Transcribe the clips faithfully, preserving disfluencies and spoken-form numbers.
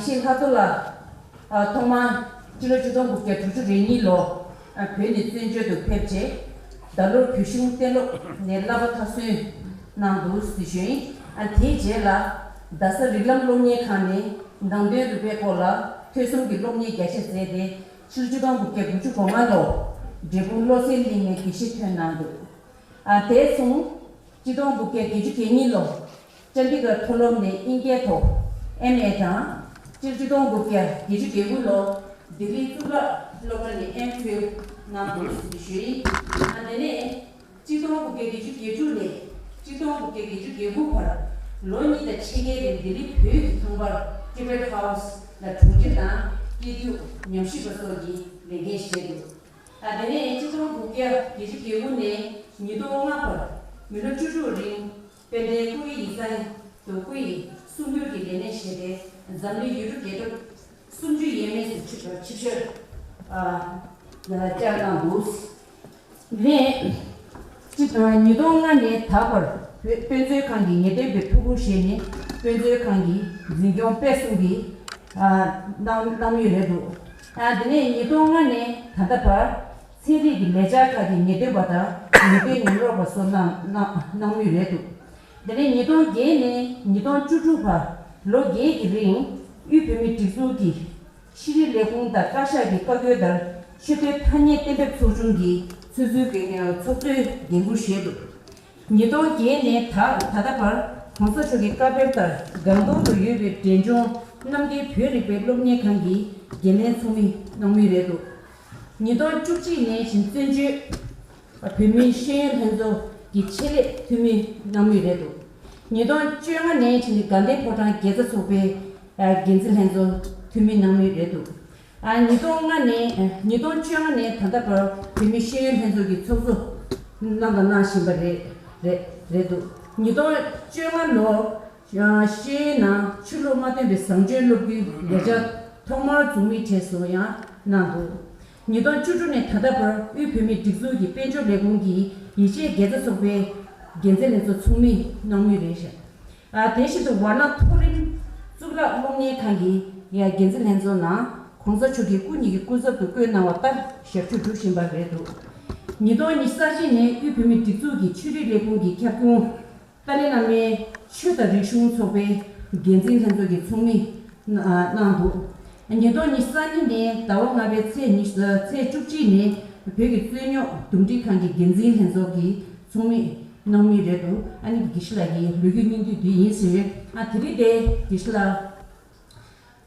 ཤེས་ལྷག་རྡོར་ལགས། ཨ། ཐོག་མར་སྤྱི་ལོ་ཆིག་སྟོང་དགུ་བརྒྱ་དྲུག་ཅུ་རེ་གཉིས་ལོ། ཨ། བོད་ནས་བཙན་བྱོལ་དུ་ཕེབས་རྗེས། རྡ་རླུང་བོད་གཞུང་གཏན་སློབ་ནས་བསླབ་པ་མཐར་སོན་གནང་འདུག་ཟེར་ཞུས་ཡིན། ཨ། དེའི་རྗེས་ལ་རྡ་ས་རིགས་ལམ་སློབ་གཉེར་ཁང་ནས་ནང་དོན་རིག་པའི་སྐོར་ལ་ཐོས་བསམ་གྱི་སློབ་གཉེར་རྒྱ་ཆེར་མཛད་དེ། ཕྱི་ལོ་ཆིག་སྟོང་དགུ་བརྒྱ་དགུ་བཅུ་གོ་ལྔ་ལོར་འབྲས་སྤུངས་བློ་གསལ་གླིང་ནས་དགེ་བཤེས་ཐོན་གནང་འདུག་ཨ། དེ་མཚུངས་ཆིག་སྟོང་དགུ་བརྒྱ་བརྒྱད་ཅུ་གྱ་གཉིས་ལོར་ཅན་ཌི་གྷར་མཐོ་སློབ་ནས་དབྱིན་སྐད་ཐོག་ཨེམ་ཨེ་དང་། སྤྱིར་ཆིག་སྟོང་དགུ་བརྒྱ་བརྒྱད་ཅུ་གྱ་དགུ་ལོར་ལྡི་ལིའི་གཙུག་ལག་སློབ་གྲྭ་ནས་ཨེམ་ཕིལ་གནང་འདུག་ཟེར་ཞུས་ཡིན། ཨ། དེ་ནས་ཆིག་སྟོང་དགུ་བརྒྱ་བརྒྱད་ཅུ་གྱ་དྲུག་ནས་ཆིག་སྟོང་དགུ་བརྒྱ་བརྒྱད་ཅུ་གྱ་དགུ་བར་ལོ་གཉིས་དང་ཕྱེད་ཀའི་རིང་ལྡི་ལི་བོད་ཀྱི་ཁང་པར་ཊི་བེཊ་ཧའུ་སི་ལ་དྲུང་ཆེ་དང་སྐྱིད་སྡུག་ཉམས་ཞིབ་པ་སོགས་ཀྱི་ལས་འགན་བཞེས་འདུག་ཨ། དེ་ནས་ཆིག་སྟོང་དགུ་བརྒྱ་བརྒྱད་ཅུ་གྱ་དགུ་ནས་ཉིས་སྟོང་ལྔ་བར་མི་ལོ་བཅུ་དྲུག་རིང་དཔལ་ལྡན་སྐུ་ཡི་ཡིག་ཚང་དུ་སྐུ་ཡི་གསུང་སྒྱུར་གྱི་ལས་གནས་བཞེས་ཏེ། འཛམ་གླིང་ཡུལ་གྲུ་རྒྱལ་ཁབ་སུམ་ཅུ་ཡས་མས་སུ་ཆིབས་ཆིབས་བསྒྱུར། ཨ། བསྐྱངས་གནང་འདུག་ནས། ཉིས་སྟོང་ལྔ་ནས་ད་བར་བོད་དཔེ་མཛོད་ཁང་གི་ངེས་སྟོན་པའི་ཐུགས་ཁུར་བཞེས་ནས་དཔེ་མཛོད་ཁང་གི་འཛིན་སྐྱོང་སྤེལ་གསུམ་གྱི། ཨ། གནང་གནང་མུས་རེད་འདུག་ཨ། དེ་ནས་ཉིས་སྟོང་ལྔ་ནས་ད་ལྟ་བར་ཚན་རིག་གི་ལས་འཆར་ཁག་གི་ངེས་སྟོན་པ་དང་ངེས་སྟོན་ཉམས་རོགས་པ་སོགས་གནང་གནང་གནང་མུས་རེད་འདུག་དེ་ནས་ཉིས་སྟོང་བརྒྱད་ནས་ཉིས་སྟོང་བཅུ་དྲུག་བར་ལོ་བརྒྱད་ཀྱི་རིང་དབུས་བོད་མིའི་སྒྲིག་འཛུགས་ཀྱི་ཤེས་རིག་ལས་ཁུངས་དང་བཀའ་ཤག་གི་བཀའ་བཀོད་ལྟར་ཆེས་མཐོའི་ཐ་སྙད་གཏན་འབེབས་ཚོགས་ཆུང་གི་ཚོགས་གཙོའི་འགན་ཚོགས་གཙོའི་འགན་འཁུར་བཞེས་འདུག་ཉིས་སྟོང་བརྒྱད་ནས་ད་ད་ལྟ་བར་གོང་ས་མཆོག་གི་བཀའ་ཕེབས་ལྟར་སྒང་ཏོག་ཏུ་ཡོད་པའི་འབྲས་ལྗོངས་རྣམ་རྒྱལ་བོད་རིག་པའི་སློབ་གཉེར་ཁང་གི་འགན་ལེན་ཚོགས་མི་གནང་མུས་རེད་འདུག་ཉིས་སྟོང་བཅུ་གཅིག་ནས་བཞིན་བཙན་བྱོལ་བོད་མིའི་ཤེས་ཡོན་ལྷན་ཚོགས་ཀྱི་ཆེད་ལས་འཐུས་མི་གནང་མུས་རེད་འདུག་ཉིས་སྟོང་བཅོ་ལྔ་ནས་བྱས་ནས་དགའ་ལྡན་ཕོ་བྲང་དགེ་རྩ་ཚོགས་པའི་འགན་འཛིན་ལྷན་ཚོགས་འཐུས་མི་གནང་མུས་རེད་འདུག་ཨ། ཉིས་སྟོང་ལྔ་ནས་ཉིས་སྟོང་བཅོ་ལྔ་ནས་ད་ལྟ་བར་བོད་མིའི་ཤེས་ཡོན་ལྷན་ཚོགས་ཀྱི་ཚོགས་གཙོ་གནང་དང་གནང་བཞིན་པ་རེད་རེད་རེད་འདུག་ཉིས་སྟོང་བཅོ་ལྔ་ལོར་ཤེས་ཡོན་ནང་ཆོས་ལུགས་མ་བསྟེན་པའི་བཟང་སྤྱོད་སློབ་བསྡུའི་ལས་འཆར་ཐོག་མར་འཛུགས་མིའི་གྲས་སུ་ཡང་གནང་འདུག་ཉིས་སྟོང་བཅུ་དྲུག་ནས་ད་ལྟ་བར་དབུས་བོད་མིའི་སྒྲིག་འཛུགས་ཀྱི་དཔལ་འབྱོར་ལས་ཁུངས་ཀྱི་ཡིད་ཆེས་དགེ་རྩ་ཚོགས་པའི་འགན་འཛིན་ལྷན་ཚོགས་ཚོགས་མི་གནང་མུས་རེད་ཤག་ཨ། དེ་བཞིན་དུ་ཝཱ་ཎ་མཐོ་རིམ་གཙུག་ལག་སློབ་གཉེར་ཁང་གི་ཡང་འགན་འཛིན་ལྷན་ཚོགས་ནང་གོང་ས་མཆོག་གིས་སྐུ་ཉིད་ཀྱི་སྐུ་ཚབ་ཏུ་བསྐོས་གནང་བ་ལྟར་ཞབས་ཞུ་སྒྲུབ་བཞིན་པ་རེད་འདུག་ཉིས་སྟོང་ཉི་ཤུ་རྩ་གཅིག་ནས་དབུས་བོད་མིའི་སྒྲིག་འཛུགས་ཀྱི་ཆོས་རིག་ལས་ཁུངས་ཀྱི་ཁྱབ་ཁོངས་ཏཱ་ལའི་བླ་མའི་ཆོས་དང་རིག་གཞུང་ཚོགས་པའི་འགན་འཛིན་ལྷན་ཚོགས་ཀྱི་ཚོགས་མི་གནང་འདུག་ཉིས་སྟོང་ཉི་ཤུ་རྩ་གཉིས་ནས་ཟླ་བ་ལྔ་པའི་ཚེས་ཉི་ཤུ་ཚེས་བཅུ་གཅིག་ནས་བོད་ཀྱི་རྩོད་རྙོག་འདུམ་འགྲིག་ཁང་གི་འགན་འཛིན་ལྷན་ཚོགས་ཀྱི་ཚོགས་མི་གནང་མུས་རེད་འདུག་ཨ་ནི་དགེ་བཤེས་ལགས་ཀྱི་ལོ་རྒྱུས་སྙིང་བསྡུས་འདི་ཡིན་ཟེར། ཨ། དེ་རིང་དེ་དགེ་བཤེས་ལགས།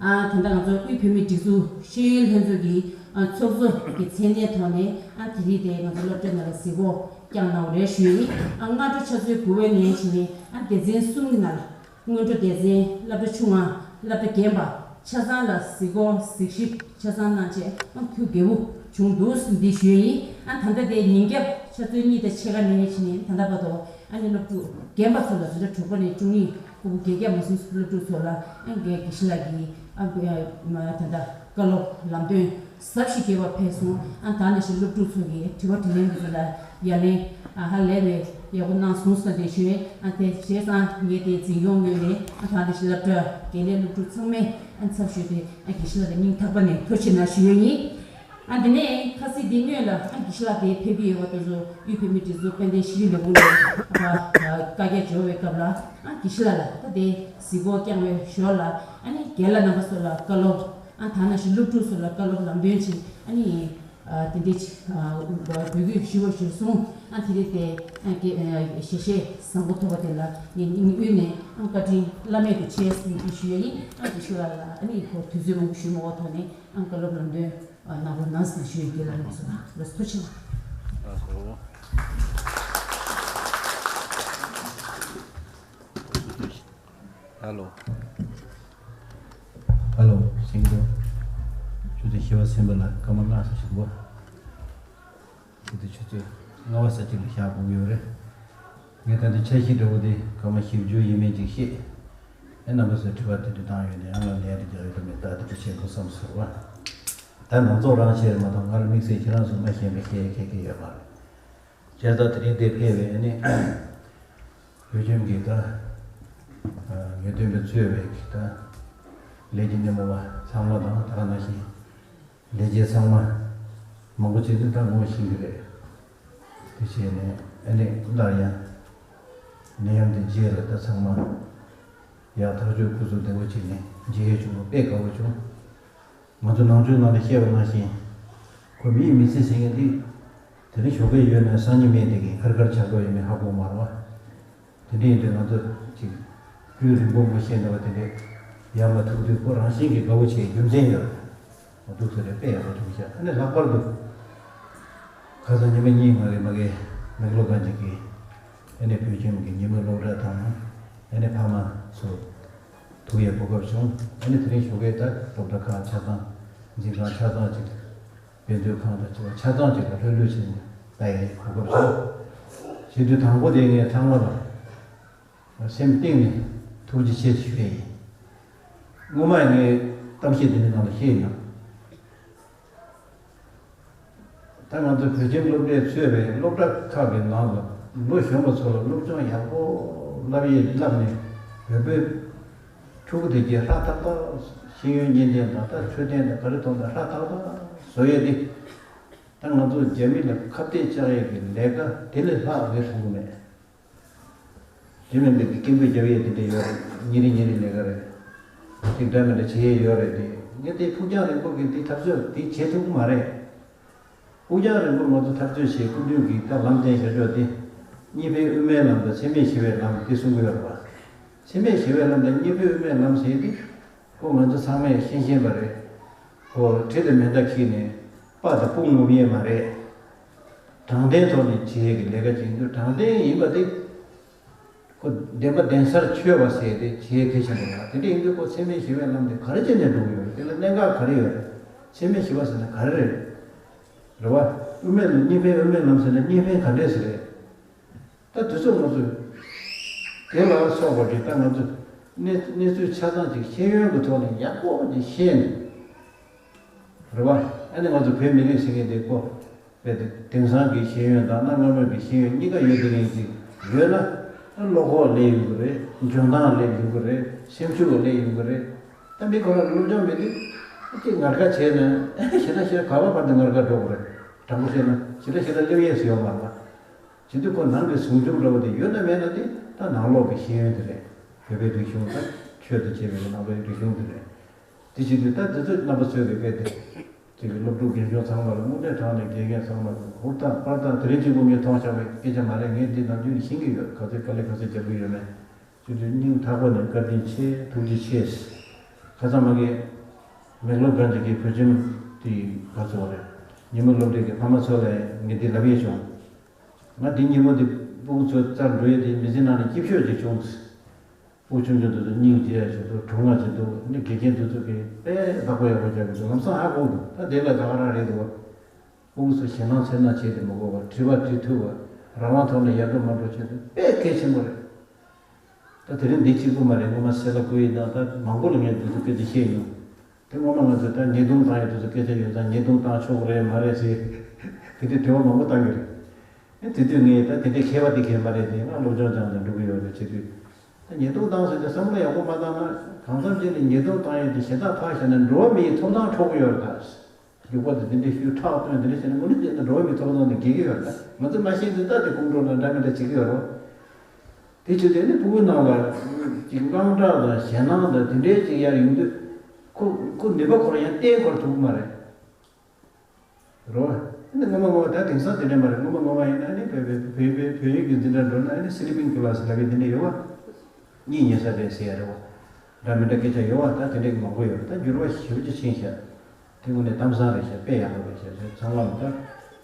ཨ། ད་ལྟ་ང་ཚོ་དབུས་བོད་མིའི་སྒྲིག་འཛུགས་ཤེས་ཡོན་ལྷན་ཚོགས་ཀྱི་ཨ་ཚོགས་གཙོ་གི་མཚན་གནས་ཐོག་ནས། ཨ། དེ་རིང་དེ་ང་ཚོ་སློབ་གྲྭའི་ནང་ལ་གཟིགས་སྐོར་བསྐྱངས་གནང་བ་རེད་ཞུས་ཡིན། ཨ། སྔ་དྲོ་ཆུ་ཚོད་དགུ་པའི་ནས་བྱས་ནས། ཨ། སྡེ་ཚན་གསུམ་གྱི་ནང་ལ། སྔོན་འགྲོ་སྡེ་ཚན། སློབ་གྲྭ་ཆུང་བ། སློབ་གྲྭ་རྒན་པ། ཆ་ཚང་ལ་གཟིགས་སྐོར་གཟིགས་ཞིབ་ཆ་ཚང་གནང་བྱས། ཨ། ཐུགས་དགྱེས་པོ་བྱུང་འདུག་འདི་ཞུས་ཡིན། ཨ། ད་ལྟ་དེ་ཉིན་རྒྱབ་ཆུ་ཚོད་གཉིས་དང་ཕྱེད་ཀ་ནས་བྱས་ནས་ད་ལྟ་བར་དུ། ཨ་ནི་སློབ་ཕྲུག་རྒན་པ་ཚོ་ལ་ཟླ་དྲུག་པ་ནས་བཅུ་གཉིས། ཕྲུ་གུ་བརྒྱད་བརྒྱ་མ་ཟིན་སློབ་ཕྲུག་ཚོ་ལ། ཨ། དགེ་དགེ་བཤེས་ལགས་ཀྱིས། ཨ། ད་ལྟ་བཀའ་སློབ་ལམ་སྟོན་ཟབ་ཞིང་རྒྱས་པ་ཕེབས་སོང་། ཨ། ད་ནང་བཞིན་སློབ་ཕྲུག་ཚོ་གིས་དྲི་བ་དྲིས་ལན་འདི་ཚོ་ལ་ཡ་ལན། ཨ། ཧ་ལས་པའི་ཡག་པོ་གནང་སོང་ཟེར་ཏེ་ཞུས། ཨ། དེ་བྱས་ཙང་ངས་དེ་འཛིན་སྐྱོང་ངོས་ནས། ཨ། ད་ནང་བཞིན་སློབ་གྲྭ་དགེ་ལས་སློབ་ཕྲུག་ཚང་མས། ཨ། ཚབ་ཞུས་ཏེ། ཨ། དགེ་བཤེས་ལགས་ལ་སྙིང་ཐག་པ་ནས་ཐུགས་རྗེ་ཆེ་གནང་ཞུ་ཡས་ཡིན། ཨ། དེ་ནས་ཁ་སང་འདི་སྔོན་ལ། ཨ། དགེ་བཤེས་ལགས་དེ་ཕེབས་ཀྱི་ཡོད་པ་དེ་ཚོ་དབུས་བོད་མིའི་སྒྲིག་འཛུགས་དཔལ་ལྡན་ཤེས་རིག་ལས་ཁུངས་ནས་ཨ་བཀའ་རྒྱ་འབྱོར་བའི་སྐབས་ལ། ཨ། དགེ་བཤེས་ལགས་ལ་ད་དེ་གཟིགས་སྐོར་བསྐྱངས་པའི་ཞོར་ལ། ཨ་ནི་རྒན་ལགས་རྣམ་པ་ཚོ་ལ་བཀའ་སློབ། ཨ། ད་ནང་བཞིན་སློབ་ཕྲུག་ཚོ་ལ་བཀའ་སློབ་ལམ་སྟོན་བྱས། ཨ་ནི། ཨ། དེ་འདྲའི་ཅིག་ཨ། འབོད་སྐུལ་ཞུ་བ་ཞུས་སོང་། ཨ། དེ་རིང་དེ། ཨ། དགེ་ཨ། ཞལ་བཞེས་བཟང་པོ་ཐོབ་པ་དེ་ལ་ངས་སྙིང་དབུས་ནས། ཨ། བཀའ་དྲིན་བླ་མེད་དུ་ཆེ་ཟེར་ཞུ་ཡས་ཡིན། ཨ། དགེ་བཤེས་ལགས་ལ་ཨ་ནི་ཁོ་དུས་ཚོད་མང་པོ་ཞུས་མ་དགོས་ཐོག་ནས། ཨ། བཀའ་སློབ་ལམ་སྟོན། ཨ། གནང་རོགས་གནང་ཟེར་ཞུ་ཡས་དེ་ལ་ལགས་སོ། ལགས་སོ། ཐུགས་རྗེ་ཆེ། ཧ་ལོ། ཧ་ལོ། གསན་གྱི་འདུག་ཆུ་ཚོད་བཞི་པ་ཟིན་པ་ལ་སྐར་མ་ལྔ་ཙམ་ཞིག་འགོར། དེ་དུས་ཆུ་ཚོད་ལྔ་པ་ཙམ་ཅིག་ལ་བཞག་དགོས་ཀྱི་ཡོད་རེད། ངས་ད་ལྟ་འཆར་གཞི་འདྲ་བོ་དེ་སྐར་མ་བཞི་བཅུ་ཡས་མས་ཅིག་བཤད། ཨེ། རྣམ་པ་ཚོས་དྲི་བ་དེ་འདྲ་བཏང་ཡོད་ན། ཡང་ལ་ལན་རེ་རྒྱག་ཡོད་དམ་མེད་ད་དེ་འདྲ་བྱེད་དགོས་བསམ་སོང་བ། ད་ནང་ཚོགས་རང་བྱས་མ་གཏོགས་ང་ལ་དམིགས་བསལ་ཁྱེད་རང་ཚོ་མ་ཤེས་མ་ཤེས་ཁེ་ཁེ་ཡོད་མ་རེད། བྱས་ཙང་དེ་རིང་འདིར་ཕེབས་པའི། ཨ་ནི། བོད་ཁྱིམ་གྱི་ད། ཨ། ངེས་སྟོན་པས་གཙོས་པའི་གི་ད། ལས་ཀྱི་སྣེ་མོ་བ་ཚང་མ་དང་། ད་ག་ནང་བཞིན་ལས་བྱེད་ཚང་མ། མང་པོ་ཅིག་ནི་ད་ངོ་ཤེས་ཀྱི་རེད། དེ་བྱས་ནས་ཨ་ནི་སླར་ཡང་ནད་ཡམས་དེ་རྗེས་ལ་ད་ཚང་མ་ཡག་ཐག་ཆོད་སྐུ་གཟུགས་བདེ་པོ་བྱས་ནས་མཇལ་ཡས་བྱུང་བ་དཔེ་དགའ་པོ་བྱུང་། ང་ཚོ་ནང་ཆོས་ནང་ལ་བཤད་པ་ནང་བཞིན། ཁོ་མིའི་མི་ཚེ་ཟེར་མཁན་འདི། དེ་རིང་ཞོགས་ཀས་ཡོད་ན་སང་ཉིན་མེད་དེ་གིན་ཁར་ཁར་ཆགས་འགྲོ་ཡོད་མེད་ཧ་གོ་མ་རེད་བ། དེ་འདྲ་ཡིན་དུས་ང་ཚོ་ཅིག་སྤྲུལ་རིང་པོ་མ་བཤད་ན་བ། དེ་འདྲའི་ཡར་མ་ཐུག་དུས་ཁོ་རང་བཞིན་གྱིས་དགའ་པོ་བྱེད་རྒྱུ་མཚན་ཡོད་རེད། འདུག་ཟེར་རེད། དཔེ་ཡག་པོ་བྱུང་ཤག་ཨ་ནི་ལྷག་པར་དུ་ཁ་སང་ཉི་མ་གཉིས་སྔོན་རེད་མ་གི། མེག་ལོ་གྷན་ཇི་གིས་ཨ་ནི་བོད་ཁྱིམ་གྱི་ཉིན་མོའི་སློབ་གྲྭ་དང་། ཨ་ནི་ཕ་མ་ཚོ་ཐུག་ཡས་གོ་སྐབས་བྱུང་། ཨ་ནི་དེ་རིང་ཞོགས་ཀས་ད་སློབ་གྲྭ་ཁག་ཆ་ཚང་། འཛིན་ཁང་ཆ་ཚང་ཅིག་དཔེ་མཛོད་ཁང་དང་བཅས་པ་ཆ་ཚང་ཅིག་ལ་ལྷོད་ལྷོད་བྱས་ནས་ལྟ་ཡས་གོ་སྐབས་བྱུང་། བྱེད་དུས་དང་པོ་དེ་ངས་ཚང་མ་ལ་སེམས་གཏིང་ནས་ཐུགས་རྗེ་ཆེ་ཞུ་ཡས་ཡིན། སྔོན་མ་ངས་གཏམ་བཤད་དེ་འདྲའི་ནང་ལ་བཤད་མྱོང་། ད་ང་ཚོ་བོད་ཁྱིམ་སློབ་གྲྭས་གཙོས་པའི་སློབ་གྲྭ་ཁག་གི་ནང་ལ་ལོ་གཞོན་པ་ཚོ་ལ་སློབ་སྦྱོང་ཡག་པོ་བསླབ་ཡས་བསླབ་ནས། བོད་པའི་ཕྲུ་གུ་དེ་གའི་ཧྲ་ཏག་ཏག་ཤེས་ཡོན་གཉིས་ལྡན་དང་། ད་འཕྲོད་བསྟེན་དང་ག་རེ་མཐོང་དང་ཧྲ་ཏག་ཏག་བཟོ་ཡས་དེ། ད་ང་ཚོ་རྒྱ་མི་ལ་ཁ་གཏད་བཅག་ཡས་ཀྱི་ལས་ཀ་དེ་ལས་ལྷག་རེད་མཐོང་གི་མེད། དེ་མིན་པའི་སྐད་འབོད་རྒྱབ་ཡས་དེ་འདྲ་ཡོད་རེད། ཉིན་རེ་ཉིན་རེ་ལས་ཀ་རེད། ཅིག་འདྲ་མི་འདྲ་བྱེད་ཡས་ཡོད་རེད་དེ། ངས་དེ་ཕུགས་རྒྱང་རིང་པོ་གི་དེ་འཐབ་རྩོད་དེ་བྱེད་ཐུབ་ཀྱི་མ་རེད། ཕུགས་རྒྱང་རིང་པོ་ང་ཚོ་འཐབ་རྩོད་བྱེད། སྐུ་མདུན་གྱིས་ད་ལམ་སྟོན་བྱ་ཕྱོགས་དེ། གཉིས་ཕན་དབུ་མའི་ལམ་དང་འཚེ་མེད་ཞི་བའི་ལམ་དེ་གསུང་གི་ཡོད་རེད་པ། འཚེ་མེད་ཞི་བའི་ལམ་དང་གཉིས་ཕན་དབུ་མའི་ལམ་ཟེར་དེ། ཁོ་ང་ཚོ་ཚང་མས་ཤེས་ཤེས་པ་རེད། ཁོ་གྲི་དང་མེ་མདའ་འཁྱེར་ནས་སྤ་དང་དཔུང་ངོམ་ཡས་མ་རེད། དྲང་བདེན་ཐོག་ནས་བྱེད་ཡས་ཀྱི་ལས་ཀ་བྱེད་འདུག་དྲང་བདེན་ཡིན་པ་དེ། ཁོ་བདེན་པ་བདེན་སར་འཆོལ་བ་ཟེར་དེ་བྱེད་ཡས་གལ་ཆེན་པོ་རེད། དེ་འདྲ་ཡིན་དུས་ཁོ་འཚེ་མེད་ཞི་བའི་ལམ་དེ་ག་རེ་བྱས་ནས་འགྲོ་གི་ཡོད་རེད། དེ་ལ་གནད་འགག་ག་རེ་ཡོད་རེད། འཚེ་མེད་ཞི་བ་ཟེར་ན་ག་རེ་རེད། རེད་བ། དབུ་མའི་ལམ། གཉིས་ཕན་དབུ་མའི་ལམ་ཟེར་ན་གཉིས་ཕན་ག་འདྲས་ཟེར་རེད། ད་དུས་ཚོད་ང་ཚོས་དེ་ལ་སོགས་པ་གི་ད་ང་ཚོས་གནས་གནས་ཚུལ་ཆ་ཚང་ཅིག་ཤེས་ཡོན་གྱི་ཐོག་ནས་ཡག་པོ་ཅིག་ཤེས་ནས། རེད་བ། ཨ་ནི་ང་ཚོ་བོད་མི་རིགས་ཟེར་མཁན་དེ་ཁོ་རྦད་དེ་དེང་སང་གི་ཤེས་ཡོན་དང་གནའ་སྔ་མོའི་གི་ཤེས་ཡོན་གཉིས་ཀ་ཡོད་དེ་ངེས་ཅིག་ཡོད་ན། ཨ་བློ་ཁོག་སླེབས་ཡོང་གི་རེད། འཇོན་ཐང་སླེབས་ཡོང་གི་རེད། སེམས་ཤུགས་སླེབས་ཡོང་གི་རེད། ད་མི་ཁོ་རང་སློབ་སྦྱོང་མེད་དུས་ཅིག་ངར་ཁ་བྱས་ན་ཞེ་དྲག་ཞེ་དྲག་ག་བ་བར་དུ་ངར་ཁ་འགྲོ་གི་རེད། དྲང་པོ་བཤད་ན་ཞེ་དྲག་ཞེ་དྲག་སླེབས་ཡས་སུ་ཡོད་མ་རེད་པ། བྱེད་དུས་ཁོ་ནང་གི་ཟུང་འཇུག་འདྲ་བོ་དེ་ཡོད་ན་མེད་ན་དེ་ད་ནང་ལོགས་ཀྱི་ཤེས་ཡོན་དེ་རེད། བོད་པའི་རིག་གཞུང་དང་ཆོས་དང་བཅས་པའི་ནང་པའི་རིག་གཞུང་དེ་རེད། དེ་བྱེད་དུས་ད་དེ་ཚོ་རྣམ་པ་ཚོས་རེ་སྐལ་དེ། དེ་གི་སློབ་ཕྲུག་རྒན་གཞོན་ཚང་མ་ལ་དངོས་གནས་དྲང་ནས་དགེ་རྒན་ཚང་མ་ལ་ཧུར་ཐག་པར་ཐག་དེ་རིང་གཅིག་པུ་ངས་མཐོང་བཞག་པའི་སྐད་ཆ་མ་རེད། ངས་འདི་ནམ་རྒྱུན་ཤེས་ཀྱི་ཡོད། ག་ཚོད་དཀའ་ལས་ག་ཚོད་རྒྱབ་ཀྱི་ཡོད་མེད། ཚུལ་དུ་སྙིང་ཐག་པ་ནས་བཀའ་དྲིན་ཆེ། ཐུགས་རྗེ་ཆེ། ཁ་སང་མ་གི་མེག་ལོ་གྷན་ཇི་གི་བོད་ཁྱིམ་དེ་ག་ཚོད་རེད། ཉིན་མོ་སློབ་གྲྭའི་གི་ཕ་མ་ཚོ་ལ་ངས་འདི་ལབ་ཡས་བྱུང་། ང་འདི་ཉིན་མོ་འདི་སྤུ་གུ་ཚོ་བཙལ་འགྲོ་ཡས་དེ་མི་ཚེ་ནང་ནས་སྐྱིད་ཤོས་ཅིག་བྱུང་། སྤུ་གུ་ཆུང་ཆུང་དེ་ཚོ་སྙིང་རྗེ་ཡ་ཞིག་འདུག་གྲུང་ང་ཞིག་འདུག་ནི་དགེ་རྒན་དེ་ཚོ་གིས་དཔེ་བདག་པོ་ཡག་པོ་རྒྱབ་ཀྱི་འདུག་ལམ་སང་ཧ་གོ་འདུག་ད་དེ་ལ་ད་ག་རང་རེད་འདུག་སྤུ་གུ་ཚོ་ཞེད་སྣང་འཚེར་སྣང་བྱེད་དེ་མི་དགོས་པར་དྲི་བ་དྲི་ཐུབ་པ། རང་དབང་ཐོག་ནས་ཡར་འགྲོ་མར་འགྲོ་བྱེད་དེ་དཔེ་གལ་ཆེན་པོ་རེད། ད་དེ་རིང་འདི་གཅིག་པུ་མ་རེད། སྔོན་མ་སེ་ལ་ཀུའི་དང་ད་མང་པོ་ལ་ངས་འདི་ཚོ་སྐད་ཆ་བཤད་མྱོང་། དེ་སྔོན་མ་ང་ཚོས་ད་ཉེས་རྡུང་བཏང་ཡས་དེ་ཚོ་སྐད་ཆ་ཡོད་ཙང་ཉེས་རྡུང་བཏང་ཆོག་གི་རེད་མ་རེད་ཟེར། དེ་དུས་དྲི་བ་མང་པོ་བཏང་གི་རེད། ཨེ་དེ་དུས་ངས་ད་དེ་འདྲའི་མཁས་པ་དེ་གས་མ་རེད་དེ། ང་སློབ་སྦྱོང་སྦྱངས་ནས་འགྲོ་གི་ཡོད་རེད་བྱེད་དུས། ད་ཉེས་རྡུང་བཏང་ཟེར་ཏེ་བསམ་བློ་ཡག་པོ་མ་བཏང་ན། གང་འཚམ་ཅིག་ནས་ཉེས་རྡུང་བཏང་ཡས་དེ་ཞེ་དྲག་ཐག་བཞག་ན་འགྲོ་བ་མིའི་ཐོབ་ཐང་འཕྲོག་གི་ཡོད་རེད་ད། རྒྱུག་པ་དེ་དེ་འདྲའི་ཤུགས་ཁྲག་བཏོན་དེ་འདྲ་བྱས་ན་དངོས་གནས་བྱས་ན་འགྲོ་བ་མིའི་ཐོབ་ཐང་དེ་འགེལ་གྱི་ཡོད་རེད་ད། ང་ཚོ་མ་ཤེས་ཚེ་ད་དེ་ཁོང་ཁྲོ་དང་འདྲ་མི་འདྲ་བྱེད་ཀྱི་ཡོད་རེད། དེ་བྱས་དུས་ནི་སྤུ་གུའི་ནང་ལ་ཅིག་དངངས་སྐྲག་དང་ཞེད་སྣང་དང་དེ་འདྲའི་ཅིག་ཡར་ཡོང་དུས། ཁོ་ཁོ་ནུས་པ་ཁོ་རང་ཡང་བརྟན་འཁོར་ཐུབ་ཀྱི་མ་རེད། རོ། ཨ་ནི་སྔོན་མ་སྔོན་མ་ད་དེང་སང་དེ་འདྲ་མ་རེད། སྔོན་མ་སྔོན་མ་ཡིན་ན་ཨ་ནི་བོད་པའི་བོད་པའི་བོད་ཡིག་གི་འཛིན་གྲྭ་འགྲོ་ན་ཨ་ནི་སི་ལི་པིང་ཀི་ལ་སི་ལབ་ཡས་དེ་འདྲ་ཡོད་བ། གཉིད་ཉལ་ས་རེད་ཟེར་ཡ་རེད་བ། འདྲ་མི་འདྲ་སྐད་ཆ་ཡོད་བ། ད་དེ་འདྲ་གི་མང་པོ་ཡོད་རེད། ད་འགྱུར་བ་ཞེ་པོ་ཅིག་ཕྱིན་ཤག་དེ་དངོས་གནས་གཏམ་བཟང་རེད་ཤག་དཔེ་ཡག་པོ་རེད་ཤག་ཚང་མ་ལ་ད་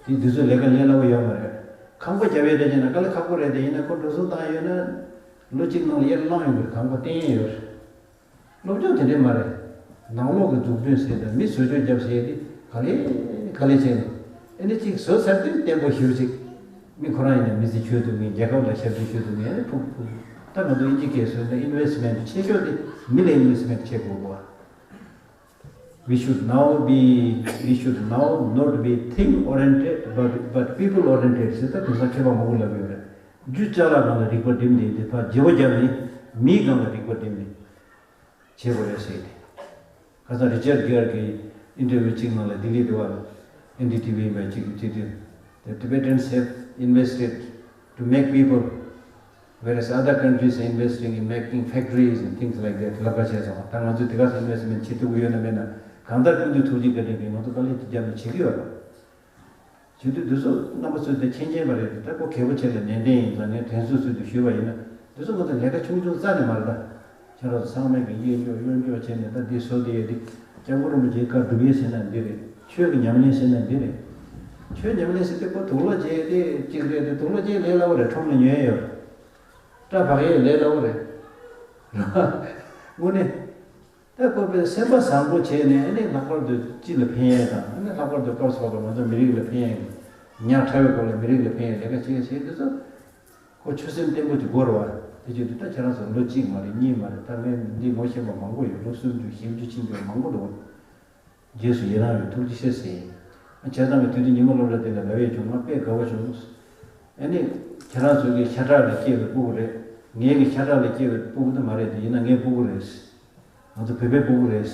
དེ་དུས་ཚོད་ལས་ཀ་ལས་སླ་པོ་ཡོད་མ་རེད། ཁང་པ་རྒྱབ་ཡས་རེད་ཅེ་ན་དཀའ་ལས་ཁག་པོ་རེད་དེ། ཡིན་ན་ཁོ་འགྲོ་སོང་བཏང་ཡོད་ན་ལོ་གཅིག་ནང་ལ་གཡར་བླངས་ཡོང་གི་རེད། ཁང་པ་བརྟན་ཡས་ཡོད་རེད། སློབ་སྦྱོང་དེ་འདྲས་མ་རེད། ནང་ལོགས་ཀྱི་འཛུགས་སྐྲུན་ཟེར་དང་མི་བཟོ་བཅོས་རྒྱབ་ཟེར་དེ་ག་ལེ་ག་ལེ་བྱས་ནས། ཨ་ནི་གཅིག་བཟོས་ཚར་དུས་བརྟན་པོ་ཞེ་པོ་ཅིག་མི་ཁོ་རང་ཡིན་ན་མི་ཚེ་འཁྱོལ་ཐུབ་མཁན། རྒྱལ་ཁབ་ལ་ཞབས་ཕྱི་ཞུ་ཐུབ་མཁན། ཨ་ནི་ཕུགས་ཕུགས་ད་ང་ཚོ་དབྱིན་ཇི་སྐད་བཟོས་ན་ཨིན་ཝེ་སི་མེན་ཊི་ཆེ་ཤོས་དེ་མི་ལ་ཨིན་ཝེ་སི་མེན་ཊི་བྱེད་དགོས་པ། We should now be, we should now not be thing oriented, but, but people oriented ཟེར་ད་དེང་སང་མཁས་པ་མང་པོ་ལབ་ཡོད་རེད། རྒྱུ་ཅ་ལག་སྒང་ལ་རིག་པ་བསྒྲིམས་ཏེ་དེ་ཕར་བརྗེ་པོ་བརྒྱབ་ནས་མིའི་སྒང་ལ་རིག་པ་བསྒྲིམས་ནས་བྱེད་དགོས་རེད་ཟེར་ཏེ། ཁ་སང་རི་ཅར་གྷེར་གྱི་ཨིན་ཊར་བིའུ་གཅིག་ནང་ལ་ལྡི་ལི་དུ་བ་ཨེན་ཌི་ཊི་ཝི་ཡིན་པའི་གཅིག་གིས་བྲིས་དུས། The Tibetans have invested to make people, whereas other countries are investing in making factories and things like that. ལབ་པ་བྱས་སོང་། ད་ང་ཚོས་དེ་ག་ཚོད་ཨིན་ཝེ་སི་མེན་ཊི་བྱེད་ཐུབ་ཀྱི་ཡོད་ན་མེད་ན། གང་ལྟར་ཀུན་འདུས་ཐུགས་རྗེ་བཀའ་དྲིན་གྱིས་ང་ཚོ་དཀའ་ལས་ཅིག་བརྒྱབ་ནས་བྱེད་ཀྱི་ཡོད་རེད། བྱེད་དུས་འདི་ཚོ་རྣམ་པ་ཚོས་དེ་མཁྱེན་མཁྱེན་པ་རེད། ད་ཁོ་གལ་པོ་ཆེ་ལ་ནན་ཏན་ཡིན་ཙང་ངས་དྲན་གསོ་ཚུལ་དུ་ཞུས་པ་ཡིན་ན། འདི་ཚོ་ང་ཚོ་ལས་ཀ་ཆུང་ཆུང་རྩ་ནས་མ་རེད་ད། ཁྱེད་རང་ཚོ་ཚང་མས་ཀྱི་གཡས་འཇོག་གཡོན་འཇོག་བྱས་ནས། ད་འདི་བཟོ་དེ་ཡས་དེ། སྐྱབས་མགོན་རིན་པོ་ཆེའི་བཀའ་སྒྲུབ་ཡས་ཟེར་ན་འདི་རེད། ཆོས་ཀྱི་ཉམས་ལེན་ཟེར་ན་འདི་རེད། ཆོས་ཉམས་ལེན་ཟེར་དེ་ཁོ་དུག་ལོག་བྱས་དེ་གཅིག་རེད་དེ། དུག་ལོག་བྱས་ལས་སླ་བོ་རེད། ཁྲོམ་ལ་ཉོ་ཡས་ཡོད་རེད། སྐྲ་བག་ཡས་ལས་སླ་བོ་རེད། དངོས་གནས། ད་ཁོ་པའི་སེམས་པ་བཟང་པོ་བྱས་ནས། ཨ་ནི་ལྷག་པར་དུ་སྤྱི་ལ་ཕན་ཡས་དང་། ཨ་ནི་ལྷག་པར་དུ་སྐབས་སུ་བབས་པ་ང་ཚོ་མི་རིགས་ལ་ཕན་ཡས་ཀྱི། ཉག་ཕྲ་བའི་སྐོར་ལ་མི་རིགས་ལ་ཕན་ཡས་ལས་ཀ་བྱེད་བྱེད་དུས་ཚོད། ཁོ་ཆོད་སེམས་བརྟན་པོ་ཅིག་དགོས་རེད་བ། དེ་བྱེད་དུས་ད་ཁྱེད་རང་ཚོ་ལོ་གཅིག་མ་རེད། གཉིས་མ་རེད། ད་ངས་འདི་ངོ་ཤེས་པ་མང་པོ་ཡོད། ལོ་སུམ་ཅུ་བཞི་བཅུ་ཕྱིན་པ་མང་པོ་འདུག་རྗེས་སུ་ཡི་རང་བའི་ཐུགས་རྗེ་ཆེ་ཟེར་ཡིན། བྱས་ཙང་གི་དུས་དེ་ཉི་མ་སློབ་གྲྭ་དེ་ལ་ལབ་ཡས་བྱུང་། ང་དཔེ་དགའ་བོ་བྱུང་། ཨ་ནི། ཁྱེད་རང་ཚོ་གི་ཤ་ཁྲག་ལས་སྐྱེས་པའི་སྤུ་གུ་རེད། ངའི་གི་ཤ་ཁྲག་ལས་སྐྱེས་པའི་སྤུ་གུ་དེ་མ་རེད་དེ། ཡིན་ན་ངའི་སྤུ་གུ་རེད། ང་ཚོ་བོད་པའི་སྤུ་གུ་རེད།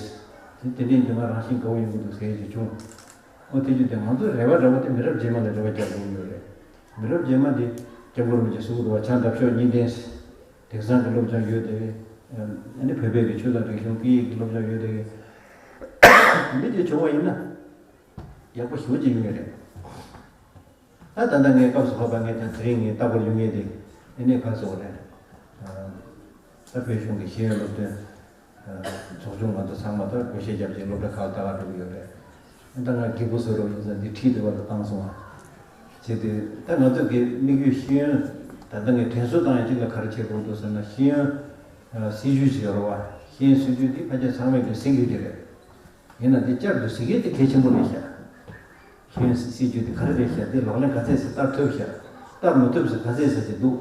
དེ་དེ་འདྲའི་འདི་ང་རང་བཞིན་དགའ་བོ་ཡོང་གི་འདུག་ཟེར་ཡས་ཅིག་བྱུང་། ཨོ་དེ་བྱུང་སྟེ་ང་ཚོའི་རེ་བ་འདྲ་བོ་དེ་མི་རབས་རྗེས་མ་ལ་རེ་བ་རྒྱག་དགོས་ཀྱི་ཡོད་རེད། མི་རབས་རྗེས་མ་དེ་སྐྱབས་མགོན་རིན་པོ་ཆེས་གསུང་གི་འདུག་བ། བྱ་འདབ་གཤོག་གཉིས་ལྡན་ཟེར། དེང་སང་གི་སློབ་སྦྱོང་ཡོད་དེ། ཨ་ནི་བོད་པའི་གི་ཆོས་དང་རིག་གཞུང་སྐད་ཡིག་གི་སློབ་སྦྱོང་ཡོད་དེ། འདི་ཅིག་བྱུང་བ་ཡིན་ན་ཡག་པོ་ཞེ་པོ་ཅིག་ཡོང་གི་རེད། ད་ད་ལྟ་ངའི་སྐབས་སུ་བབས་པ། ངས་ད་དེ་རིང་ངས་ལྟ་སྐོར་ཡོང་མཁན་དེ། ཨ་ནི་ཁ་སོགས་རེད། ད་བོད་གཞུང་གི་ཤེས་ཡོན་སློབ་སྟོན་ཚོགས་ཆུང་ང་ཚོ་ཚང་མ་ད་བགོ་བཤའ་བརྒྱབ་བྱས་སློབ་གྲྭ་ཁག་ལ་ལྟ་ག་འགྲོ་གི་ཡོད་རེད། ད་ང་སྒྱིད་པུ་བཟོ་རོགས་ཡིན་ཙང་འདི་ཁྲིད་དེ་བར་དུ་བཏང་སོང་བ། བྱས་ཏེ་ད་ང་ཚོ་གི་དམིགས་ཡུལ་ཤེས་ཡོན། ད་ལྟ་ངས་དྲན་གསོ་བཏང་ཡ་གཅིག་ལ་ག་རེ་བྱེད་དགོས་འདུག་ཟེར་ན། ཤེས་ཡོན་སྲིད་ཇུས་ཅིག་ཡོད་རེད་བ། ཤེས་ཡོན་སྲིད་ཇུས་འདི་ཕལ་ཆེར་ཚང་མས་ཀྱི་གཟིགས་ཡོད་ཀྱི་རེད། ཡིན་ན་འདི་བསྐྱར་དུ་གཟིགས་ཡས་དེ་གལ་ཆེན་པོ་རེད་ཤག་ཤེས་ཡོན་སྲིད་ཇུས་དེ་ག་རེ་རེད་ཤག་དེ་ལག་ལེན་ག་ཚད་ཅིག་བསྟར་ཐུབ་ཤག་བསྟར་མ་ཐུབ་ས་ག་ཚད་ཅིག་འདུག་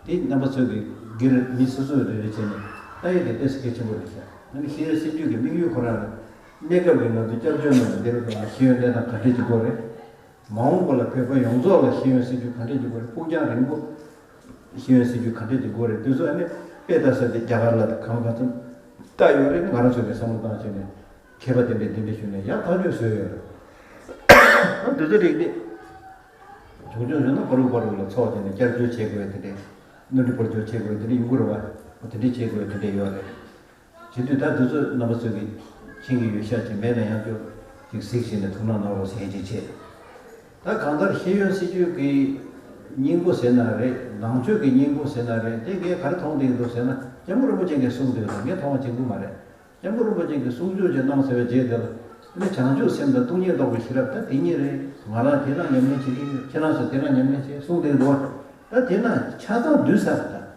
དེ་རྣམ་པ་ཚོས་ཀྱི་སྒེར་མི་སོ་སོ་རེ་རེ་བྱས་ནས་ལྟ་ཡས་དེ་ཏོག་ཙམ་གལ་ཆེན་པོ་རེད་ཤག་ཨ་ནི་ཤེས་ཡོན་སྲིད་ཇུས་ཀྱི་དམིགས་ཡུལ་ཁོ་རང་ལ། གནས་སྐབས་ཀྱི་ང་ཚོ་སྐྱབས་བཅོལ་ནང་ལ་བསྡད་པའི་སྐབས་ལ་ཤེས་ཡོན་གནས་སྟངས་ག་འདྲས་ཅིག་དགོས་རེད། མ་འོངས་པ་ལ་བོད་པ་ཡོངས་རྫོགས་ལ་ཤེས་ཡོན་སྲིད་ཇུས་ག་འདྲས་ཅིག་དགོས་རེད། ཕུགས་རྒྱང་རིང་པོ་ཤེས་ཡོན་སྲིད་ཇུས་ག་འདྲས་ཅིག་དགོས་རེད། དེ་ཚོ་ཨ་ནི་དཔེ་ལྟ་ས་དེ་རྒྱ་གར་ལ་གང་ག་ཚོད་ལྟ་ཡོད་རེད། ང་རང་ཚོ་གི་བསམ་བློ་བཏང་བྱས་ནས། མཁས་པ་དེ་འདྲས་དེ་འདྲས་ཞུས་ནས་ཡག་ཐག་ཆོད་བཟོས་ཡོད་རེད། ཨ་དེ་ཚོ་རིགས་དེ་བྱུང་བྱུང་བྱུང་ན་ཕ་རུག་ཕ་རུག་ལ་ཚོགས་བྱས་ནས་བསྐྱར་བཅོས་བྱེད་དགོས་དེ་འདྲས། སྣོན་འཕྲི་བར་ཆོད་བྱེད་དགོས་དེ་འདྲས་ཡོང་གི་རེད་བ། དེ་འདྲས་བྱེད་དགོས་དེ་འདྲས་ཡོད་རེད། བྱེད་དུས་ད་དེ་ཚོ་རྣམ་པ་ཚོས་ཀྱིས་མཁྱེན་གྱི་ཡོད་ཤག་ཅིག་མེད་ན་ཡང་ཅིག་གཟིགས་བྱས་ནས་ཐུགས་སྣང་གནང་རོགས་ཟེར་ཅིག་བྱས། ད་གང་ལྟར་ཤེས་ཡོན་སྲིད་ཇུས་ཀྱི་སྙིང་པོ་ཟེར་ན་རེད། ནང་ཆོས་ཀྱི་སྙིང་པོ་ཟེར་ན་རེད། དེ་ངས་ག་རེ་མཐོང་བསྡད་འདུག་ཟེར་ན། སྐྱབས་མགོན་རིན་པོ་ཆེ་གིས་གསུངས་བསྡད་འདུག་ངས་མཐོང་བ་གཅིག་པུ་མ་རེད། སྐྱབས་མགོན་རིན་པོ་ཆེ་གིས་གསུང་ཆོས་ཅིག་གནང་ཟེར་བའི་རྗེས་དེ་ལ། ཨ་ནི་བྱང་ཆུབ་སེམས་དང་སྟོང་ཉིད་རྟོགས་པའི་ཤེས་རབ་ད་དེ་གཉིས་རེད། ང་རང་དེ་ལ་ཉམས་ལེན་བྱེད་ཀྱི་ཡོད། ཁྱེད་རང་ཚོ་དེ་ལ་ཉམས་ལེན་བྱེད་གསུངས་བསྡད་འདུག་ད་དེ་ན་ཆ་ཚང་བསྡུས་ཚར་ད།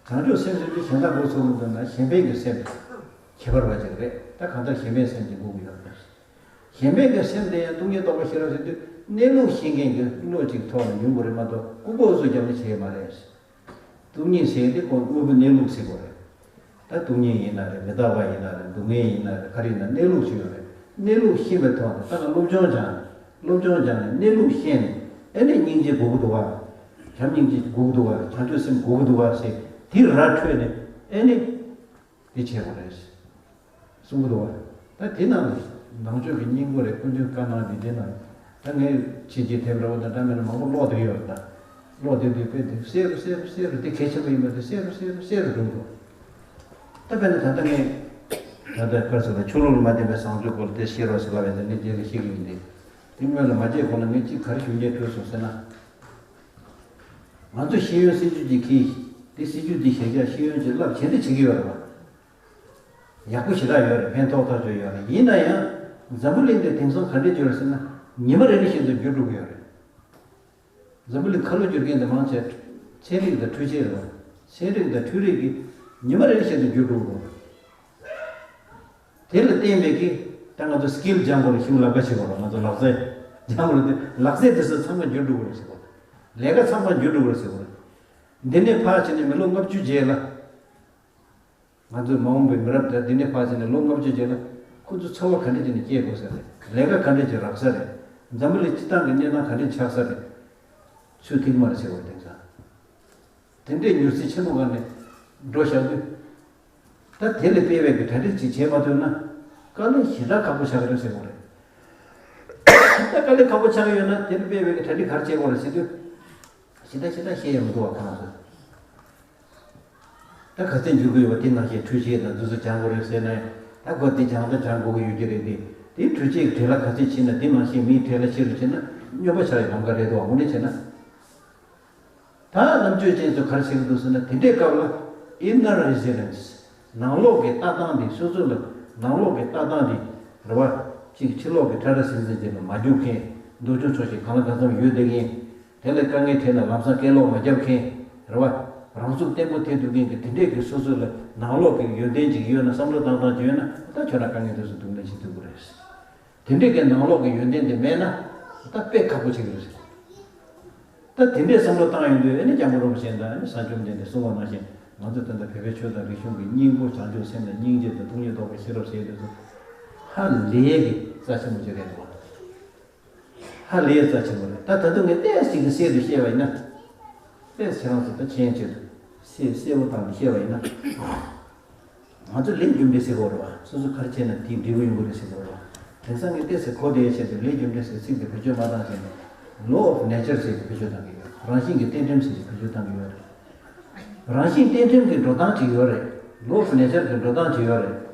བྱང་ཆུབ་སེམས་ཟེར་དུས་གཞན་དག་མགོ་ཚོས་མི་འདུག་ན། གཞན་ཕན་གྱི་སེམས། ཁྱད་པར་བ་ཅིག་རེད། ད་གང་ལྟར་གཞན་ཕན་སེམས་ཀྱི་སྒོ་ཀུན་ཡོད་པ། གཞན་ཕན་གྱི་སེམས་དེ་ཡང་སྟོང་ཉིད་རྟོགས་པའི་ཤེས་རབ་ཟེར་དུས། གནས་ལུགས་ཤེས་མཁན་གྱི་བློ་གཅིག་ཐོག་ནས་ཡོང་དགོས་རེད་མ་གཏོགས། ལྐུགས་པ་ཨུ་ཚུགས་རྒྱབ་ནས་བྱེད་ཡས་མ་རེད། སྟོང་ཉིད་ཟེར་དེ་ཁོ་དངོས་པོའི་གནས་ལུགས་ཟེར་དགོས་རེད། ད་སྟོང་ཉིད་ཡིན་ན་རེད། མི་རྟག་པ་ཡིན་ན་རེད། སྡུག་བསྔལ་ཡིན་ན་རེད། ག་རེ་ཡིན་ན་གནས་ལུགས་ཤིག་ཡོད་རེད། གནས་ལུགས་ཤེས་པའི་ཐོག་ནས་ད་ང་སློབ་སྦྱོང་སྦྱངས་ནས། སློབ་སྦྱོང་སྦྱངས་ནས་གནས་ལུགས་ཤེས་ནས། ཨ་ནི་སྙིང་རྗེ་དགོས་ཀྱི་འདུག་བ། བྱམས་སྙིང་རྗེ་དགོས་ཀྱི་འདུག་བ། བྱང་ཆུབ་སེམས་དགོས་ཀྱི་འདུག་བ་ཟེར། དེ་ར་འཕྲོད་ནས་ཨ་ནི་དེ་བྱེད་དགོས་རེད། གསུང་གི་འདུག་བ། ད་དེ་ནང་ནང་ཆོས་ཀྱི་སྙིང་པོ་རེད། སྐུ་མདུན་བཀའ་གནང་དེ་དེ་ནང་། ད་ངས་ཕྱི་རྒྱལ་དེབ་འདྲ་བོ་དང་འདྲ་མིན་འདྲ་མང་པོ་ཀློག་བསྡད་ཡོད་རེད། ད་ཀློག་བསྡད་དུས་དཔེ་དེ་གསལ་རུ་གསལ་རུ་གསལ་རུ། དེ་གལ་ཆེན་པོ་ཡིན་པ་དེ་གསལ་རུ་གསལ་རུ་གསལ་རུ་འགྲོ་འདུག་ད་དཔེར་ན་ད་ལྟ་ངས་ད་ལྟ་ག་རེ་ཟེར་ན། ཆོས་ལུགས་ལ་མ་བརྟེན་པའི་བཟང་སྤྱོད་སྐོར་དེ་ཤེས་རོགས་ཟེར་ལབ་ཡ་དེ་ངས་རྗེས་ལ་ཤེས་ཀྱི་ཡིན་ཏེ། དེ་སྔོན་ལ་མ་བརྗེད་གོང་ལ་ངས་གཅིག་ག་རེ་ཞུ་སྙིང་བྲོས་སོང་ཟེར་ན། ང་ཚོ་ཤེས་ཡོན་སྲིད་ཇུས་ཅིག་གིས། དེ་སྲིད་ཇུས་འདི་གཞིར་བཞག་ཤེས་ཡོན་ཅིག་བསླབ་བྱས་འདི་བྱེད་ཀྱི་ཡོད་རེད་བ། ཡག་པོ་ཞེ་དྲག་ཡོད་རེད། ཕན་ཐོགས་ཐག་ཆོད་ཡོད་རེད། ཡིན་ན་ཡང་འཛམ་བུ་གླིང་འདི་དེང་སང་ག་འདྲས་ཡོད་རེད་ཟེར་ན། ཉི་མ་རེ་རེ་བཞིན་དུ་འགྱུར་འགྲོ་གི་ཡོད་རེད། འཛམ་བུ་གླིང་ཁ་ལོ་བསྒྱུར་མཁན་དེ་མང་ཆེ་ཚན་རིག་དང་འཕྲུལ་ཆས་རེད་བ། ཚན་རིག་དང་འཕྲུལ་རིག་གིས་ཉི་མ་རེ་རེ་བཞིན་དུ་འགྱུར་འགྲོ་གི་ཡོད་རེད། དེ་ལ་བརྟེན་པའི་གི་ད་ང་ཚོ་སི་ཀིལ་སྦྱང་དགོས་རེད། ཞིག་ལབ་ཀ་བྱེད་དགོས་རེད། ང་ཚོ་ལག་རྩལ་སྦྱང་དགོས་རེད། དེ་ལག་རྩལ་དེ་ཚོ་ཚང་མ་འགྱུར་འགྲོ་གི་རེད་ཟེར་གོ། ལས་ཀ་ཚང་མ་འགྱུར་འགྲོ་གི་རེད་ཟེར་གོ། འདི་ནས་ཕར་ཕྱིན་ནས་མི་ལོ་ལྔ་བཅུ་རྗེས་ལ། ང་ཚོའི་མ་འོངས་པའི་མི་རབས་དེ་འདི་ནས་ཕར་ཕྱིན་ནས་ལོ་ལྔ་བཅུ་རྗེས་ལ་ཁོ་ཚོ་འཚོ་བ་ག་འདྲ་བྱས་ནས་སྐྱེལ་དགོས་ས་རེད། ལས་ཀ་ག་འདྲ་བྱས་རག་ས་རེད། འཛམ་བུ་གླིང་སྤྱི་བཏང་གི་གནས་སྟངས་ག་འདྲ་ཆགས་ས་རེད། ཚུལ་ཐིག་མ་རེད་ཟེར་བ་དེང་སང་། དེ་འདྲའི་མྱུར་ཚད་ཆེན་པོ་སྒང་ནས་འགྲོ་བཞག་དུས། ད་དེ་ལ་དཔེ་བའི་གི་གྲ་སྒྲིག་ཅིག་བྱེད་མ་ཐུབ་ན། དཀའ་ལས་ཞེ་དྲག་ཁག་པོ་ཆགས་ཀྱི་རེད་ཟེར་དགོས་རེད། ད་དཀའ་ལས་ཁག་པོ་ཆགས་ཀྱི་ཡོད་ན་དེ་ལ་དཔེ་བའི་གི་གྲ་སྒྲིག་ག་རེ་བྱེད་དགོས་རེད་ཟེར་དུས། ཞེ་དྲག་ཞེ་དྲག་བཤད་ཡ་མི་འདུག་བ་ཁོ་རང་ཚོས། ད་ག་ཚོད་འཇུག་གི་ཡོད་པ་དེ་ནང་བཞིན་འཕྲུལ་ཆས་དང་འདི་ཚོ་སྦྱང་དགོས་རེད་ཟེར་ནས། ད་ཁོ་དེ་སྦྱང་ད་སྦྱང་དགོས་ཀྱི་ཡོད་ཀྱི་རེད་དེ། དེ་འཕྲུལ་ཆས་ཀྱི་གྲས་ལ་ག་ཚོད་ཕྱིན་ན་དེ་ནང་བཞིན་མིའི་གྲས་ལ་ཕྱིན་རུ་ཕྱིན་ན་སྨྱོན་པ་ཆགས་ཡོད་ལམ་ཁ་རེད་འདུག་བ། དངོས་གནས་བྱས་ན། ད་རྣམ་དཔྱོད་ཅན་ཚོས་ག་རེ་བྱེད་ཀྱི་འདུག་ཟེར་ན། དེ་འདྲའི་སྐབས་ལ་inner resilience། ནང་ལོགས་ཀྱི་ལྟ་སྟངས་དེ། སོ་སོ་ལ་ནང་ལོགས་ཀྱི་ལྟ་སྟངས་དེ་རེད་བ། གཅིག་ཕྱི་ལོགས་ཀྱི་ཕྲ་ར་ཟིང་ཟིང་ཅན་ལ་མ་རྒྱུག་མཁན། འདོད་ཆུང་ཆོག་ཤེས་གང་ལ་གང་འཚམ་ཡོད་བསྡད་མཁན། དེ་ལས་དཀའ་ངལ་འཕྲད་ན་ལམ་སང་སྐད་ལོག་མ་རྒྱབ་མཁན། རེད་བ། རང་ཚུགས་བརྟན་པོ་ཐེབས་ཐུབ་མཁན་གྱི་དེ་འདྲས་ཀྱི་སོ་སོ་ལ་ནང་ལོགས་ཀྱི་ཡོན་ཏན་ཅིག་ཡོད་ན། བསམ་བློ་བཏང་སྟངས་ཅིག་ཡོད་ན། ད་ཁྱོད་རང་དཀའ་ངལ་དེ་ཚོ་སྡུག་བསྔལ་ཞིག་ཐུབ་ཀྱི་རེད། དེ་འདྲས་ཀྱི་ནང་ལོགས་ཀྱི་ཡོན་ཏན་དེ་མེད་ན་ད་དཔེ་ཁག་པོ་ཆགས་ཀྱི་རེད། ད་དེ་འདྲས་བསམ་བློ་བཏང་ཡོང་དུས། ཨ་ནི་སྐྱབས་མགོན་རིན་པོ་ཆེ་དང་། ཨ་ནི་ས་བཅོམ་ལྡན་འདས་གསུངས་པ་ནང་བཞིན། ང་ཚོ་ད་ལྟ་བོད་པའི་ཆོས་དང་རིག་གཞུང་གི་སྙིང་པོ་བྱང་ཆུབ་སེམས་དང་སྙིང་རྗེ་དང་སྟོང་ཉིད་རྟོགས་པའི་ཤེས་རབ་ཟེར་དེ་ཚོ་ཧ་ལས་ཀྱི་རྩ་ཆེན་པོ་ཅིག་རེད་འདུག་བ། ཧ་ལས་རྩ་ཆེན་པོ་རེད། ད་ད་དུང་ངས་ཏོག་ཙམ་གྱི་གསལ་དུ་བཤད་པ་ཡིན་ན། ཏོག་ཙམ་ཁྱེད་རང་ཚོ་ད་མཁྱེན་ཆེད་དུ་གསལ་གསལ་པོ་བཏང་ནས་བཤད་པ་ཡིན་ན། ང་ཚོ་ལས་རྒྱུ་འབྲས་ཟེར་གྱི་ཡོད་རེད་བ། སོ་སོ་ག་རེ་བྱས་ན་དེའི་འབྲས་བུ་ཡོང་གི་རེད་ཟེར་གྱི་ཡོད་རེད་བ། དེང་སང་ངས་ཏོག་ཙམ་གོ་བདེ་ཡའི་ཆེད་དུ་ལས་རྒྱུ་འབྲས་ཟེར་ཚིག་དེ་བེད་སྤྱོད་མ་བཏང་བྱས་ནས། Law of nature ཟེར་དེ་བེད་སྤྱོད་བཏང་གི་ཡོད་རེད། རང་བཞིན་གྱི་རྟེན་འབྲེལ་ཟེར་དེ་བེད་སྤྱོད་བཏང་གི་ཡོད་རེད། རང་བཞིན་རྟེན་འབྲེལ་གྱི་འགྲོ་སྟངས་ཅིག་ཡོད་རེད། Law of nature གྱི་འགྲོ་སྟངས་ཅིག་ཡོད་རེད།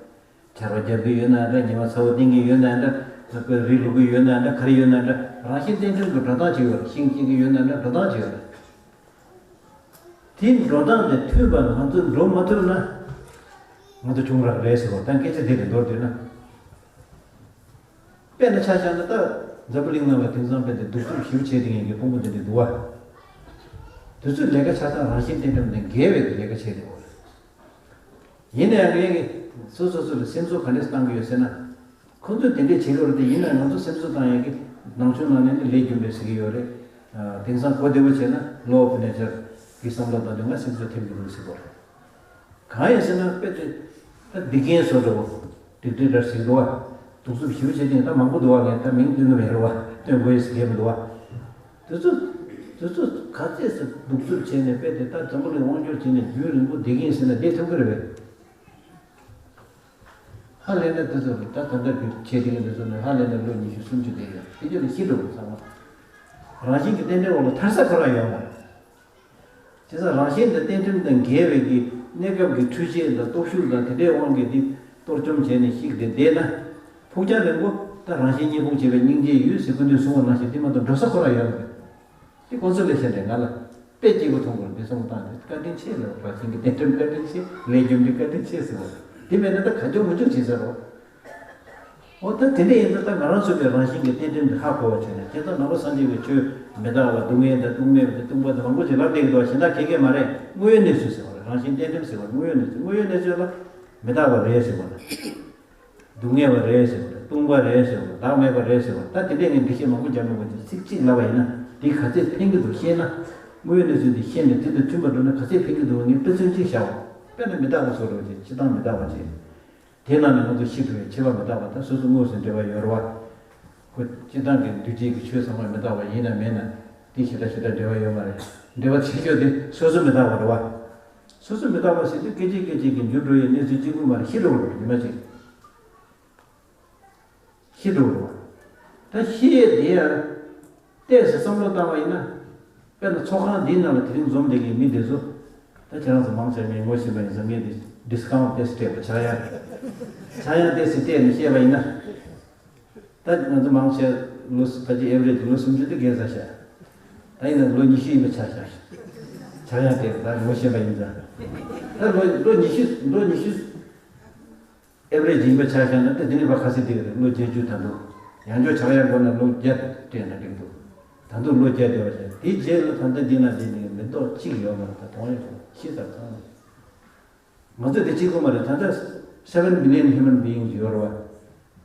ཆར་པ་བརྒྱབ་ཀྱི་ཡོད་ན་འདྲ། ཉི་མ་ཚ་བོ་བསྟན་གྱི་ཡོད་ན་འདྲ། རི་ལུག་གི་ཡོད་ན་འདྲ། ག་རེ་ཡོད་ན་འདྲ། རང་བཞིན་རྟེན་འབྲེལ་གྱི་འགྲོ་སྟངས་ཅིག་ཡོད་རེད། ཤིང་སྐྱེ་གི་ཡོད་ན་འདྲ། འགྲོ་སྟངས་ཅིག་ཡོད་རེད། དེའི་འགྲོ་སྟངས་དེ་མཐུན་པར་ང་ཚོ་འགྲོ་མ་ཐུབ་ན། ང་ཚོ་ཆུང་རག་རེད་ཟེར་བ་དང་། སྐད་ཆ་དེ་རེད་མདོར་བསྡུས་ན། དཔེར་ན་ཆ་བཞག་ན། ད་འཛམ་བུ་གླིང་ནང་ལ་དེང་སང་དཔེ་དེ་གདུག་རྩུབ་ཞེ་པོ་བྱེད་བསྡད་མཁན་གྱི་དཔོན་པོ་དེ་འདྲ་འདུག་བ། དེ་ཚོས་ལས་ཀ་ཆ་ཚང་རང་བཞིན་རྟེན་འབྲེལ་དང་འགལ་བའི་ལས་ཀ་བྱས་འདུག་བ། ཡིན་ན་ཡང་ངས་སོ་སོ་སོ་ལ་སེམས་གསོ་ག་འདྲས་བཏང་གི་ཡོད་ཟེར་ན། ཁོ་ཚོས་དེ་འདྲས་བྱེད་ཀྱི་ཡོད་རེད་དེ། ཡིན་ན་ང་ཚོ་སེམས་གསོ་བཏང་ཡག་གི་ནང་ཆོས་ནང་ནས་ནི་ལས་རྒྱུ་འབྲས་ཟེར་གྱི་ཡོད་རེད། ཨ། དེང་སང་གོ་བདེ་བོ་བྱས་ན་Law of Nature གི་བསམ་བློ་བཏང་དུས་ང་སེམས་གསོ་ཐེབས་ཀྱི་འདུག་ཟེར་གོ། གང་ཡིན་ཟེར་ན། དཔེ་དེ་ད་སྡིག་རྒན་བཟོ་འདྲ་བོ། སྡིག་སྒྲིབ་འདྲ་ཞིག་འདུག་བ། གདུག་རྩུབ་ཞེ་པོ་བྱེད་མཁན་ད་མང་པོ་འདུག་བ། ངས་ད་མིང་སྟོན་གྱི་མེད་རེད་བ། སྟོན་དགོས་ཡོད་ཟེར་གྱི་མི་འདུག་བ། དེ་ཚོ་དེ་ཚོ་ག་ཚད་ཟེར་གདུག་རྩུབ་བྱས་ནས། དཔེ་དེ་ད་འཛམ་བུ་གླིང་དབང་སྒྱུར་བྱས་ནས་རྒྱུན་རིང་པོ་བསྡད་ཀྱི་ཡིན་ཟེར་ན་བསྡད་ཐུབ་ཀྱི་རེད་པས། ཧ་ལས་ན་དེ་ཚོ་ད་ད་ལྟ་གི་བྱས་བསྡད་མཁན་དེ་ཚོ་ནི་ཧ་ལས་ན་ལོ་ཉི་ཤུ་སུམ་ཅུ་བསྡད་ཡོད། དེ་རྗེས་ལ་ཤི་འགྲོ་བ་ཚང་མ། རང་བཞིན་གྱི་རྟེན་འབྲེལ་འོག་ལ་ཐར་ས་ཁོ་རང་ཡོད་མ་རེད། བྱས་ཙང་རང་བཞིན་དང་རྟེན་འབྲེལ་དང་འགལ་བའི་གི་གནས་སྐབས་ཀྱི་འཕྲུལ་ཆས་དང་སྟོབས་ཤུགས་དང་དེ་འདྲའི་དབང་གིས་དེ་གཏོར་བཅོམ་བྱས་ནས་ཤི་སྟེ་བསྡད་ན། ཕུགས་རྒྱང་རིང་པོ་ད་རང་བཞིན་གཉིས་ཕུང་བྱས་པའི་སྙིང་རྗེའི་ཡུལ་ཟེར་སྐུ་མདུན་གསུངས་པ་ནང་བཞིན་དེ་མ་གཏོགས་འགྲོ་ས་ཁོ་རང་ཡོད་མ་རེད། དེ་ཁོང་ཚོ་ལས་གཞན་རེད། ང་ལ་དཔེ་སྐྱིད་པོ་མཐོང་དགོས་རེད། དེ་བསམ་བློ་བཏང་སྟེ། བཀའ་དྲིན་ཆེ་ལབ། རང་བཞིན་གྱི་རྟེན་འབྲེལ་བཀའ་དྲིན་ཆེ། ལས་རྒྱུ་འབྲས་བཀའ་དྲིན་ཆེ་ཟེར་བ། དེ་མེད་ན་ད་ག་འཇོག་མི་འཇོག་བྱེད་ས་རེད། འོ། ད་དེ་འདྲ་ཡིན་ཙང་ད་ང་རང་ཚོ་གི་རང་བཞིན་གྱི་རྟེན་འབྲེལ་འདི་ཧ་གོ་བ་བྱས་ནས། དེ་ལྟར་ནང་པ་སངས་རྒྱས་པའི་ཆོས་མི་རྟག་པ། སྡུག་བསྔལ་དང་སྡུག་མེད་པ་དང་སྟོང་པ་དང་མང་པོ་ཅིག་ལབ་བསྡད་ཀྱི་འདུག་བ། གཞན་དག་གས་གས་མ་རེད། དངོས་ཡོད་གནས་ཚུལ་ཟེར་བ་རེད། རང་བཞིན་རྟེན་འབྲེལ་ཟེར་བ་རེད། དངོས་ཡོད་གནས་ཚུལ། དངོས་ཡོད་གནས་ཚུལ་ལ་མི་རྟག་པ་རེད་ཟེར་བ་རེད། སྡུག་བསྔལ་བ་རེད་ཟེར་བ་རེད། སྟོང་པ་རེད་ཟེར་བ་རེད། བདག་མེད་པ་རེད་ཟེར་བ་རེད། ད་དེ་འདྲས་ངས་འགྲེལ་བཤད་མང་པོ་རྒྱབ་མི་དགོས་ཀྱི། ཚིག་གཅིག་ལབ་པ་ཡིན་ན། འདི་ག་ཚད་ཕན་གྱི་འདུག་ཤེས་ན། དངོས་ཡོད་གནས་ཚུལ་འདི་ཤེས་ནས་དེ་དང་མཐུན་པར་འགྲོ་ན་ག་ཚད་ཕན་གྱི་འདུག་ངས་དཔེ་མཚོན་གཅིག་བཞག་པ། དཔེར་ན་མི་རྟག་པ་བཟོ་འདྲ་བོ་ཅིག། འཆི་བདག་མི་རྟག་པ་ཅིག། དེ་ནང་ནས་ང་ཚོ་ཤི་འགྲོ་བའི་འཆི་བ་མི་རྟག་པ་དང་སོ་སོ་དངོས་སུ་འབྲེལ་བ་ཡོད་རེད་བ། ཁོ་སྤྱིར་བཏང་གི་འདུས་བྱས་ཀྱི་ཆོས་ཚང་མ་མི་རྟག་པ་ཡིན་ན་མིན་ན། དེ་ཞེ་དྲག་ཞེ་དྲག་འབྲེལ་བ་ཡོད་མ་རེད། འབྲེལ་བ་ཆེ་ཤོས་དེ་སོ་སོ་མི་རྟག་པ་རེད་བ། སོ་སོ་མི་རྟག་པ་ཟེར་དུས་སྐད་ཅིག་སྐད་ཅིག་གིས་འགྱུར་འགྲོ་ཡའི་གནས་ཚུལ་གཅིག་པུ་མ་རེད། ཤི་འགྲོ་གི་རེད། ཉི་མ་གཅིག་ཤི་འགྲོ་གི་རེད་བ། ད་ཤི་ཡས་དེ་ཡང་ཏོག་ཙམ་བསམ་བློ་བཏང་བ་ཡིན་ན། དཔེར་ན་ཚོགས་ཁང་འདིའི་ནང་ལ་དེ་རིང་འཛོམས་བསྡད་མཁན་མི་དེ་ཚོ། ད་ཁྱེད་རང་ཚོ་མང་ཆེ་ངས་ངོ་ཤེས་པ་ཡིན་ཙང་། ངས་དེ་ཌི་སི་ཀའུན་ཊི་ཏོག་ཙམ་སྤྲད་པ། ཆག་ཡང་ཆག་ཡང་ཏོག་ཙམ་སྤྲད་ནས་བཤད་པ་ཡིན་ན། ད་ང་ཚོ་མང་ཆེ་ལོ་ཕལ་ཆེར་ཨེ་ཝ་རེ་ཇི་ལོ་སུམ་ཅུ་དེ་བརྒལ་ཚར་ཤག། ད་ཡིན་ན་ལོ་ཉི་ཤུ་ཡིན་པ་ཆགས་ཤག། ཆག་ཡང་ཏོག་ཙམ། ད་ངོ་ཤེས་པ་ཡིན་ཙང་། ད་ལོ་ལོ་ཉི་ཤུ། ལོ་ཉི་ཤུ། ཨེ་ཝ་རེ་ཇི་ཡིན་པ་ཆ་བཞག་ན། ད་དེ་ནས་ཕར་ག་ཚོད་བསྡད་ཀྱི་རེད། ལོ་བརྒྱད་ཅུ། ད་དུང་ཡང་བསྐྱར་ཆག་ཡང་དགོས་ན་ལོ་བརྒྱ་སྤྲད་ན་འགྲིག་འདུག། ད་དུང་ལོ་བརྒྱ་བསྡད་པ་བྱས། དེའི་རྗེས་ལ་ད་ལྟ་འདི་ན་བསྡད་མཁན་མི་ཏོག་གཅིག་ཡོད་མ་རེད། ད་མཐོང་ཡོད་རེད། ཤི་ཚར་ཚང་མ། ང་ཚོ་དེ་གཅིག་པུ་མ་རེད། ད་ལྟ་seven billion human beings ཡོད་རེད་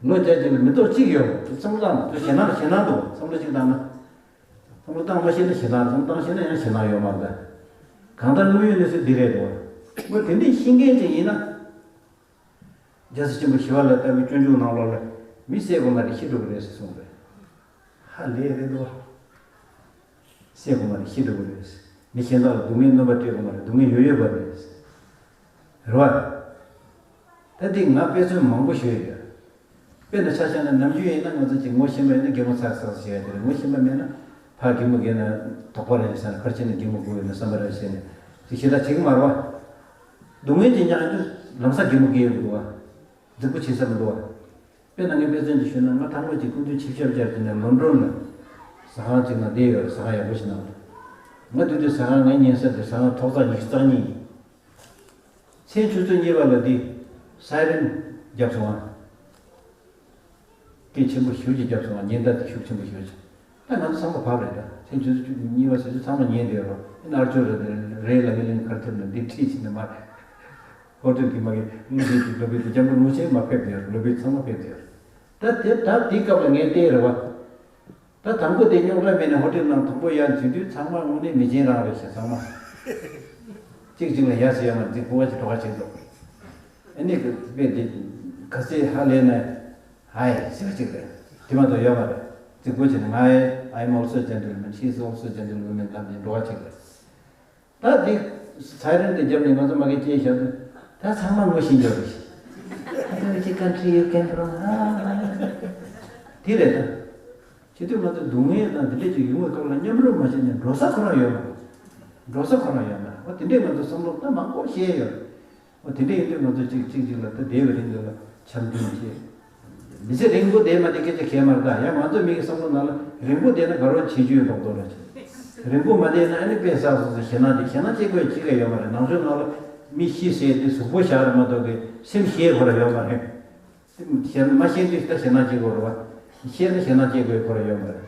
བ། ལོ་བརྒྱ་ཅིག་ལ་མི་ཏོག་གཅིག་ཡོད་རེད། བསམ་བློ་བཏང་། ད་ཞེད་སྣང་ཞེད་སྣང་འདུག། བསམ་བློ་གཅིག་བཏང་ན། བསམ་བློ་བཏང་མ་ཤེས་ན་ཞེད་སྣང་། བསམ་བློ་བཏང་ཤེས་ན་ཡང་ཞེད་སྣང་ཡོད་མ་རེད། ད་གང་ལྟར་དངོས་ཡོད་གནས་ཚུལ་འདི་རེད་འདུག་བ། དངོས་དེ་འདྲའི་ཤེས་མཁན་ཅིག་ཡིན་ན། རྒྱལ་སྲས་ཆེན་པོ་ཞི་བ་ལྷ་ལྟ་བུའི་སྤྱོད་འཇུག་ནང་ལོགས་ལ། མི་བསད་དགོས་མ་རེད། ཤི་འགྲོ་གི་རེད་ཟེར་གསུངས་པས། ཧ་ལས་རེད་འདུག། བསད་དགོས་མ་རེད། ཤི་འགྲོ་གི་རེད། མི་གཞན་དག་ལ་སྡུག་བསྔལ་སྣོན་པ་སྤྲད་དགོས་མ་རེད། སྡུག་བསྔལ་ཡོད་ཡོད་པ་རེད། རེད་བ། ད་འདི་ང་དཔེ་མཚོན་མང་པོ་ཞུས་ཡོད། དཔེར་ན་ཆ་བཞག་ན་ནམ་རྒྱུན་ཡིན་ན་ང་ཚོ་ཅིག་ངོ་ཤེས་པ་ཡིན་ན་གད་མོ་ཚག་ཚག་བྱེད་ཡ་དེ་རེད། ངོ་ཤེས་པ་མེད་ན་ཕར་གད་མོ་བགད་ན་དོགས་པ་རེད་ཟེར་ན། ཁར་ཕྱིན་ན་གད་མོ་སྒུག་ཡོད་ན་བསམ་པ་རེད་ཟེར་ནས་ཅིག་ཞེ་དྲག་བྱེད་ཀྱི་མ་རེད་བ། སྡུག་བསྔལ་གྱི་མྱང་དུས་ལམ་སང་གད་མོ་བགད་ཡོང་གི་འདུག་བ། རྫིག་པོ་བྱེད་ས་མི་འདུག་བ། དཔེར་ན་ངས་དཔེ་མཚོན་ཅིག་ཞུས་ན། ང་ཐང་པོ་ཅིག་སྐུ་མདུན་ཆིབས་ཞབས་བཅར་གྱི་ནས་ལོན་ཌོན་ལ་ཟ་ཁང་ཅིག་ནང་བསྡད་ཡོད་རེད། ཟ་ཁང་ཡག་པོ་ཞིག་ནང་ལ། ང་དེ་དུས་ཟ་ཁང་ངའི་ཉན་ས་དེ་ཟ་ཁང་ཐོག་བརྩེགས་ཉི་ཤུ་རྩ་གཉིས་ཡིན། མཚན་ཆུ་ཚོད་གཉིས་པ་ལ་འདི་སའི་རན་བརྒྱབ་སོང་ཨ། སྐད་ཆེན་པོ་ཞེ་ཅིག་བརྒྱབ་སོང་ཨ། ཉེན་བརྡ་དེ་ཤུགས་ཆེན་པོ་ཞེ་ཅིག་ད་ང་ཚོ་ཚང་མ་བབས་རེད། ད་མཚན་ཆུ་ཚོད་གཉིས་པ་ཟེར་དུས་ཚང་མ་ཉན་བསྡད་རོགས། ཨེ་མནར་གཅོད་རེད། དེ་རེད་ལ་ངས་ལན་གར་ཐེབས་ནས་འདི་ཁྲིད་ཕྱིན་ནས་མར་ཧོ་ཊེལ་གྱི་མ་གི་དངུལ་ཆེན་གྱི་ལོ་བེ་དེ་སྐྱབས་མགོན་རིན་པོ་ཆེ་མར་ཕེབས་བསྡད་རོགས། ལོ་བེ་ཚང་མ་ཕེབས་བསྡད་རོགས། ད་དེ་ད་དེའི་སྐབས་ལ་ངས་བལྟས་རེད་བ། ད་དང་པོ་དེ་རྙོག་དྲ་མེད་ནས་ཧོ་ཊེལ་ནང་དང་པོ་ཡར་འཛུལ་དུས་ཚང་མ་དངོས་གནས་མི་ཆེན་རང་རེད་ཤག་ཚང་མ་གཅིག་གཅིག་ལ་ཡ་ཟེར་ཡ་མ་རེད། འཛིང་ཁུ་བ་ཅིག་འགྲོ་ཁ་བྱེད་འདུག་ཨ་ནི་དཔེ་དེ་ག་ཚད་ཧ་ལས་ན། ཧའི་ཟེར་བ་ཅིག་རེད། དེ་མ་གཏོགས་ཡོད་མ་རེད། རྫིག་པོ་བྱས་ནས་ང་ཨེ། I'm also gentleman, she's also gentlewoman ལབ་ནས་འགྲོ་བ་ཅིག་རེད། ད་དེ་སའི་རན་དེ་བརྒྱབ་ནས་ང་ཚོ་མ་གི་སྐད་བཤད་དུས་ད་ཚང་མ་ངོ་ཤེས་འགྱོ་རེད། Which country you came from? དེ་རེད་ད། བྱེད་དུས་ང་ཚོ་སྡུག་བསྔལ་དང་དེ་འདྲས་ཅིག་ཡོང་བའི་སྐབས་ལ་མཉམ་རུབ་མ་བྱས་ནས་འགྲོ་ས་ཁོ་རང་ཡོད་མ་རེད། འགྲོ་ས་ཁོ་རང་ཡོད་མ་རེད། འོ་དེ་འདྲས་ང་ཚོ་བསམ་བློ་ད་མང་པོ་བཤད་ཡོད་རེད། འོ་དེ་འདྲ་ཡིན་དུས་ང་ཚོ་གཅིག་གཅིག་གཅིག་ལ་ད་བསྡད་པའི་རིང་དུ་ལ་འཆམ་མཐུན་བྱེད། མི་ཚེ་རིང་པོ་བསྡད་མ་བསྡད་སྐད་ཆ་གལ་མ་རེད། ད་ཡང་ང་ཚོ་མི་གི་བསམ་བློ་ནང་ལ་རིང་པོ་བསྡད་ན་དགའ་རོགས་བྱེད་རྒྱུ་ཡོད་མདོག་མདོག་རེད། རིང་པོ་མ་བསྡད་ན་ཨ་ནི་དཔེ་བསགས་སོང་ཟེར་ཞེད་སྣང་དེ། ཞེད་སྣང་སྐྱེ་དགོས་ཡ་ཅི་ག་ཡོད་མ་རེད། ནང་ཆོས་ནང་ལ་མི་ཤི་ཟེར་དེ་གཟུགས་པོ་བཞག་རེད་མ་གཏོགས་གི་སེམས་ཤེས་ཁོ་ར་ཡོད་མ་རེད། ཞེད་མ་ཤེས་དུས་ད་ཞེད་སྣང་སྐྱེ་དགོས་རེད་བ། ཤེས་ན་ཞེད་སྣང་སྐྱེ་དགོས་ཁོ་ར་ཡོད་མ་རེད།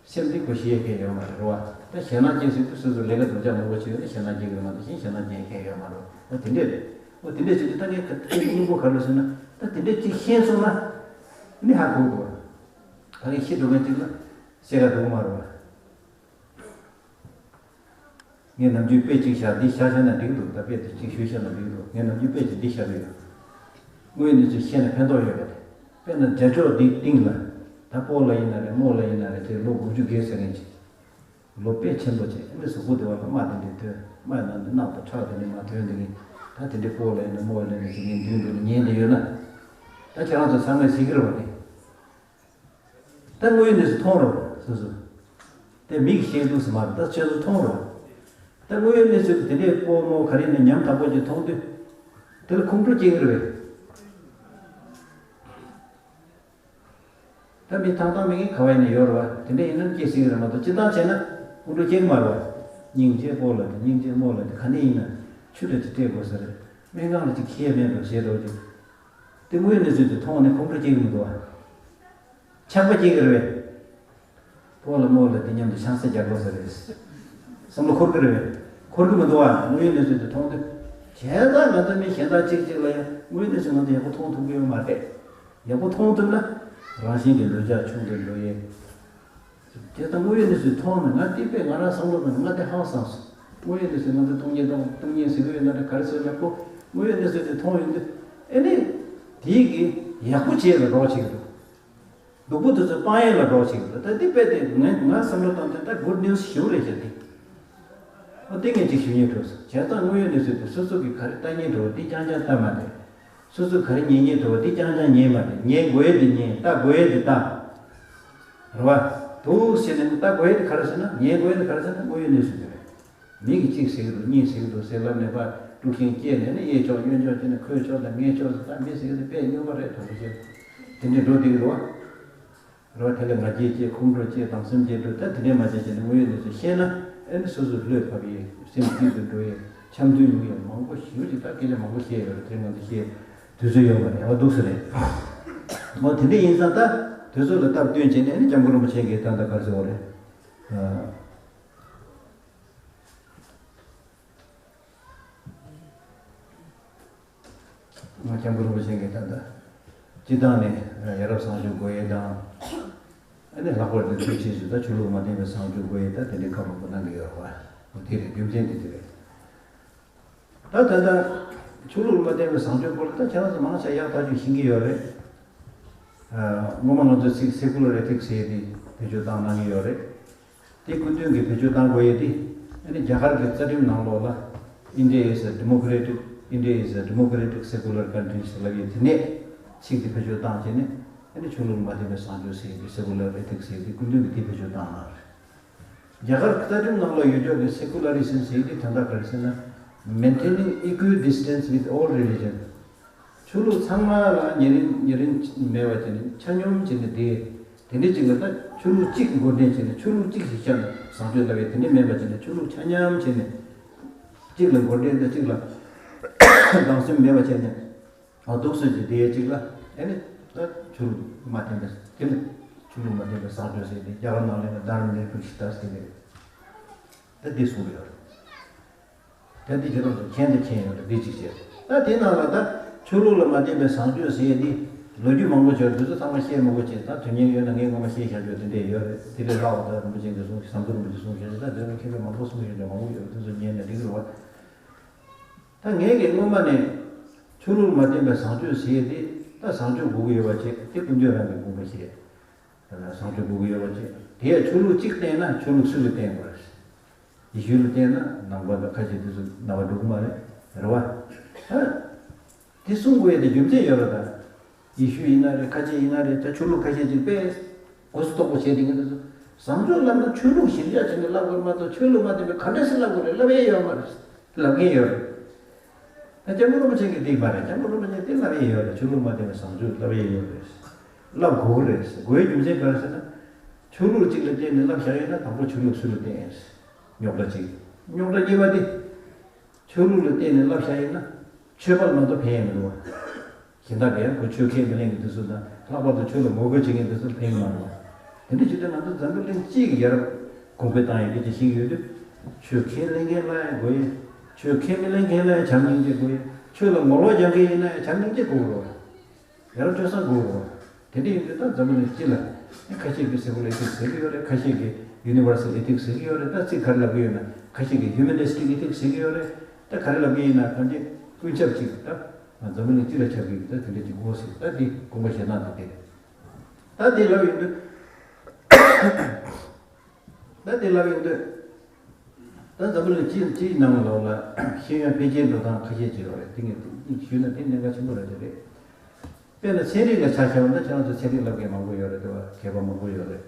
སེམས་འདི་ཁོ་ཤེས་མཁན་ཡོད་མ་རེད་བ། ད་ཞེད་སྣང་སྐྱེ་སྲིད་དུས་སོ་སོ་ལས་ཀ་སྡུག་ཅག་མང་པོ་བྱེད་ཡོད་ན་ཞེད་སྣང་སྐྱེ་གི་རེད་མ་གཏོགས་གཞན་ཞེད་སྣང་སྐྱེ་མཁན་ཡོད་མ་རེད། འོ་དེ་འདྲས་རེད། འོ་དེ་འདྲས་བྱེད་དུས་ད་ངས་ག་དེ་སྙིང་པོ་ག་རེ་ཟེར་ན། ད་དེ་འདྲས་གཅིག་ཤེས་སོང་ན་ནི་ཧ་གོ་གི་རེད་བ། ད་ངས་ཤི་འགྲོ་མཁན་གཅིག་ལ་བཤད་ག་འགྲོ་གི་མ་རེད་བ། ངས་ནམ་རྒྱུན་དཔེ་གཅིག་བཞག་འདི་བཞག་བཞག་ན་འགྲིག་འདུག་ད་དཔེ་དེ་གཅིག་ཞུས་བཞག་ན་འགྲིག་འདུག་ངས་ནམ་རྒྱུན་དཔེ་གཅིག་འདི་བཞག་གི་ཡོད། དངོས་ཡོད་གནས་ཚུལ་ཤེས་ན་ཕན་ཐོགས་ཡོད་པ་རེད། དཔེར་ན་རྒྱ་ཕྱོགས་འདིའི་སྟེང་ལ་ད་སྤོ་ལགས་ཡིན་ན་རེད། རྨོ་ལགས་ཡིན་ན་རེད། དེ་ལོ་དགུ་བཅུ་བརྒལ་ཟེར་མཁན་ཅིག་ལོ་དཔེ་ཆེན་པོ་བྱས། ཨ་ནི་གཟུགས་པོ་དེ་བ་ལ་རྨ་དེ་འདྲས་ཐོན། རྨ་ནང་དུ་རྣག་དང་ཁྲག་དེ་འདྲས་མར་ཐོན་དེ་གིན། ད་དེ་འདྲས་སྤོ་ལགས་ཡིན་ན་རྨོ་ལགས་ཡིན་ན་ཅིག་ངའི་མདུན་དུ་ཉན་དེ་ཡོད་ན། ད་ཁྱེད་རང་ཚོ་ཚང་མས་གཟིགས་ཀྱི་རེད་བ་དེ། ད་དངོས་ཡོད་གནས་ཚུལ་མཐོང་རོགས་སོ་སོ། དེ་མིག་གིས་ཤེས་འདུག་ཟེར་མ་རེད། ད་ཁྱེད་ཚོ་མཐོང་རོགས། ད་དངོས་ཡོད་གནས་ཚུལ་དེ་འདྲའི་སྤོ་རྨོ་ག་རེ་ནས་ཉམ་ཐག་པོ་ཅིག་མཐོང་དུས། དེ་ལ་ཁོང་ཁྲོ་སྐྱེ་གི་རེད་པས། ད་མི་ཐང་ཐང་མི་ངན་ག་བ་ཡིན་ན་ཡོད་རེད་བ། དེ་འདྲ་ཡིན་ན་སྐྱེ་སྲིད་ཀྱི་རེད་མ་གཏོགས། སྤྱིར་བཏང་བྱས་ན་ཁོང་ཁྲོ་སྐྱེ་གི་མ་རེད་བ། སྙིང་རྗེ་སྤོ་ལགས་དེ། སྙིང་རྗེ་རྨོ་ལགས་དེ། ག་ནས་ཡིན་ན་ཆུ་འདྲ་ཅིག་སྤྲད་དགོས་ས་རེད། སྨན་ཁང་ལ་ཅིག་ཁྱེར་མེད་འགྲོ་བྱས་འགྲོ་ཅིག་དེ་དངོས་ཡོད་གནས་ཚུལ་དེ་མཐོང་ནས་ཁོང་ཁྲོ་སྐྱེ་གི་མི་འདུག་བ། ཆགས་པ་སྐྱེ་གི་རེད་པས། སྤོ་ལགས་རྨོ་ལགས་དེ་མཉམ་དུ་ཆང་ས་རྒྱག་དགོས་ས་རེད། བསམ་བློ་འཁོར་གི་རེད་པས། འཁོར་གི་མི་འདུག་བ། དངོས་ཡོད་གནས་ཚུལ་དེ་མཐོང་དུས། བྱས་ཙང་ང་ཚོ་མི་གཞན་དག་གཅིག་གཅིག་ལ་ཡང་དངོས་ཡོད་གནས་ཚུལ་ང་ཚོ་ཡག་པོ་མཐོང་ཐུབ་ཀྱི་ཡོད་མ་རེད། ཡག་པོ་མཐོང་ཐུབ་ན་རང་བཞིན་གྱིས་འདོད་ཆགས་ཆུང་དུ་འགྲོ་ཡས། དེ་ལྟར་དངོས་ཡོད་གནས་ཚུལ་མཐོང་ནས་ང་དེ་དཔེ་ང་རང་བསམ་བློ་བཏང་ནས་ང་དེ་ཧང་སངས་སོང་། དངོས་ཡོད་གནས་ཚུལ་ང་ཚོ་སྟོང་ཉིད་སྟོང་སྟོང་ཉིད་ཟེར་གི་ཡོད་ན་འདྲ་ག་རེ་ཟེར་ན། ཁོ་དངོས་ཡོད་གནས་ཚུལ་དེ་མཐོང་ཡོང་དུས་ཨེ་ནི་དེའི་གི་ཡག་པོ་བྱས་ལ་རོགས་བྱེད་ཀྱི་འདུག་སྡུག་པོ་དེ་ཚོ་སྤང་ཡས་ལ་རོགས་བྱེད་ཀྱི་འདུག་ད་འདི་དཔེ་དེ་ངས་ང་བསམ་བློ་བཏང་དུས་ད་good news ཞེ་པོ་རེད་ཤག་འདི། ཨ་དེ་ངས་ཅིག་ཞུ་སྙིང་བྲོ་སོང་། བྱས་ཙང་དངོས་ཡོད་གནས་ཚུལ་དེ་སོ་སོ་གི་ག་རེ་ལྟ་སྙིང་བྲོ་བ་འདི་རྐྱང་རྐྱང་ལྟ་མ་རེད། སོ་སོ་ག་རེ་ཉན་སྙིང་བྲོ་བ་འདི་རྐྱང་རྐྱང་ཉན་མ་རེད། ཉན་དགོས་ཡས་དེ་ཉན། ལྟ་དགོས་ཡས་དེ་ལྟ། རེད་བ། འདུག་ཟེར་ནས་ལྟ་དགོས་ཡས་དེ་ག་རེ་ཟེར་ན། ཉན་དགོས་ཡས་དེ་ག་རེ་ཟེར་ན་དངོས་ཡོད་གནས་ཚུལ་དེ་རེད། མི་གིས་གཅིག་ཟེར་གི་འདུག་གཉིས་ཟེར་གི་འདུག་ཟེར་ལབ་ནས་ཕར་དཀྲུག་ཤིང་སྐྱེས་ནས་ནི་གཡས་ཕྱོགས་གཡོན་ཕྱོགས་བྱས་ནས་ཁོའི་ཕྱོགས་དང་ངའི་ཕྱོགས་སུ། ད་མི་ཟེར་གི་འདུག་དཔེ་སྨྱོན་པ་རེད་དྲང་པོ་བཤད། དེ་འདྲས་འགྲོ་བསྡད་ཀྱི་རེད་བ། རེད་བ། དེ་ལ་ང་རྒྱལ་སྐྱེ། ཁོང་ཁྲོ་སྐྱེ། སྡང་སེམས་སྐྱེ་འགྲོ། ད་དེ་འདྲས་མ་བྱས་བྱས་ནས་དངོས་ཡོད་གནས་ཚུལ་ཤེས་ན་ཨེ་ནི་སོ་སོ་བློས་བབས་ཡས། སེམས་སྐྱིད་དུ་འགྲོ་ཡས། འཆམ་མཐུན་ཡོང་ཡས་མང་པོ་ཞེ་པོ་ཅིག་ད་སྐད་ཆ་མང་པོ་བཤད་ཡོད་རེད། དེ་ང་ཚོ་བཤད་དུས་ཚོད་ཡོད་མ་རེད། ཨ་འདུག་སེ་རེད། འོ་དེ་འདྲས་ཡིན་ཙང་ད་དུས་ཚོད་ལ་སྟབས་བསྟུན་བྱས་ནས་ཨེ་ནི་སྐྱབས་མགོན་རིན་པོ་ཆེ་གིས་ད་ལྟ་ག་རེ་ཟེར་བ་རེད། ང་སྐྱབས་མགོན་རིན་པོ་ཆེ་གིས་ད་ལྟ་སྤྱི་བཏང་ནས་ཡ་རབས་བཟང་སྤྱོད་དགོས་ཡས་དང་། ཨ་ནི་ལྷག་པར་དུ་དུས་ཆེན་སུ་ད་ཆོས་ལུགས་མ་བརྟེན་པའི་བཟང་སྤྱོད་དགོས་ཡས་ད་དེ་འདྲའི་བཀའ་མང་པོ་གནང་གི་ཡོད་རེད་བ། འོ་དེ་རེད། རྒྱུ་མཚན་དེ་དེ་རེད། ད་ད་ལྟ་ཆོས་ལུགས་མ་བརྟེན་པའི་བཟང་སྤྱོད་སྐོར་ལ་ད་ཁྱེད་རང་ཚོ་མང་ཆེ་ཡག་ཐག་ཆོད་ཤེས་ཀྱི་ཡོད་རེད། ཨ་སྔོན་མ་ང་ཚོ་ཚིག་སེ་ཀུ་ལར་ཨེ་ཐིག་སི་ཟེར་ཡས་དེ་བེད་སྤྱོད་བཏང་གནང་གི་ཡོད་རེད། དེ་སྐུ་མདུན་གྱིས་བེད་སྤྱོད་བཏང་དགོས་ཡས་དེ། ཨ་ནི་རྒྱ་གར་གྱི་རྩ་ཁྲིམས་ནང་ལོགས་ལ། India is a democratic, India is a democratic secular country ཞེས་ལབ་ཡས་དེ་ནས་ཚིག་དེ་བེད་སྤྱོད་བཏང་བྱས་ནས། ཨ་ནི་ཆོས་ལུགས་མ་བརྟེན་པའི་བཟང་སྤྱོད་ཟེར་ཡས་ཀྱི་secular ethics ཟེར་ཡས་དེ་སྐུ་མདུན་གྱིས་དེ་བེད་སྤྱོད་བཏང་གནང་རེད། རྒྱ་གར་རྩ་ཁྲིམས་ནང་ལ་ཡོད་ཆོག་གི་secularism ཟེར་ཡས་དེ་དོན་དག་ག་རེ་ཟེར་ན། Maintaining equidistance with all religion. ཆོས་ལུགས་ཚང་མ་ལ་ཉེ་རིང་ཉེ་རིང་མེད་པ་བྱས་ནས་ཆ་སྙོམས་བྱས་ནས་བསྡད། དེ་འདྲའི་ཅིག་ལ་ད་ཆོས་ལུགས་གཅིག་འགོ་འདྲེན་བྱས་ནས་ཆོས་ལུགས་གཅིག་ཞིག་བཤད་ན་བཟང་སྤྱོད་ལབ་ཡས་དེ་འདྲ་མེད་པ་བྱས་ནས་ཆོས་ལུགས་ཆ་མཉམ་བྱས་ནས་གཅིག་ལ་འགོ་འདྲེན་དང་གཅིག་ལ་སྡང་སེམས་མེད་པ་བྱས་ནས། ཨ་འདུག་སེ་བྱས་བསྡད་ཡས་གཅིག་ལ་ཨ་ནི་ད་ཆོས་ལུགས་མ་བརྟེན་པའི་དེ་ལ་ཆོས་ལུགས་མ་བརྟེན་པའི་བཟང་སྤྱོད་ཟེར་ཏེ་རྒྱ་གར་ནང་ལ་ཡང་དྷརྨ་ནི་ར་པེག་ཤི་ཏ་ཟེར་ཏེ་ད་འདི་གསུངས་ཡོད་རེད། ད་འདི་ཁྱེད་རང་ཚོ་མཁྱེན་དང་མཁྱེན་ཡོད་རེད། འདི་གཅིག་བྱས། ད་དེ་ནང་ལ་ད་ཆོས་ལུགས་ལ་མ་བརྟེན་པའི་བཟང་སྤྱོད་ཟེར་ཡས་འདི་ལོ་རྒྱུས་མང་པོ་བྱས། འདི་ཚོ་ཚང་མ་བཤད་མང་པོ་བྱས། ད་དོན་སྙིང་ཡོད་ན་ངས་སྔོན་མ་བཤད་བཞག་རྒྱུ་དེ་འདྲས་ཡོད་རེད། དེ་ལས་ལྷག་པ་ད་རིན་པོ་ཆེ་གིས་གསུངས། ཟམ་གདོང་རིན་པོ་ཆེས་གསུངས་བཞག་རེད། ད་དེ་རིང་མཁས་པས་མང་པོ་གསུངས་ཡོད་རེད། མང་པོ་ཡོད་རེད། དེ་ཚོ་ཉན་ནས་འགྲིག་གི་རེད་བ། ད་ངས་ཀྱི་སྔོན་མ་ནས་ཆོས་ལུགས་མ་བརྟེན་པའི་བཟང་སྤྱོད་ཟེར་ཡས་དེ་ད་བཟང་སྤྱོད་དགོས་ཀྱི་ཡོད་པ་བྱས། དེ་སྐུ་མདུན་རང་གི་དགོངས་པ་བཞེས། བཟང་སྤྱོད་དགོས་ཀྱི་ཡོད་པ་བྱས། དེ་ཡང་ཆོས་ལུགས་གཅིག་བསྟེན་ན་ཆོས་ལུགས་སུ་ལ་བསྟེན་དགོས་རེད། ཡེ་ཤུ་ལ་བསྟེན་ན་ནང་པ་དང་ཁ་ཆེ་དེ་ཚོ་ནང་པ་འགྲོ་གི་མ་རེད། རེད་བ། ད་དེ་གསུང་དགོས་ཡས་དེ་རྒྱུ་མཚན་ཡོད་རེད་ད། ཡེ་ཤུ་ཡིན་ན་རེད། ཁ་ཆེ་ཡིན་ན་རེད། ད་ཆོས་ལུགས་ཁ་ཤས་ཅིག་དཔེ་གོ་ས་དོག་པོ་བྱས་དེ་ངས་དེ་ཚོ་བཟང་སྤྱོད་ལབ་ན་ཆོས་ལུགས་གཞིར་བཞག་བྱས་ནས་ལབ་དགོས་མ་གཏོགས་ཆོས་ལུགས་མ་བརྟེན་པའི་ག་འདྲ་ཞིག་ལབ་དགོས་རེད། ལབ་ཡས་ཡོད་མ་རེད། ལབ་མཁན་ཡོད་རེད། ད་སྐྱབས་མགོན་རིན་པོ་ཆེ་གིས་འདི་མ་རེད། སྐྱབས་མགོན་རིན་པོ་ཆེས་འདི་ལབ་ཡས་ཡོད་རེད། ཆོས་ལུགས་མ་བརྟེན་པའི་བཟང་སྤྱོད་ལབ་ཡས་ཡོད་རེད། ལབ་དགོས་རེད། དགོས་རྒྱུ་མཚན་ག་རེ་ཟེར་ན། ཆོས་ལུགས་གཅིག་ལ་བརྟེན་ནས་ལབ་བཞག་ཡོད་ན་དང་པོ་ཆོས་ལུགས་སུ་ལ་བརྟེན་ཡོད་རེད། རྙོག་དྲ་གཅིག་རྙོག་དྲ་གཉིས་པ་དེ། ཆོས་ལུགས་ལ་བརྟེན་ནས་ལབ་བཞག་ཡོད་ན། ཆོས་པ་ལ་མ་གཏོགས་ཕན་ཡས་མི་འདུག་བ། གཞན་དག་གིས་ཡང་ཁོ་ཆོས་ཁས་མི་ལེན་མཁན་དེ་ཚོ་དང་། ལྷག་པར་དུ་ཆོས་ལ་ངོ་རྒོལ་བྱེད་མཁན་དེ་ཚོར་ཕན་གྱི་མ་རེད་བ། དེ་འདྲ་བྱེད་དུས་ང་ཚོ་འཛམ་བུ་གླིང་སྤྱི་ཡི་ཡ་རབས་གོང་འཕེལ་བཏང་ཡས་སྐད་ཆ་བཤད་ཀྱི་ཡོད་དུས། ཆོས་ཁས་ལེན་མཁན་ལ་ཡང་དགོས་ཡས། ཆོས་ཁས་མི་ལེན་མཁན་ལ་ཡང་བྱམས་སྙིང་རྗེ་དགོས་ཡས། ཆོས་ལ་ངོ་ལོག་རྒྱག་མཁན་ཡིན་ན་ཡང་བྱམས་སྙིང་རྗེ་དགོས་རེད་བ། ཡ་རབས་སྤྱོད་བཟང་དགོས་རེད་བ། དེ་འདྲ་ཡིན་དུས་ད་འཛམ་བུ་གླིང་སྤྱི་ལ་ཁ་ཤས་ཀྱིས་secular ethics ཟེར་གྱི་ཡོད་རེད། ཁ་ཤས་ཀྱིས་universal ethics ཟེར་གྱི་ཡོད་རེད། ད་ཚིག་ག་རེ་ལབ་ཀྱི་ཡོད་ན། ཁ་ཤས་ཀྱིས་humanistic ethics ཟེར་གྱི་ཡོད་རེད། ད་ག་རེ་ལབ་ཀྱི་ཡིན་ན་གང་ཅི་ཀུན་ཁྱབ་ཅིག་ད་འཛམ་བུ་གླིང་སྤྱི་ལ་ཁྱབ་ཀྱི་ཡོད། ད་དེ་འདྲ་ཅིག་དགོས་ཟེར། ད་འདི་དགོངས་པ་བཞེས་སྟངས་དེ་རེད། ད་འདི་ལབ་ཡོང་དུས། ད་འདི་ལབ་ཡོང་དུས། ད་འཛམ་བུ་གླིང་སྤྱི་སྤྱིའི་ནང་ལོགས་ལ་ཤེས་ཡོན་འཕེལ་རྒྱས་འགྲོ་སྟངས་ཁ་ཤས་ཅིག་ཡོད་རེད། དེ་ངས་ཞུས་ན་དེ་གནད་འགག་ཆེན་པོ་རེད། དེ་རེད། དཔེར་ན་ཚན་རིག་ལ་ཆ་བཞག་པ་ན། ཁྱེད་རང་ཚོ་ཚན་རིག་ལབ་མཁན་མང་པོ་ཡོད་རེད། དེ་བ་མཁས་པ་མང་པོ་ཡོད་རེད།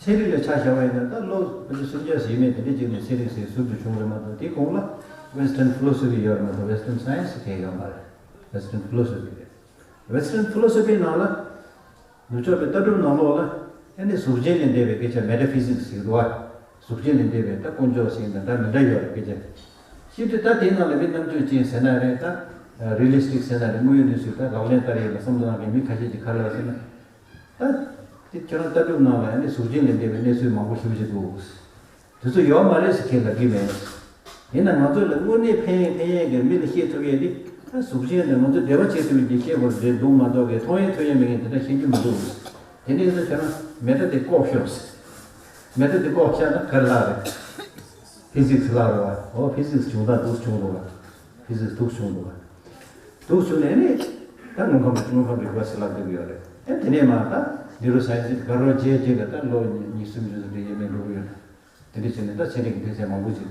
ཚན་རིག་ལ་ཆ་བཞག་པ་ཡིན་ན་ད་ལོ་ཕལ་ཆེར་སུམ་བརྒྱ་ཟིན་མེད་དེ་འདྲ་ཅིག་ནས་ཚན་རིག་ཟེར་ཟུར་དུ་བྱུང་རེད་མ་གཏོགས། དེའི་གོང་ལ་Western philosophy ཡོད་རེད་མ་གཏོགས། Western science ཟེར་མཁན་ཡོད་མ་རེད། Western philosophy རེད། Western philosophy ནང་ལ། ནུབ་ཕྱོགས་པའི་ལྟ་གྲུབ་ནང་ལོགས་ལ་ཨ་ནི་གཟུགས་ཅན་ལས་འདས་པའི་སྐད་ཆ། metaphysics ཟེར་གྱི་འདུག་བ། གཟུགས་ཅན་ལས་འདས་པའི་ད་དཀོན་མཆོག་ཟེར་ཡིན་ན་འདྲ་མི་འདྲ་ཡོད་རེད། སྐད་ཆ་བཤད་དུས་ད་དེའི་ནང་ལ་མི་རྣམ་དཔྱོད་ཅན་ཟེར་ན་རེད། ད་realistic ཟེར་ན་རེད། དངོས་ཡོད་གནས་ཚུལ་ད་ལག་ལེན་བསྟར་ཡས་ལ་བསམ་བློ་བཏང་མཁན་མི་ཁ་ཤས་ཀྱིས་ག་རེ་ལབ་ཟེར་ན། ད་དེ་ཁྱོད་རང་ལྟ་གྲུབ་ནང་ལ་ཨ་ནི་གཟུགས་ཅན་ལས་འདས་པའི་གནས་ཚུལ་མང་པོ་ཞེ་པོ་ཅིག་འདུག་དེ་ཚོ་ཡོད་མ་རེད་ཟེར་མཁན་ལབ་ཀྱི་མེད། ཡིན་ན་ང་ཚོ་ལ་དངོས་གནས་ཕན་ཡས་ཕན་ཡས་ཀྱི་མི་ལ་བཤད་ཐུབ་ཡས་དེ། ད་གཟུགས་ཅན་དེ་ང་ཚོ་བདེ་བ་བྱེད་ཐུབ་ཡས་ཀྱི་བཤད་དགོས་རེད་འདུག་མ་གཏོགས་ཀྱི་མཐོང་ཡས་ཐོས་ཡས་མེད་མཁན་དེ་འདྲ་བཤད་རྒྱུ་མི་འདུག་དེ་འདྲ་ཡིན་ན་ཁྱེད་རང་matter དེ་ལྐོག་ཤོག matter དེ་ལྐོག་བཞག་ན་ག་རེ་ལབ་རེད། physics ལབ་རེད་བ། འོ་physics བྱུང་ད་འདུག་བྱུང་འདུག་བ། physics འདུག་བྱུང་འདུག་བ། འདུག་བྱུང་ནས་ནི། ད་དངོས་ཁམས་དངོས་ཁམས་རིག་པ་ཟེར་ལབ་བསྡད་ཀྱི་ཡོད་རེད། ཨེ་དེ་ནས་མ་ད་neuroscience དགའ་རོགས་རྗེས་རྗེས་ལ་ད་ལོ་ཉི་ཤུ་སུམ་ཅུ་ཙམ་རེ་ཡས་མས་འགྲོ་གི་ཡོད་རེད། དེ་འདྲ་བྱས་ནས་ད་ཚན་རིག་གི་སྡེ་ཚན་མང་པོ་ཅིག་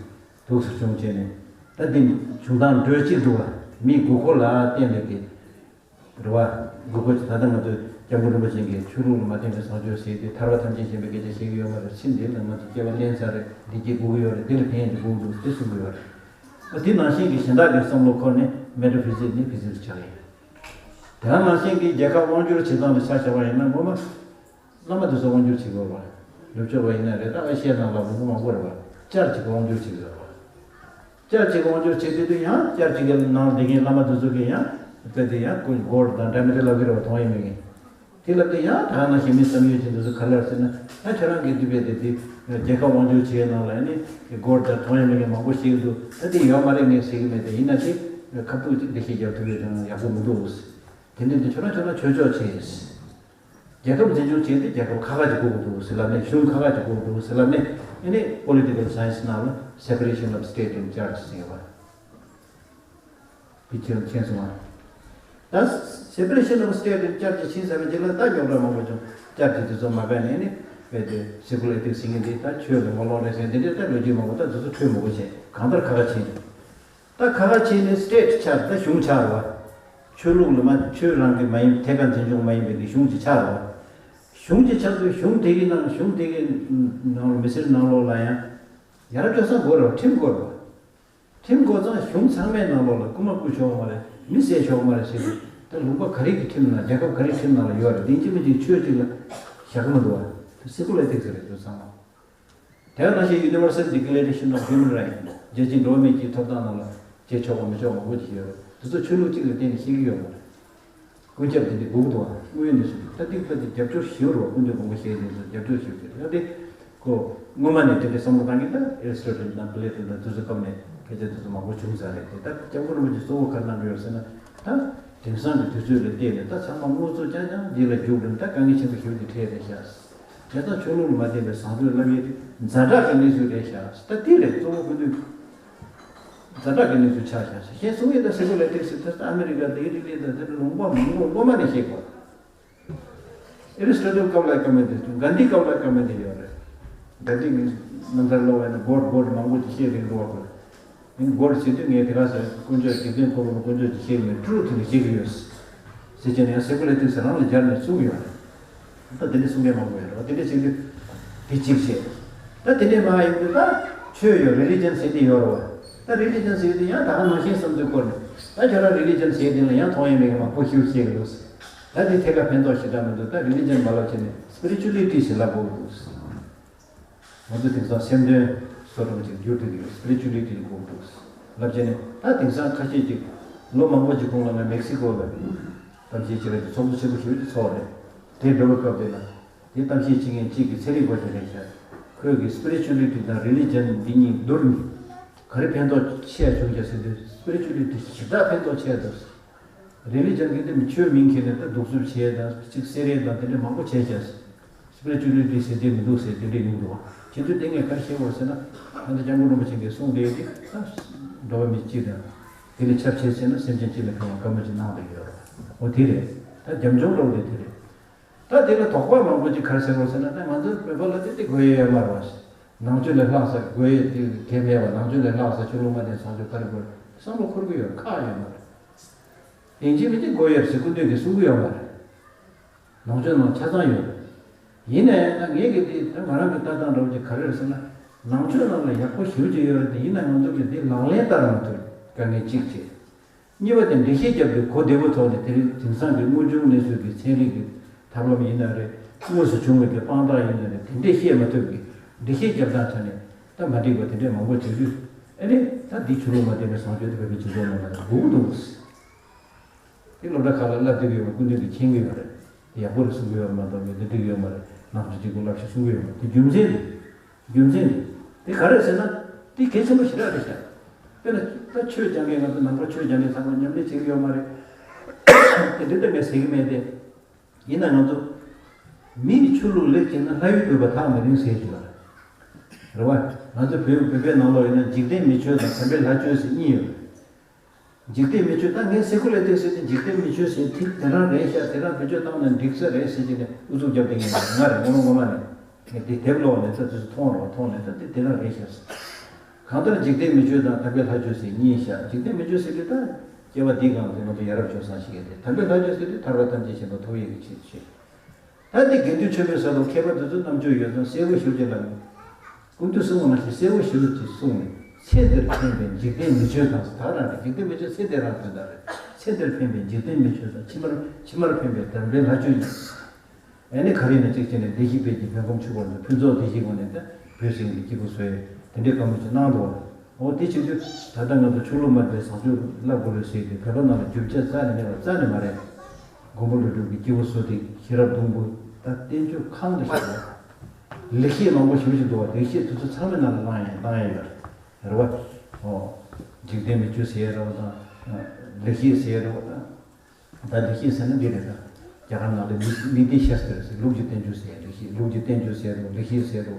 འདུག་སེ་བྱུང་བྱས་ནས། ད་འདི་བྱུང་སྟངས་འགྲོས་གཅིག་འདུག་བ། མིའི་དགོས་མཁོ་ལ་བརྟེན་པའི་གི་རེད་བ། དགོས་མཁོ་ཅིག་ད་ལྟ་ང་ཚོས་སྐྱབས་མགོན་རིན་པོ་ཆེ་གིས་ཆོས་ལུགས་ལ་མ་བརྟེན་པའི་བཟང་སྤྱོད་ཟེར་ཏེ་ཐར་པ་ཐམས་ཅད་མཁྱེན་པའི་སྐད་ཆ་བཤད་ཀྱི་ཡོད་མ་རེད། ཕྱིན་འདི་ལ་ང་ཚོ་སྐྱེ་བ་ལེན་ཚར་རེད། འདི་སྐྱེ་དགོས་ཀྱི་ཡོད་རེད། འདི་ལ་ཕན་ཡོན་ཅིག་དགོས་ཀྱི་འདུག་དེ་གསུང་གི་ཡོད་རེད། ཨ་དེ་ནང་བཞིན་གྱི་གཞན་དག་གི་བསམ་བློ་འཁོར་ནས་metaphysics ནི་physics ཆགས་ཡིན། དེ་ནང་བཞིན་གྱི་རྒྱལ་ཁབ་དབང་སྒྱུར་བྱེད་སྟངས་ལ་ཆ་བཞག་པ་ཡིན་ན་ངོ་མ། བླ་མ་དེ་ཚོ་དབང་སྒྱུར་བྱེད་དགོས་པ། ནུབ་ཕྱོགས་པ་ཡིན་ན་རེད། ད་ཨེ་ཤི་ཡ་ནང་ལ་ལུང་པ་མང་པོ་རེད་བ། བཅར་གཅིག་གི་དབང་སྒྱུར་བྱེད་དགོས་པ། བཅར་གཅིག་གི་དབང་སྒྱུར་བྱེད་དུས་དུས་ཡང་བཅར་གཅིག་གི་ནང་བསྡད་མཁན་བླ་མ་དེ་ཚོ་གིས་ཡང་དཔེ་དེ་ཡང་ཀུན་སྒོར་དང་འདྲ་མི་འདྲ་ལབ་ཀྱི་རེད་བ། མཐོང་ཡས་མེད་མཁན། དེ་ལབ་དུས་ཡང་ད་ནང་བཞིན་མི་བསམ་ཡོད་ཅན་དེ་ཚོ་ག་ལ་ཟེར་ན། ད་ཁྱེད་རང་གིས་དུས་དཔེ་དེ་དེ་རྒྱལ་ཁབ་དབང་སྒྱུར་བྱེད་ནང་ལ་ནི་སྒོར་དང་མཐོང་ཡས་མེད་མཁན་མང་པོ་ཞིག་འདུག་ད་དེ་ཡོད་མ་རེད་ངས་ཟེར་གྱི་མེད། དེ་ཡིན་ན་དེ་ཁ་ཐུག་ཅིག་འགྲེལ་བཤད་རྒྱབ་ཐུབ་ཡོད་ཀྱང་ཡག་པོ་མི་འདུག་དེ་འདྲ་དེ་ཁྱོད་རང་ཁྱོད་རང་ཆོས་ཕྱོགས་བྱེད། རྒྱལ་ཁབ་འཛིན་སྐྱོང་བྱེད་དུས་རྒྱལ་ཁབ་ཁག་ཁག་ཅིག་དགོས་ཀྱི་འདུག་ཟེར་ལབ་ནས། གཞུང་ཁག་ཁག་ཅིག་དགོས་ཀྱི་འདུག་ཟེར་ལབ་ནས། ཨ་ནི་political science ནང་ལ་separation of state and church ཟེར་བ། དེ་ཁྱེད་མཁྱེན་སོང་ང་། ད་separation of state and church ཕྱིན་ཚར་བའི་རྗེས་ལ་ད་རྙོག་དྲ་མང་པོ་བྱུང་། church དེ་ཚོ་མ་དགའ་ནས་ནི་དཔེ་དེ་secular ethics ཟེར་མཁན་དེ་ད་ཆོས་ལ་ངོ་ལོག་རེད་ཟེར། འདི་འདྲའི་ད་ལོ་རྒྱུས་མང་པོ་ད་དེ་ཚོ་འཕྲོས་མང་པོ་བྱས། གང་ལྟར་ཁག་ཁག་ཕྱིན། ད་ཁག་ཁག་ཕྱིན་ནས་state ཆགས། ད་གཞུང་ཆགས་རེད་བ། ཆོས་ལུགས་ལ་མ་ཆོས་རང་གི་མ་ཡིན་ཐད་ཀར་མཐུན་ཕྱོགས་མ་ཡིན་པའི་གི་གཞུང་ཅིག་ཆགས་རོགས། གཞུང་ཅིག་ཆགས་དུས་གཞུང་དེ་གི་ནང་གཞུང་དེ་གི་ནང་ལ་མི་སེར་ནང་ལོགས་ལ་ཡང་ཡ་རབས་སྤྱོད་བཟང་དགོས་རོགས། ཁྲིམས་དགོས་རོགས། ཁྲིམས་དགོས་ཙང་གཞུང་ཚང་མའི་ནང་ལོགས་ལ་རྐུ་མ་རྐུ་ཆོག་མ་རེད། མི་བསད་ཆོག་མ་རེད་ཟེར་དུས་ད་ལུང་པ་ག་རེ་གི་ཁྲིམས་ནང་རྒྱལ་ཁབ་ག་རེ་ཁྲིམས་ནང་ལ་ཡོད་རེད། དེ་ཅི་མི་ཅིག་ཆོས་ཅིག་ལ་བཞག་གི་མི་འདུག་བ། དེ་སེ་ཀུ་ལར་ཨེ་ཐིག་སི་རེད་འདུག་ཚང་མ། དེ་ནང་བཞིན་Universal Declaration of Human Rights རྒྱལ་སྤྱིའི་འགྲོ་བ་མིའི་གི་ཐོབ་ཐང་ནང་ལ་བྱེད་ཆོག་པ་མི་ཆོག་མང་པོ་ཅིག་ཡོད་རེད། དེ་ཚོ་ཆོས་ལུགས་གཅིག་ལ་བརྟེན་ནས་བཤད་ཀྱི་ཡོད་མ་རེད། ཀུན་ཁྱབ་དེ་འདྲའི་དགོས་ཀྱི་འདུག་བ། དངོས་ཡོད་གནས་ཚུལ་ད་ཏིག་ཏིག་ཏིག་རྒྱབ་སྐྱོར་ཞུ་རོགས། སྐུ་མདུན་དགོངས་པ་བཞེས་ནས་རྒྱབ་སྐྱོར་ཞུ་རྒྱུ་ཡང་དེ་ཁོ་སྔོན་མ་ནས་དེ་འདྲའི་བསམ་བློ་བཏང་གི་ད་ཨེ་རི་སི་ཊོ་ཊལ་དང་པི་ལེ་ཊོ་དང་དེ་ཚོ་སྐབས་ནས་སྐད་ཆ་དེ་ཚོ་མང་པོ་བྱུང་ཚར་རེད། དེ་ད་སྐྱབས་མགོན་རིན་པོ་ཆེ་གཙོ་བོ་ག་རེ་གནང་གི་ཡོད་ཟེར་ན། ད་དེང་སང་གི་དུས་ཚོད་ལ་བལྟས་ནས་ད་ཚང་མ་དངོས་གཙོ་རྐྱང་རྐྱང་འདི་ལ་རྒྱུགས་རེད། ད་དཀའ་ངལ་ཆེན་པོ་ཞེ་པོ་ཅིག་འཕྲད་རེད་ཤག་དེ་ད་ཆོས་ལུགས་ལ་མ་བརྟེན་པའི་བཟང་སྤྱོད་ལབ་ཡས་དེ་ཛ་དྲག་གི་གནས་ཚུལ་རེད་ཤག་ད་དེ་རེད་གཙོ་བོ་སྐུ་མདུན། ཛ་དྲག་གི་གནས་ཚུལ་ཆགས་ཤག་ཟེར། གཞན་གསུང་ཡས་ད་སེ་ཀུ་ལར་ཨེ་ཐིག་སི་ད་ཨ་མི་རི་ཀ་དང་ཨི་ཊ་ལི་དང་དེ་འདྲ་ལུང་པ་མང་པོ་སྔོན་མ་ནས་བཤད་དགོས། ཨེ་རི་སི་ཊོ་ཊལ་སྐབས་ལ་བཀའ་མོལ་དེ་བྱུང་། གྷན་དྷི་སྐབས་ལ་བཀའ་མོལ་དེ་ཡོད་རེད། གྷན་དྷི་གི་རྣམ་ཐར་ཀློག་པ་ཡིན་ན་གོཌ་གོཌ་མང་པོ་ཅིག་བཤད་རིང་རུ་བ་དགོས། ངས་གོཌ་ཟེར་དུས་ངས་དེ་ག་ཟེར། དཀོན་མཆོག་འཇིག་རྟེན་འཁོར་ལོ་དཀོན་མཆོག་ཅིག་བཤད་མེད། ཊུ་རུ་ཐི་ལ་བཤད་ཀྱི་ཡོད་ཟེར་བྱས་ནས་ཡང་སེ་ཀུ་ལར་ཨེ་ཐིག་སི་རང་ལ་སྦྱར་ནས་གསུང་གི་ཡོད་རེད། ད་དེ་འདྲ་གསུང་མཁན་མང་པོ་ཡོད་རེད་བ། དེ་འདྲ་བྱེད་དུས་དེ་གཅིག་བྱས། ད་དེ་འདྲས་མ་ཡིན་དུས་ད་ཆོས་ཡོད། རི་ལི་ཇན་ཟེར་དེ་ཡོད་རེད་བ། ད་རི་ལི་ཇན་ཟེར་དེ་ཡང་ད་ག་ནང་བཞིན་བསམ་ཚུལ་སྐོར་ནས་ད་ཁྱོད་རང་རི་ལི་ཇན་ཟེར་དེ་ལ་ཡང་མཐོང་ཡས་མེད་མཁན་མང་པོ་ཞིག་བཤད་ཀྱི་འདུག་ད་དེ་ཐད་ཀར་ཕན་ཐོགས་ཞེ་དྲག་མི་འདུག་ད་རི་ལི་ཇན་མ་ལབ་བྱས་ནས་སི་པི་རི་ཅུ་ལི་ཊི་ཞེས་ལབ་དགོས་ཀྱི་འདུག་ང་ཚོ་དེང་སང་སེམས་དོན་བཟོ་འདྲ་ཅིག་འགྱུར་ཐུབ་ཀྱི་ཡོད། སི་པི་རི་ཅུ་ལི་ཊི་ལ་གོ་འདུག་ལབ་བྱས་ནས། ད་དེང་སང་ཁ་ཤས་ཅིག་ལོ་མང་པོ་ཅིག་གོང་ལ་ང་མེག་སི་ཀོ་ལ་གཏམ་བཤད་བྱེད་པའི་ཚོགས་འདུ་ཆེན་པོ་ཞེ་པོ་ཅིག་ཚོགས་རེད། དེ་འགྲོ་བའི་སྐབས་དེ་ལ་དེ་གཏམ་བཤད་བྱེད་མཁན་གཅིག་གིས་ཚན་རིག་པ་ཞིག་རེད་ཤག་ཁོས་གི་སི་པི་རི་ཅུ་ལི་ཊི་དང་རི་ལི་ཇན་འདི་གཉིས་བསྡུར་ནས་ག་རེ་ཕན་ཐོགས་ཆེ་བ་བྱུང་ཀྱང་ཟེར་དུས། སི་པི་རི་ཅུ་ལི་ཊི་ཞེ་དྲག་ཕན་ཐོགས་ཆེ་འདུག་རི་ལི་ཇན་གྱིས་དེ་མི་ཆོས་མིང་འཁྱེར་ནས་ད་གདུག་རྩུབ་བྱས་དང་གཅིག་བསད་རེས་དང་དེ་འདྲ་མང་པོ་བྱས་ཤག་སི་པི་རི་ཅུ་ལི་ཊི་ཟེར་དེ་མི་འདུག་ཟེར་དེ་འདྲ་ཡོང་འདུག་བ། བྱེད་དུས་དེ་ངས་ག་རེ་བཤད་དགོས་ཟེར་ན། ད་ལྟ་སྐྱབས་མགོན་རིན་པོ་ཆེ་གིས་གསུངས་བསྡད་དེ་ད་འགྲོ་བ་མི་གཅིག་དང་དེ་ལས་ཁྱབ་ཆེ་ཟེར་ན་སེམས་ཅན་གཅིག་ལ་ཕན་པའི་བཀའ་མོལ་ཅིག་གནང་བསྡད་ཡོད་རེད། འོ་དེ་རེད། ད་རྒྱབ་ལྗོངས་འདྲ་བོ་དེ་དེ་རེད། ད་དེ་ལ་དོགས་པ་མང་པོ་ཅིག་ག་རེ་ཟེར་དགོས་ཟེར་ན། ད་ང་ཚོའི་བོད་པ་ལ་དེ་དེ་དགོས་ཡས་ཡོད་མ་རེད་བ། ནང་ཆོས་ལས་ལྷག་ས་དགོས་ཡས་དེ་གལ་མེད་པ། ནང་ཆོས་ལས་ལྷག་ས་ཆོས་ལུགས་མ་བརྟེན་བཟང་སྤྱོད་ག་རེ་དགོས་བསམ་བློ་འཁོར་གི་ཡོད་ཁག་ཡོད་མ་རེད། ཡིན་གཅིག་མིན་གཅིག་དགོས་ཡོད་ཟེར་སྐུ་མདུན་གྱིས་གསུང་གི་ཡོད་མ་རེད། ནང་ཆོས་ནང་ཆ་ཚང་ཡོད་རེད། ཡིན་ན་ཡང་ད་ངེད་ཀྱི་དེ་ད་ང་རང་གི་ལྟ་སྟངས་འདྲ་བོ་ཅིག་ག་རེ་རེད་ཟེར་ན། ནང་ཆོས་ནང་ལ་ཡག་པོ་ཞེ་པོ་ཅིག་ཡོད་རེད་དེ། ཡིན་ན་ང་ཚོ་གིས་དེ་ལག་ལེན་བསྟར་མ་ཐུབ་དཀའ་ངལ་གཅིག་བྱས། གཉིས་པ་དེ་འགྲེལ་བཤད་རྒྱབ་དུས་གོ་བདེ་པོ་ཐོག་ནས་དེ་རིང་དེང་སང་གི་དངོས་བྱུང་གནས་ཚུལ་གྱི་ཚན་རིག་གི་ཐབས་ལམ་ཡིན་ན་རེད། དངོས་སུ་བྱུང་བའི་གི་དཔང་རྟགས་ཡིན་ན་རེད། དེ་འདྲས་བཤད་མ་ཐུབ་གི་འགྲེལ་བཤད་རྒྱབ་སྟངས་ཆ་ནས་ད་མ་འགྲིག་པ་དེ་འདྲས་མང་པོ་བྱེད་དུས། ཨ་ནི་ད་འདི་ཆོས་ལུགས་མ་བརྟེན་པའི་བཟང་སྤྱོད་དེ་བོད་པའི་སྤྱི་ཚོགས་ནང་ལ་དགོས་ཀྱི་འདུག་དེ་སློབ་གྲྭ་ཁག་ལ་བསླབ་བསྡད་ཀྱི་ཡོད་པ་སྐུ་མདུན་གྱིས་མཁྱེན་གྱི་ཡོད་རེད། དེ་ཡག་པོ་རེད་གསུང་གི་ཡོད་མ་གཏོགས་མི་འདི་འགྲིག་གི་ཡོད་མ་རེད། ནང་ཆོས་གཅིག་པུ་བསླབ་ཤིག་གསུང་གི་ཡོད་མ་རེད། དེ་རྒྱུ་མཚན་དེ། རྒྱུ་མཚན་དེ། དེ་ག་རེ་ཟེར་ན། དེ་གལ་ཆེན་པོ་ཞེ་དྲག་རེད་ཤག་དཔེར་ན་ད་ཆོས་སྦྱང་མཁན་ང་ཚོ་ནང་པ་ཆོས་སྦྱང་མཁན་ཚང་མ་མཉམ་ལས་བྱེད་ཀྱི་ཡོད་མ་རེད། དེ་འདྲ་ད་ངས་ཟེར་གྱི་མེད་དེ། ཡིན་ན་ང་ཚོ་མིའི་ཆོས་ལུགས་ལེགས་བྱས་ན་ལྷ་ཡུལ་འདོད་པ་ཐག་མི་རིང་ཟེར་གྱི་ཡོད་རེད། རེད་བ། ང་ཚོ་བོད་བོད་པའི་ནང་ལོགས་ཡིན་ན་འཇིག་རྟེན་མི་ཆོས་དང་དམ་པའི་ལྷ་ཆོས་ཟེར་གཉིས་ཡོད་རེད། འཇིག་རྟེན་མི་ཆོས། ད་ངས་སེ་ཀུ་ལར་ཨེ་ཐིག་སི་ཟེར་དེ་འཇིག་རྟེན་མི་ཆོས་ཟེར་ཐིག་དེ་རང་རེད་ཤག་དེ་རང་བེད་སྤྱོད་བཏང་ན་འགྲིག་ས་རེད་ཟེར་གྱི་ནས་ཨུ་ཚུགས་རྒྱབ་བསྡད་མཁན་ང་རེད། ངོ་མ་ངོ་མ་ནས་ངས་དེ་དེབ་ཀློག་ནས་ད་དུས་སུ་མཐོང་རོགས་མཐོང་ནས་ད་དེ་དེ་རང་རེད་ཤག་ཟེར། གང་ལྟར་འཇིག་རྟེན་མི་ཆོས་དང་དམ་པའི་ལྷ་ཆོས་ཟེར་གཉིས་ཤག་འཇིག་རྟེན་མི་ཆོས་ཟེར་དུས་ད་སྐྱེ་བ་འདིའི་སྒང་དེ་ང་ཚོ་ཡ་རབས་སྤྱོད་བཟང་ཞིག་ཡིན་ཏེ། དམ་པའི་ལྷ་ཆོས་ཟེར་དུས་ཐར་པ་ཐམས་ཅད་མཁྱེན་པ་ཐོབ་ཡས་ཀྱི་ཆེད་དུ་ཆོས། ད་འདི་དགེ་འདུན་ཆོས་འཕེལ་ས་ལོ་མཁས་པ་དེ་ཚོ་རྣམ་དཔྱོད་ཡོད་ཙང་གསལ་པོ་ཞེ་པོ་ཅིག་ལབ་ནས། སྐུ་མདུན་གསུངས་པ་ནང་བཞིན་གསལ་པོ་ཞེ་པོ་ཅིག་གསུངས་ནས། ཚེ་འདིར་ཕན་པའི་འཇིག་རྟེན་མི་ཆོས་དང་ཟེར། ད་རང་རེད། འཇིག་རྟེན་མི་ཆོས་ཚེ་འདི་རང་དོན་དག་རེད། ཚེ་འདིར་ཕན་པའི་འཇིག་རྟེན་མི་ཆོས་དང་། ཕྱི་མར་ཕྱི་མར་ཕན་པའི་དམ་པའི་ལྷ་ཆོས་ཡིན། ཨ་ནི་ག་རེ་ཡིན་ན་གཅིག་བྱས་ནས་བདེ་གཤེགས་དཔལ་གྱི་མགོན་ཁང་ཆུ་བར་དུ་ཕུན་ཚོགས་བདེ་གཤེགས་ངོས་ནས་ད་བོད་སྲིད་ཀྱི་སྐྱིད་པོ་བཟོ་ཡས་དེ་འདྲའི་བཀའ་མོལ་ཅིག་གནང་འདུག་བ། འོ་དེ་བྱེད་དུས་ད་ལྟ་ང་ཚོ་ཆོས་ལུགས་མ་དེ་བཟང་སྤྱོད་བསླབ་དགོས་རེད་ཟེར་ཏེ་བོད་པ་ནང་ལ་རྒྱུ་ཆ་རྩ་ནས་མེད་པ་རྩ་ནས་མ་རེད། མགོན་པོ་ཀླུ་སྒྲུབ་ཀྱི་སྐྱེས་བུ་གསོ་སྟེགས་ཤེས་རབ་སྡོང་བུ་ད་བསྟན་བཅོས་གང་དུ་བཞག་ཡོད། ལེགས་བཤད་མང་པོ་ཞེ་པོ་ཅིག་འདུག་བ། ལེགས་བཤད་དེ་ཚོ་ཚང་མའི་ནང་ལ་བླང་ཡས་བླང་ཡས་ཡོད་རེད་བ། འོ། འཇིག་རྟེན་མི་ཆོས་ཟེར་ཡས་རེད་བ་དང་། ལེགས་བཤད་ཟེར་ཡས་རེད་བ་དང་། ད་ལེགས་བཤད་ཟེར་ན་འདི་རེད་ད། རྒྱ་གར་ནང་ལ་ནི་ནི་ཏི་ཤཱསྟྲ་ཟེར། ལུགས་ཀྱི་བསྟན་བཅོས་ཟེར་ཡས་ལེགས་བཤད། ལུགས་ཀྱི་བསྟན་བཅོས་ཟེར་རོ། ལེགས་བཤད་ཟེར་རོ།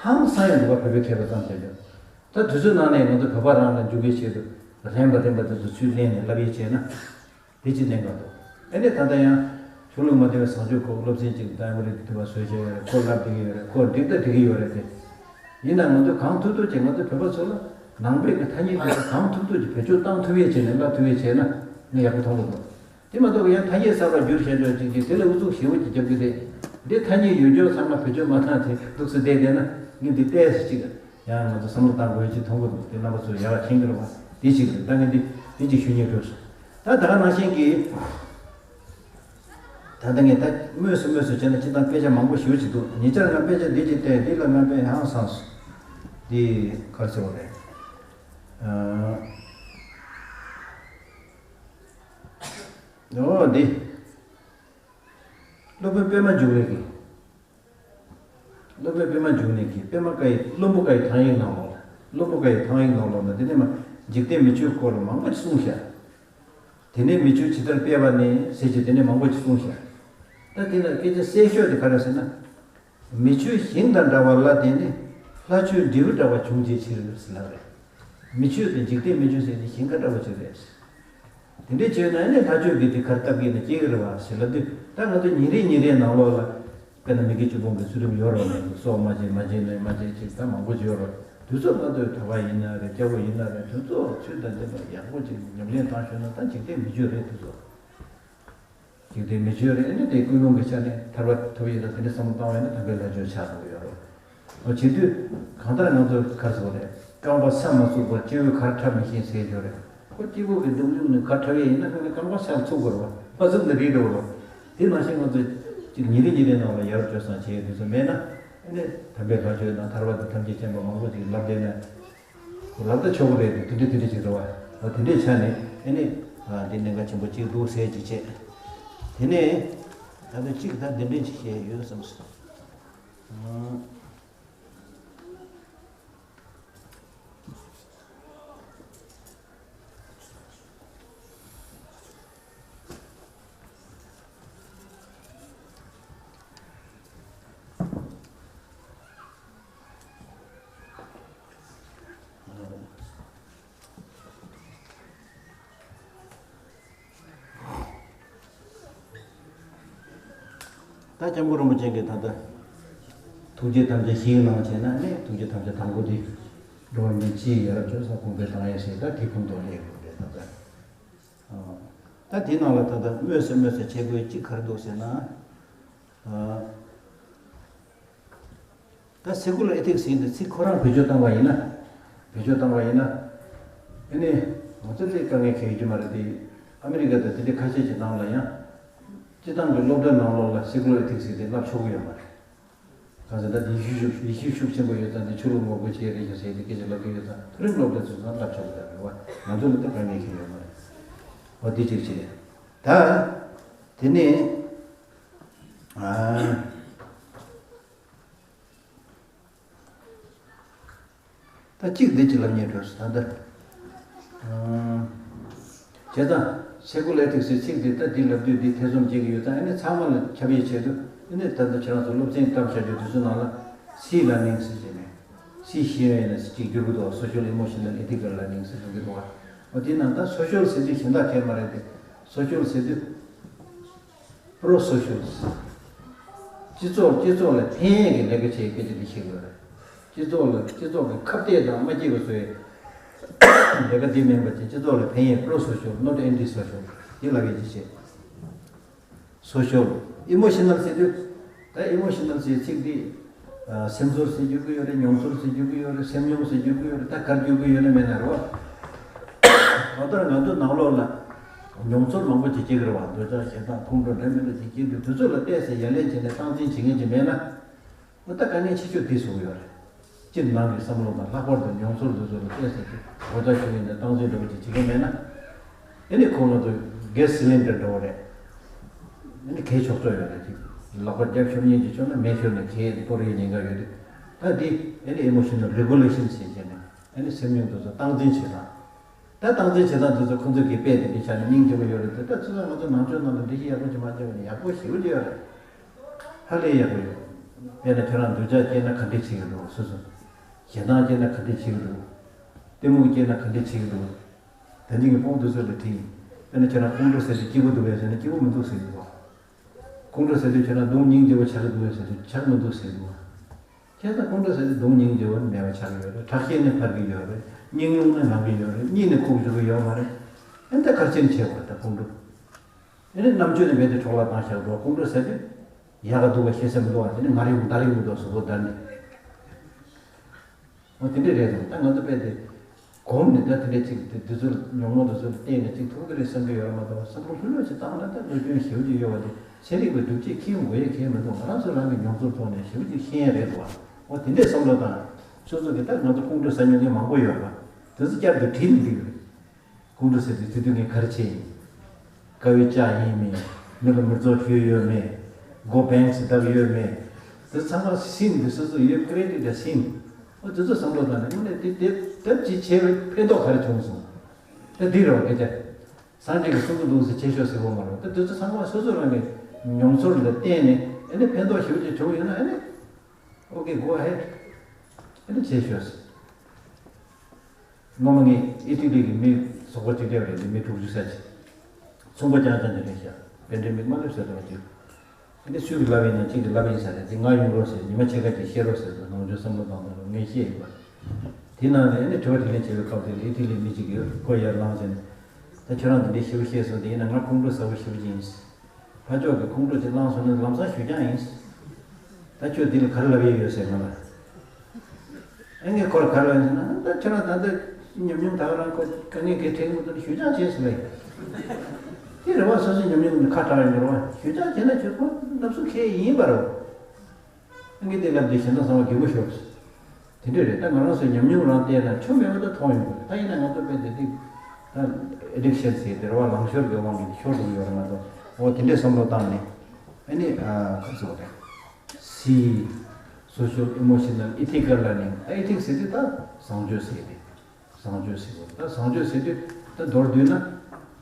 ཧང་སང་ཡང་འདུག་བ། བོད་པའི་མཁས་པ་ཙམ་བྱས་ཀྱང་། ད་དུས་ཚོད་ནང་ནས་ང་ཚོ་བོད་པ་རང་ལ་འཇུག་པའི་ཆེད་དུ་རན་པ་རན་པ་དེ་ཚོ་ཚུར་ལེན་ནས་བསླབ་ཡས་བྱས་ན། དེ་ཅི་གནད་འགག་འདུག་ཨ་ནི་ད་ལྟ་ཡང་ཆོས་ལུགས་མ་བརྟེན་པའི་བཟང་སྤྱོད་སྐོར་སློབ་ཚན་གཅིག་ད་ཨ་མ་རི་ཀའི་དུས་བབ་བཟོས་བཞག་ཡོད་རེད། ཁོ་བསླབ་བསྡད་ཀྱི་ཡོད་རེད། ཁོ་འགྲིག་ད་འགྲིག་གི་ཡོད་རེད་དེ། ཡིན་ན་ང་ཚོ་གང་ཐུབ་ཐུབ་ཀྱིས་ང་ཚོ་བོད་པ་ཚོ་ལ་ནང་པའི་གི་ཐ་སྙད་དེ་ཚོ་གང་ཐུབ་ཐུབ་ཀྱིས་བེད་སྤྱོད་བཏང་ཐུབ་ཡས་བྱས་ནས་བསླབ་ཐུབ་ཡས་བྱས་ན། ངས་ཡག་པོ་མཐོང་གི་འདུག་དེ་མ་གཏོགས་ཡང་ཐ་སྙད་གསར་པ་བསྒྱུར་བྱས་འགྲོ་ཅིག་ཅིག་དེ་ལ་ཨུ་ཚུགས་ཞེ་པོ་ཅིག་རྒྱབ་ཀྱི་རེད། འདི་ཐ་སྙད་ཡོད་ཆོག་ཚང་མ་བེད་སྤྱོད་མ་བཏང་དེ་འདུག་སེ་བསྡད་བསྡད་ན་ངས་འདི་ཏོག་ཙམ་ཅིག་ཡང་ང་ཚོ་བསམ་བློ་བཏང་དགོས་ཅིག་མཐོང་གི་འདུག་དེ་རྣམ་པ་ཚོས་ཡག་པ་མཁྱེན་གྱི་རེད་པ། དེ་ཅིག་རེད། ད་ངས་འདི་འདི་ཅིག་ཞུ་སྙིང་འདོད་སོང་། ད་ད་ག་ནང་བཞིན་གྱི། ད་ལྟ་ངས་ད་དངོས་སུ་དངོས་སུ་བྱས་ན་སྤྱིར་བཏང་དཔེ་ཆ་མང་པོ་ཞེ་པོ་ཅིག་འདུག་ཉེ་ཆར་ང་དཔེ་ཆ་འདི་ཅིག་བལྟས། འདི་ལ་ང་དཔེ་ཧང་སངས་སོང་། འདི་ག་རེ་ཟེར་བ་རེད། ཨ། འོ་འདི། སློབ་དཔོན་པད་མ་འབྱུང་གནས་ཀྱི། སློབ་དཔོན་པད་མ་འབྱུང་གནས་ཀྱི་པད་མ་བཀའ་ཡི། བློན་པོ་བཀའ་ཡི་ཐང་ཡིག་ནང་ལོགས་ལ། བློན་པོ་བཀའ་ཡི་ཐང་ཡིག་ནང་ལོགས་ལ་འདི་ནས་མ་འཇིག་རྟེན་མི་ཆོས་སྐོར་ལ་མང་པོ་ཅིག་གསུངས་ཤག་དེ་ནས་མི་ཆོས་ཇི་ལྟར་སྤེལ་བ་ནས་ཟེར་གྱི་དེ་ནས་མང་པོ་ཅིག་གསུངས་ཤག་ད་དེ་ལ་སྐད་ཆ་གསལ་ཤོས་དེ་ག་རེ་ཟེར་ན། མི་ཆོས་ཞིང་དང་འདྲ་བ་ལ་བརྟེན་ནས་ལྷ་ཆོས་འབྲས་བུ་འདྲ་བ་འབྱུང་བྱའི་ཕྱིར་ཟེར་ལབ་རེད། མི་ཆོས་དེ་འཇིག་རྟེན་མི་ཆོས་ཟེར་དེ་ཞིང་ཁ་འདྲ་བོ་ཅིག་རེད། དེ་འདྲས་བྱས་ན་ཨ་ནི་ལྷ་ཆོས་ཀྱི་དེ་གར་སྟབས་ཀྱིས་ནི་སྐྱེ་གི་རེད་བ་ཟེར་ལབ་དུས། ད་ང་ཚོ་ཉིན་རེ་ཉིན་རེའི་ནང་ལོགས་ལ་དཔེར་ན་མི་དགེ་བཅུ་སྤོང་གི་ཚུལ་ཁྲིམས་ཡོད་རེད་བ། སྲོག་མ་བཅད། མ་བྱིན་ལེན། མ་བྱེད་ཅེས་ད་མང་པོ་ཅིག་ཡོད་རེད་བ། དེ་ཚོ་ང་ཚོའི་གྲྭ་པ་ཡིན་ན་རེད། སྐྱ་བོ་ཡིན་ན་རེད། དེ་ཚོ་ཚུལ་དང་ལྡན་པ་ཡག་པོ་ཅིག་ཉམས་ལེན་བཏང་ཤོག་ན་ད་འཇིག་རྟེན་མི་ཆོས་རེད་དེ་ཚོ། འཇིག་རྟེན་མི་ཆོས་རེད། ཨ་ནི་དེ་ཀུན་སློང་གི་ཆ་ནས་ཐར་པ་ཐོབ་ཡས་དང་དེ་འདྲ་བསམ་བློ་བཏང་བས་ན་དམ་པའི་ལྷ་ཆོས་ཆགས་འགྲོ་གི་ཡོད་རེད། འོ་བྱེད་དུས་གང་ལྟར་ང་ཚོ་ག་རེ་ཟེར་དགོས་རེད། རྐང་པ་ས་མ་ཚུགས་པར་སྤྱི་བོས་གར་འཁྲབ་མི་ཤེས་ཟེར་ཡོད་རེད། ཁོ་སྤྱི་བོ་གི་སྡུག་སྡུག་ནི་གར་འཁྲབ་ཡས་ཡིན་ན་ཁོ་ནི་རྐང་པ་སར་ཚུགས་དགོས་རེད་བ། མ་ཚུགས་ན་རིལ་འགྲོ་རེད། དེ་ནང་བཞིན་ང་ཚོ་ཅིག་ཉིན་རེ་ཉིན་རེའི་ནང་ལ་ཡར་སྐྱོད་སང་བྱེད་ཡས་དེ་ཚོ་མེད་ན། ཨ་ནི་དམ་པའི་ལྷ་ཆོས་དང་ཐར་པ་དང་ཐམས་ཅད་མཁྱེན་པ་མང་པོ་ཅིག་ལབ་བསྡད་ན། ལབ་ད་ཆོག་གི་རེད། དེ་འདྲ་དེ་འདྲ་ཅིག་རེད་བ། འོ་དེ་འདྲའི་ཆ་ནས་ཨ་ནི། ཨ་འདི་གནད་འགག་ཆེན་པོ་གཅིག་འདུག་ཟེར་ཅིག་བྱས། དེ་ནས་ད་ལྟ་གཅིག་ད་འདི་འདྲ་ཅིག་བཤད་ཡོད་བསམ་སོང་། ཨ། ད་སྐྱབས་མགོན་རིན་པོ་ཆེ་གིས་ད་ལྟ་ཐུགས་བསྐྱེད་ཐམས་ཅད་བཞེས་གནང་བྱས་ན་ནི་ཐུགས་བསྐྱེད་ཐམས་ཅད་དང་པོ་དེ་འགྲོ་བ་མི་སྤྱིའི་ཡ་རབས་སྤྱོད་བཟང་གོང་འཕེལ་བཏང་ཡས་ཞེས་ད་དེ་ཁོང་དུ་སླེབས་དགོས་རེད་ད་ལྟ། ད་དེའི་ནང་ལ་ད་ལྟ་དངོས་སུ་དངོས་སུ་བྱེད་དགོས་གཅིག་ག་རེ་འདུག་ཟེར་ན། ད་སེ་ཀུ་ལར་ཨེ་ཐིག་སི་ཡིན་དུས་ཚིག་ཁོ་རང་བེད་སྤྱོད་བཏང་བ་ཡིན་ན། བེད་སྤྱོད་བཏང་བ་ཡིན་ན། ཨ་ནི་ང་ཚོ་དེ་དཀའ་ངལ་འཁེལ་རྒྱུ་མ་རེད་དེ། ཨ་མི་རི་ཀ་དང་དེ་འདྲའི་ཁ་ཤས་ཀྱི་ནང་ལ་ཡང་། སྤྱི་བཏང་གི་སློབ་གྲྭ་ནང་ལོགས་ལ་སེ་ཀུ་ལར་ཨེ་ཐིག་སི་དེ་བསླབ་ཆོག་གི་ཡོད་མ་རེད། གང་ཟེར་ན་ད་ཡེ་ཤུ་ཤུགས་ཡེ་ཤུ་ཤུགས་ཆེན་པོ་ཡོད་ཙང་དེ་ཆོས་ལུགས་ངོ་རྒོལ་བྱེད་རེད་ཤག་ཟེར་དེ་སྐད་ཆ་ལབ་ཀྱི་ཡོད་ཙང་མཐོ་རིམ་སློབ་གྲྭ་ཚོ་ཚང་བསླབ་ཆོག་གི་རེད་བ། ང་ཚོ་ལ་ད་དཀའ་ངལ་འཁེལ་ཡོད་མ་རེད། འོ་དེ་གཅིག་བྱས། ད་དེ་ནས། ཨ། ད་གཅིག་འདི་གཅིག་ལབ་ཉེ་འགྲོ་སོང་ད་ལྟ། ཨང་། བྱས་ཙང་སེ་ཀུ་ལར་ཨེ་ཐིག་སི་ཚིག་འདི་ད་འདི་ལབ་དུས་འདི་ཐེ་ཚོམ་སྐྱེ་གི་ཡོད་ཙང་ཨ་ནི་ཚང་མ་ལ་ཁྱབ་ཡས་ཆེད་དུ་ཨ་ནི་ད་ལྟ་ཁྱེད་རང་ཚོ་སློབ་ཚན་བཏབ་བཞག་རྒྱུ་དེ་ཚོ་ནང་ལ་སི་ལར་ནིང་ཟེར་བྱས་ནས་སི་ཤེས་ཡོན་ཡིན་ན་སི་གཅིག་བསྒྱུར་གི་འདུག་བ། སོ་ཤལ་ཨི་མོ་ཤ་ནལ་ཨེ་ཐི་ཀལ་ལར་ནིང་ཟེར་འགྲོ་གི་འདུག་བ། འོ་དེ་ནང་ད་སོ་ཤལ་ཟེར་དུས་གཞན་དག་གས་མ་རེད་དེ། སོ་ཤལ་ཟེར་དུས། པྲོ་སོ་ཤལ། སྤྱི་ཚོགས་སྤྱི་ཚོགས་ལ་ཕན་ཡས་ཀྱི་ལས་ཀ་བྱེད་སྐད་ཆ་འདི་ཤེས་དགོས་རེད། སྤྱི་ཚོགས་ལ་སྤྱི་ཚོགས་ཀྱི་ཁ་གཏད་དང་མ་སྐྱེས་པ་བཟོ་ཡས་ལས་ཀ་འདི་མིན་པ་ཅིག་སྤྱི་ཚོགས་ལ་ཕན་ཡས་པྲོ་སོ་ཤལ་ནོ་ཊི་ཨེན་ཊི་སོ་ཤལ་འདི་ལབ་ཡས་ཅིག་བྱེད། སོ་ཤལ། ཨི་མོ་ཤ་ནལ་ཟེར་དུས། ད་ཨི་མོ་ཤ་ནལ་ཟེར་ཚིག་འདི། ཨ། སེམས་ཚོར་ཟེར་རྒྱུ་གི་ཡོད་རེད། མྱོང་ཚོར་ཟེར་རྒྱུ་གི་ཡོད་རེད། སེམས་མྱོང་ཟེར་རྒྱུ་གི་ཡོད་རེད། ད་ག་རེ་རྒྱུ་གི་ཡོད་ན་མེད་ན་རེད་བ། གང་ལྟར་ང་ཚོ་ནང་ལོགས་ལ་མྱོང་ཚོར་མང་པོ་ཅིག་སྐྱེ་གི་རེད་བ། འདོད་ཆགས་ཞེ་སྡང་ཁོང་ཁྲོ་འདྲ་མི་འདྲ་ཅིག་སྐྱེ་དུས་དེ་ཚོ་ལ་བལྟས་ཚེ་ཡ་ལན་བྱས་ནས་སྟངས་འཛིན་བྱེད་མཁན་ཅིག་མེད་ན། འོ་ད་དཀའ་ངལ་ཆེ་ཤོས་དེ་བཟོ་གི་ཡོད་རེད། སྤྱིར་ནང་གི་བསམ་བློ་དང་ལྷག་པར་དུ་མྱོང་ཚོར་འདི་ཚོ་ལ་བལྟས་ཚེ་དེ་འོ་ད་ཁྱོད་ཡིན་ན་སྟངས་འཛིན་འདྲ་བོ་ཅིག་བྱེད་མཁན་མེད་ན། ཨེ་ནི་ཁོ་ང་ཚོ་གེ་སི་སི་ལིན་ཌར་འདྲ་བོ་རེད། ཨེ་ནི་གས་ཆོག་ཆོག་ཡོད་རེད་ཅིག་ལག་པ་རྒྱབ་ཤོར་ཉེན་ཅིག་བྱུང་ན་མེ་ཤོར་ནས་གས་གཏོར་ཡས་ཉེན་ཁ་ཡོད་དུས། ད་འདི་ཨེ་ནི་ཨི་མོ་ཤ་ནལ་རེ་གུ་ལེ་ཤན་ཟེར་བྱས་ནས་ཨེ་ནི་སེམས་མྱོང་དེ་ཚོ་སྟངས་འཛིན་བྱེད་སྟངས། ད་སྟངས་འཛིན་བྱེད་སྟངས་དེ་ཚོ་ཁོ་ཚོ་གིས་དཔེ་དེ་འདྲ་བྱས་ནས་སྙིང་རྗེ་པོ་ཡོད་རེད་དེ། ད་ཚོད་ལ་ང་ཚོ་ནང་ཆོས་ནང་ལ་འགྲེལ་བཤད་ཡག་པོ་ཅིག་མ་བྱས་པ་ནི་ཡག་པོ་ཞེ་པོ་ཅིག་ཡོད་རེད། ཧ་ལས་ཡག་པོ་ཡོད། དཔེར་ན་ཁྱོད་རང་འདོད་ཆགས་སྐྱེས་ན་ག་འདྲས་བྱེད་ཀྱི་འདུག་སོ་སོ། ཞེ་སྡང་སྐྱེས་ན་ག་འདྲས་བྱེད་ཀྱི་འདུག་གཏི་མུག་སྐྱེས་ན་ག་འདྲས་བྱེད་ཀྱི་འདུག་ད་ནི་ངས་སྤོང་དུས་ཚོད་ལ་དྲིས་ཡིན། དཔེར་ན་ཁྱོད་རང་ཁོང་ཁྲོ་ཟེར་དུས་སྐྱིད་པོ་འདུག་གས་ཟེར་ན་སྐྱིད་པོ་མི་འདུག་ཟེར་གྱི་འདུག་ཁོང་ཁྲོ་ཟེར་དུས་ཁྱོད་རང་སྡུག་སྙིང་རྗེ་བོ་ཆགས་ཀྱི་འདུག་གས་ཟེར་དུས་ཆགས་མི་འདུག་ཟེར་གྱི་འདུག་བྱས་ཙང་ཁོང་ཁྲོ་ཟེར་དུས་སྡུག་སྙིང་རྗེ་བོ་མེད་པ་ཆགས་ཀྱི་ཡོད་རེད། ཁྲག་ཤེད་ནི་འཕར་གྱི་ཡོད་རེད། སྙིང་རླུང་ནི་ལངས་ཀྱི་ཡོད་རེད། གཉིད་ནི་ཁུག་བཅུག་གི་ཡོད་མ་རེད། ཨེ་ད་གར་ཆེན་བྱས་པ་ད་ཁོང་ཁྲོ། ཨེ་ནི་རྣམ་དཔྱོད་ནི་མེད་དེ་འཕྲོ་བརླག་བཏང་བཞག་འགྲོ། ཁོང་ཁྲོ་ཟེར་དུས་ཡག་ག་སྡུག་ག་ཤེས་ས་མི་འདུག་བ། དེ་ནི་ང་རེ་ཡོང་ད་རེ་ཡོང་འདུག་གཟུགས་པོ་བརྡར་ནས། འོ་དེ་འདྲས་རེད་དང་། ད་ང་ཚོ་དཔེ་དེ་གོམས་ནས་ད་དེ་འདྲས་ཅིག་དེ་དུས་ཚོད་ཉོག་མོ་དུས་ཚོད་བལྟས་ནས་ཅིག་ཐུག་གི་རེད་བསམ་གི་ཡོད་ར་མ་གཏོགས། བསམ་བློ་ལྷོད་ལྷོད་ཅིག་བཏང་ན་ད་གནོད་སྐྱོན་ཞེ་པོ་ཅིག་ཡོད་པ་དེ། ཚན་རིག་པའི་སྒྲུབ་བྱེད་ཁྱི་དགོས་ཡས་ཁྱེད་མི་འདུག་ང་རང་ཚོ་རང་གི་མྱོང་ཚོར་ཐོག་ནས་ཞེ་པོ་ཅིག་ཤེས་ཡས་རེད་འདུག་བ། འོ་དེ་འདྲས་བསམ་བློ་བཏང་། སོ་སོ་གི་ད་ང་ཚོ་ཁོང་ཁྲོ་ཟ་མྱོང་མཁན་མང་པོ་ཡོད་ར། དེ་ཚོ་བསྐྱར་དུ་དྲིས་ནས་འགྲིག་གི་རེད། ཁོང་ཁྲོ་ཟེར་དུས་དེ་དུས་ངས་ག་རེ་བྱས་ཡིན། དཀའ་བའི་ལྕག་ཡིན་མིན། མི་ལ་མི་ཚོགས་ཞུས་ཡོད་མེད། སྒོ་བེངས་བརྡབས་ཡོད་མེད། དེ་ཚང་མ་སིན་དེ་སོ་སོ་ཡོད་ཀི་རེ་ཏི་དེ་སིན། འོ་དེ་ཚོ་བསམ་བློ་བཏང་ནས་དངོས་གནས་དེ་དེ་དེབ་ཅིག་བྱས་པའི་ཕན་ཐོགས་ག་རེ་བྱུང་སོང་། དེ་འདི་རེད་བ་སྐད་ཆ། སངས་རྒྱས་ཀྱི་གསུང་གི་འདུག་ཟེར་བྱེད་ཤོག་ཟེར་གོ་མ་རེད། དེ་དེ་ཚོ་ཚང་མ་སོ་སོ་རང་གི་མྱོང་ཚོར་ལ་བརྟེན་ནས་ཨ་ནི་ཕན་ཐོགས་ཞེ་པོ་ཅིག་བྱུང་ཡོད་ན་ཨ་ནི། Okay, go ahead. ཨ་ནི་བྱེད་ཤོག་སྔོན་མ་ངས་ཨི་ཊ་ལི་གི་མི་ཚོགས་པ་གཅིག་སླེབས་རེད། འདི་མི་དྲུག་ཅུ་ཙམ་ཅིག་ཚོང་པ་རྐྱང་རྐྱང་ཅིག་རེད་ཤག་པེ་ཌེ་མིག་མ་སླེབས་ཟེར་དུས་ཅིག་ཨ་ནི་སུས་ཀྱིས་ལབ་ཡིན་ན་གཅིག་གིས་ལབ་ཡིན་ས་རེད། འདི་ང་ཡོང་རོགས་ཟེར། ཉི་མ་ཕྱེད་ཀ་ཅིག་བཤད་རོགས་ཟེར་དུས་ནང་ཆོས་བསམ་བློ་བཏང་དང་ངས་བཤད་ཡོད་པ། དེ་ནང་ནས་ཨ་ནི་དྲི་བ་དྲིས་ལན་བྱེད་པའི་སྐབས་དེ་ལ་ཨི་ཊ་ལིའི་མི་གཅིག་གིས་ཁོ་ཡར་ལངས་བྱས་ནས། ད་ཁྱོད་རང་འདི་འདྲའི་ཞེ་པོ་བཤད་སོང་། དེ་ཡིན་ན་ང་ཁོང་ཁྲོ་ཟ་བོ་ཞེ་པོ་ཅིག་ཡིན། ཕར་ཕྱོགས་ཀྱི་ཁོང་ཁྲོ་ཅིག་བསླངས་སོང་ན་ལམ་སང་ཞུ་རྐྱང་ཡིན། ད་ཁྱོད་འདི་ལ་ག་རེ་ལབ་ཡས་ཡོད་ཟེར་ང་ལ། ཨ་ངས་ཁོར་ག་རེ་ལབ་ཡིན་ཟེར་ན། ད་ཁྱོད་རང་ད་ལྟ་ཉམས་མྱོང་ད་ག་རང་ཁོ་དཀའ་ངལ་གྱི་འཕྲད་མི་འདུག་ན་ཞུ་རྐྱང་བྱས་ཟེར་ལབ་ཡིན། དེ་རེད་བ། སོ་སོའི་ཉམས་མྱོང་ནི་ཁ་གྲག་ཡོད་རེད་བ། ཞུ་རྐྱང་བྱས་ན་ཁྱོད་ཁོ་ལབ་སུ་ཁེལ་ཡིན་པ་རེད་བ། ངས་དེ་ལབ་དུས་གཞན་དག་ཚང་མ་གད་མོ་ཤོར། དེ་འདྲས་རེད། ད་ང་རང་ཚོའི་ཉམས་མྱོང་རང་བལྟས་ན་ཆོ་མེད་པ་ད་མཐོང་ཡོང་གི་རེད། ད་ཡིན་ན་ང་ཚོ་དཔེ་དེ་ཏིག་ད་ཨེ་ཌིག་ཤན་ཟེར་དེ་རེད་བ། ལང་ཤོར་གྱི་དབང་གིས་ཤོར་འགྲོ་གི་ཡོད་རེད་མ་གཏོགས། འོ་དེ་འདྲས་བསམ་བློ་བཏང་ནས་ཨ་ནི་ཨ་ག་ཚོད་རེད། སི་སོ་ཤལ་ཨི་མོ་ཤི་ནལ་ཨི་ཐི་ཀལ་ལ་ནི། ད་ཨི་ཐིག་ཟེར་དུས་ད་བཟང་སྤྱོད་ཟེར་དེ། བཟང་སྤྱོད་ཟེར་དགོས། ད་བཟང་སྤྱོད་ཟེར་དུས་ད་མདོར་བསྡུས་ན།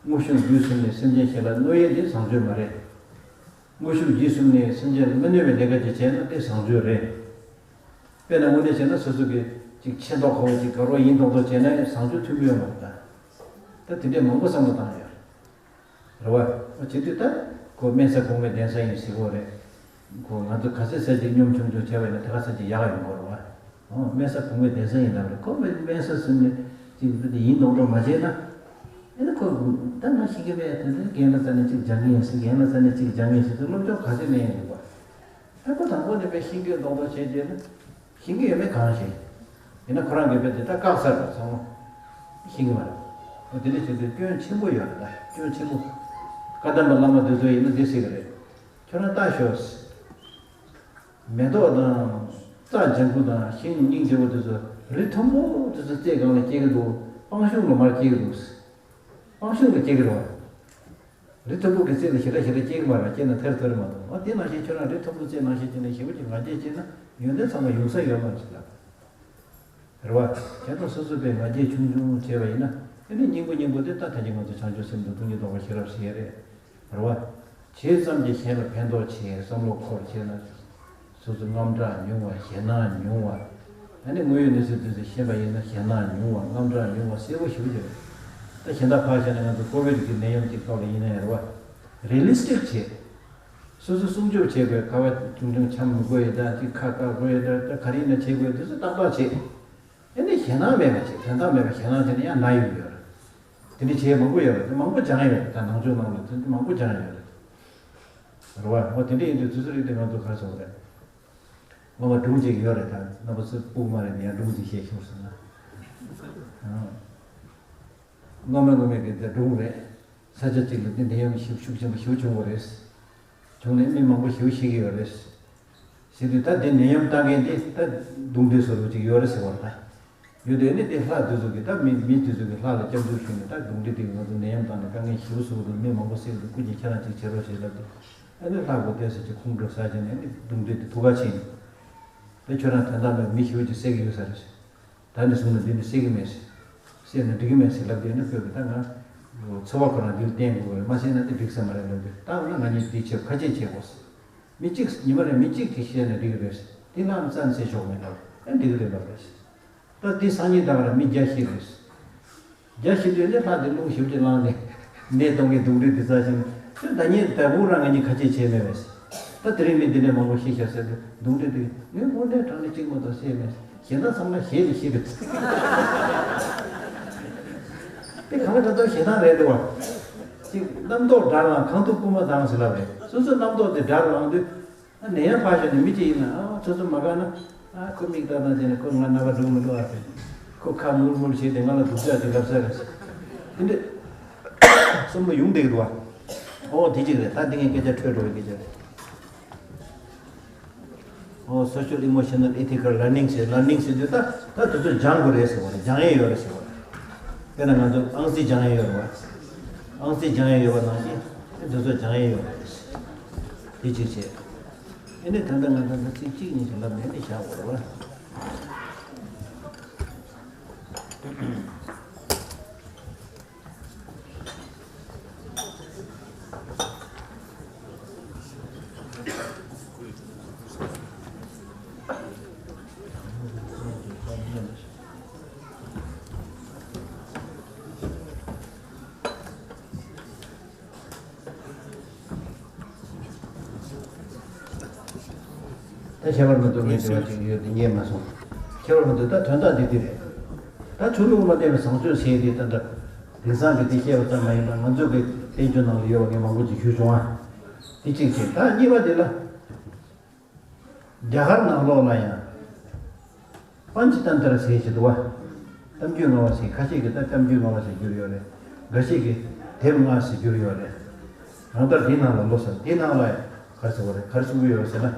དངོས་ཤུགས་བརྒྱུད་གསུམ་ནས་སེམས་ཅན་གཞན་ལ་གནོད་ཡས་དེ་བཟང་སྤྱོད་མ་རེད། དངོས་ཤུགས་བརྒྱུད་གསུམ་ནས་སེམས་ཅན་ལ་མི་གནོད་པའི་ལས་ཀ་ཅིག་བྱས་ན་དེ་བཟང་སྤྱོད་རེད། དཔེར་ན་དངོས་གནས་བྱས་ན་སོ་སོ་གི་ཅིག་ཆེ་མདོག་ཁ་པོ་ཅིག་དགའ་རོགས་ཡིན་མདོག་མདོག་བྱས་ན་བཟང་སྤྱོད་མཐུན་པོ་ཡོད་མ་རེད་ད། ད་དེ་འདྲས་མང་པོ་བསམ་བློ་བཏང་ཡོད་རེད་བ། བྱེད་དུས་ད་ཁོ་དམན་ས་གོང་མའི་གདན་ས་ཡིན་ཟེར་གོ་རེད། ཁོ་ང་ཚོ་ག་ཚད་ས་ཅིག་གཉོམ་ཆུང་ཆུང་བྱས་པ་ཡིན་ན་དེ་ག་ས་ཅིག་ཡག་ཡོང་གི་རེད་བ། ཨོ་དམན་ས་གོང་མའི་གདན་ས་ཡིན་ལབ་རེད། ཁོ་དམན་ས་ཟིན་ནས་ཅིག་ཡིན་མདོག་མདོག་མ་བྱས་ན། ཨེ་ནི་ཁོ་ད་ང་ཤེས་ཀྱི་མེད། དེ་འདྲའི་རྒན་ལ་རྩ་ནས་ཅིག་སྦྱང་གི་ཡིན་ཟེར། རྒན་ལ་རྩ་ནས་ཅིག་སྦྱང་གི་ཡིན་ཟེར་དུས་སློབ་སྦྱོང་ག་ཚོད་ལེན་ཡོང་འདུག་བ། ཨེ་ཁོ་དང་པོ་ནས་དཔེ་ཤེས་ཀྱི་མདོག་མདོག་བྱས་རྗེས་ནི། ཤེས་ཀྱི་ཡོད་མེད་གང་ཤེས། ཡིན་ན་ཁོ་རང་གིས་དཔེ་དེ་ད་བཀག་ཚར་བ་ཚང་མ་ཤེས་ཀྱི་མ་རེད། འོ་དེ་འདྲ་བྱེད་དུས་སྐྱོན་ཆེན་པོ་ཡོད་རེད། ད་སྐྱོན་ཆེན་པོ། བཀའ་གདམས་པ་བླ་མ་འདི་ཚོ་ཡིན་ན་འདི་ཟེར་གི་རེད། ཁྱོད་རང་ལྟ་ཤོག། མེ་ཏོག་དང་། རྩྭ་ལྗང་ཁུ་དང་ཤིང་སྙིང་རྗེ་བོ་དེ་ཚོ་རི་མཐོན་པོ་དེ་ཚོ་རྩེ་སྒང་ལ་སྐྱེ་གི་འདུག། སྤང་གཤོང་ལ་མར་སྐྱེ་གི་འདུག། སྤང་གཤོང་ལ་སྐྱེ་གི་རེད་བ། རི་མཐོན་པོ་གི་རྩེ་ལ་ཞེ་དྲག་ཞེ་དྲག་སྐྱེ་གི་མ་རེད། སྐྱེས་ན་ཐར་ཐར་མ་གཏོགས། ཨ་དེ་ནང་བཞིན་ཁྱོད་རང་རི་མཐོན་པོ་རྩེ་ནང་བཞིན་བྱས་ནས་ཞེ་པོ་ཅིག་ང་རྒྱལ་སྐྱེས་ན་ཡོན་ཏན་ཚང་མ་ཡོང་ས་ཡོད་མ་རེད་ལབ། རེད་བ། བྱས་ཙང་སོ་སོ་པས་ང་རྒྱལ་ཆུང་ཆུང་བྱས་པ་ཡིན་ན། དེ་ནི་སྙིང་པོ་སྙིང་པོ་དེ་ད་ད་གིན་ང་ཚོ་བྱང་ཆུབ་སེམས་དང་སྟོང་ཉིད་རྟོགས་པ་ཤེས་རབ་ཟེར་ཡ་རེད། རེད་བ། བྱས་ཙམ་གྱིས་གཞན་ལ་ཕན་ཐོགས་བྱས། བསམ་བློ་འཁོར་བྱས་ན། སོ་སོ་དངངས་སྐྲག་ཉུང་བ། ཞེད་སྣང་ཉུང་བ། ཨ་ནི་དངོས་ཡོད་གནས་ཚུལ་དེ་ཚོ་ཤེས་པ་ཡིན་ན་ཞེད་སྣང་ཉུང་བ། དངངས་སྐྲག་ཉུང་བ་གསལ་པོ་ཞེ་པོ་ཅིག་རེད། ད་གཞན་དག་ཕར་བཞག་ན་ང་ཚོ་ཀོ་བིཌ་གི་ནད་ཡམས་ཀྱི་སྐབས་ལ་ཡིན་ན་ཡང་རེད་བ། རི་ལི་སི་ཊིག་བྱས། སོ་སོ་སྲུང་སྐྱོབ་བྱེད་དགོས། ཁ་པར་ཆུང་ཆུང་འཆམ་མི་དགོས་ཡ་ད། ཅིག་ཁ་བཀག་དགོས་ཡ་ད། ད་ག་རེ་ཡིན་ན་བྱེད་དགོས། དེ་ཚོ་ཏག་ཏག་བྱེད། ཨ་ནི་ཞེད་སྣང་མེད་པ་བྱེད། དོན་དག་མེད་པ། ཞེད་སྣང་བྱས་ན་ཡང་ན་ཡོང་གི་ཡོད་རེད། དེ་འདྲ་བྱས་མང་པོ་ཡོད་རེད། དེ་མང་པོ་སྦྱངས་ཡོད་རེད། ད་ནང་ཆོས་ནང་ལ་དེ་འདྲ་མང་པོ་སྦྱངས་ཡོད་རེད། རེད་བ། འོ་དེ་འདྲ་ཡིན་དུས་དུས་ཚོད་རིག་དེ་ང་ཚོ་ག་རེ་ཟེར་དགོས་རེད། སྔོན་མ་སྒྲུང་ཅིག་ཡོད་རེད། ད་རྣམ་པ་ཚོ་སྤུ་གུ་མ་རེད་ཡང་སྒྲུང་ཅིག་བཤད་ཤོག་ཟེར་ན། ཨ། སྔོན་མ་སྔོན་མའི་གི་དེ་སྒྲུང་རེད། ས་ཆ་གཅིག་ལ་དེ་ནད་ཡམས་ཤུགས་ཤུགས་ཆེན་པོ་ཞེ་པོ་བྱུང་བ་རེད། བྱུང་ནས་མི་མང་པོ་ཞེ་པོ་ཤི་གི་ཡོད་རེད། ཟེར་དུས་ད་དེ་ནད་ཡམས་བཏང་མཁན་དེ་ད་རྡུང་རྡེག་བཟོ་འདྲ་ཅིག་ཡོད་རེད་ཟེར་བ་རེད། ད་ཡོད་དུས་ནི་དེ་ལྷ་དེ་ཚོ་གིས་ད་མི་མི་དེ་ཚོ་གིས་ལྷ་ལ་སྐྱབས་འཇུག་ཞུས་ནས། ད་རྡུང་རྡེག་དེ་གིས་ང་ཚོ་ནད་ཡམས་བཏང་ནས་དཀའ་ངལ་ཞེ་པོ་བཟོ་གི་འདུག། མི་མང་པོ་བསད་ཀྱི་འདུག། སྐུ་མཁྱེན་ཁྱེད་རང་ཅིག་བྱེད་རོགས་བྱེད་ལབ་དུས། ཨ་ནི་ལྷ་སྒོ་བསྡད་ས་ཅིག་ཁོང་ཁྲོ་ཟ་བྱས་ནས་ནི་རྡུང་རྡེག་དེ་ཐུག་ག་ཕྱིན་ནས། ད་ཁྱོད་རང་དོན་དག་མེད་མི་ཞེ་པོ་ཅིག་བསད་ཀྱི་ཡོད་ས་རེད། ད་ནས་བཟུང་ནས་འདི་ནི་བསད་ཀྱི་མེད་ཟེར། བསད་ན་འགྲིག་གི་མེད་ཟེར་ལབ་དུས་ནི་ཁོས་ཀྱིས་ད་ང་འཚོ་བ་ཁོ་རང་འདིར་བརྟེན་དགོས་རེད། མ་བསད་ན་དེ་འགྲིག་ས་མ་རེད་ལབ་དུས། ད་འོ་ན་ང་གཉིས་འདི་བྱེད་ཁ་ཆད་བྱེད་དགོས་ཟེར། མི་གཅིག་ཉི་མ་རེ་མི་གཅིག་གིས་བཤད་ན་འགྲིག་གི་རེད་ཟེར། དེ་ལྷ་ནི་རྩ་ནས་བཤད་ཆོག་མེད་ལབ། ཨེ་འགྲིག་གི་རེད་ལབ་རེད་ཟེར། ད་དེ་སང་ཉིན་ད་ག་རང་མི་བརྒྱ་ཤི་རེད་ཟེར། བརྒྱ་ཤི་དུས་ནི་ལྷ་དེ་རླུང་ཞེ་པོ་ཅིག་ལངས་ནས་ནད་གཏོང་མཁན་རྡུང་རྡེག་དེ་རྩ་ཆེན། ཁྱོད་ད་ཉིན་ད་བུ་རང་ང་གཉིས་ཁ་ཆད་བྱས་མེད་པས་ཟེར། ད་དེ་རིང་མི་འདི་འདྲས་མང་པོ་ཤི་ཤག་ཟེར་དུས་རྡུང་རྡེག་དེ་ངས་དངོས་གནས་དྲང་གནས་གཅིག་མ་གཏོགས་བསད་མེད་ཟེར། གཞན་དག་ཚང་མ་ཞེད་ནས་ཤི་རེད་ཟེར། གང་ག་ད་ལྟ་ཞེ་སྡང་རེད་འདུག་བ། ཅིག་རྣམ་རྟོག་དགྲར་ལངས། གང་ཐུབ་རྐུན་མ་བཏང་ཟེར་ལབ་རེད། སོ་སོའི་རྣམ་རྟོག་དེ་དགྲར་ལངས་དུས། ཨ་ནད་ཡམས་ཕར་ཞོག་ནས་མི་གཅིག་ཡིན་ན། ཨ་སོ་སོ་མ་དགའ་ན། ཨ་ཁོ་མིག་ལྟ་སྟངས་བྱས་ནས་ཁོ་ང་རྣ་བ་སྒྲུག་མི་འདུག་ཨ་ཟེར། ཁོ་ཁ་ངུར་ངུར་བྱས་ཏེ་ང་ལ་སྡུག་ཅག་ཅིག་ལབ་ས་རེད། དེ་འདྲ་བསམ་བློ་ཡོང་བསྡད་ཀྱི་འདུག་བ། ཨོ་དེ་གཅིག་རེད། ད་འདི་ངས་སྐད་ཆ་འཕྲོས་འགྲོ་བའི་སྐད་ཆ་རེད། ཨོ་social emotional ethical learning ཟེར། learning ཟེར་དུས་ད་ད་དེ་ཚོ་སྦྱང་དགོས་རེད་ཟེར་བ་རེད། སྦྱང་ཡས་ཡོད་རེད་ཟེར་བ་རེད། དཔེར་ན་ང་ཚོ་ཨང་རྩིས་སྦྱང་ཡས་ཡོད་རེད་བ། ཨང་རྩིས་སྦྱང་ཡས་ཡོད་པ་ནང་བཞིན་དེ་ཚོ་སྦྱང་ཡས་ཡོད་རེད། དེ་གཅིག་བྱས། ཨེ་ནས་ད་ལྟ་ང་ད་ལྟ་ཚིག་གཅིག་གཉིས་ཤིག་ལབ་ནས་ནི་བཞག་དགོས་རེད་བ། ད་ཁྱད་པར་མི་འདུག་ངས་དྲི་བ་ཅིག་ཡོད་དེ་ཉན་མ་སོང་། ཁྱད་པར་མི་འདུག་ད་དོན་དག་འདི་འདི་རེད། ད་ཆོས་ལུགས་མ་བརྟེན་པའི་བཟང་སྤྱོད་ཟེར་དེ་ད་ལྟ་དེང་སང་གི་དེ་བཤད་པ་ཙམ་མ་ཡིན་པར་ང་ཚོ་གི་བསྟན་བཅོས་ནང་ལ་ཡོད་པ་ངས་མང་པོ་ཅིག་ཞུས་བྱུང་བ། དེ་གཅིག་བྱས། ད་གཉིས་པ་དེ་ལ། རྒྱ་གར་ནང་ལོགས་ལ་ཡང་པཎ་ཆི་ཏན་ཏྲ་ཟེར་ཞིག་འདུག་བ། གཏམ་རྒྱུད་ལྔ་པ་ཟེར། ཁ་ཤས་ཀྱིས་ད་གཏམ་རྒྱུད་ལྔ་པ་ཟེར་བསྒྱུར་ཡོད་རེད། འགའ་ཤས་ཀྱིས་དེབ་ལྔ་ཟེར་བསྒྱུར་ཡོད་རེད། རང་ལྟར་དེའི་ནང་ལ་ལོ་ཟེར། དེའི་ནང་ལ་ག་རེ་ཟེར་བ་རེད། ག་རེ་གསུང་གི་ཡོད་རེད་ཟེར་ན།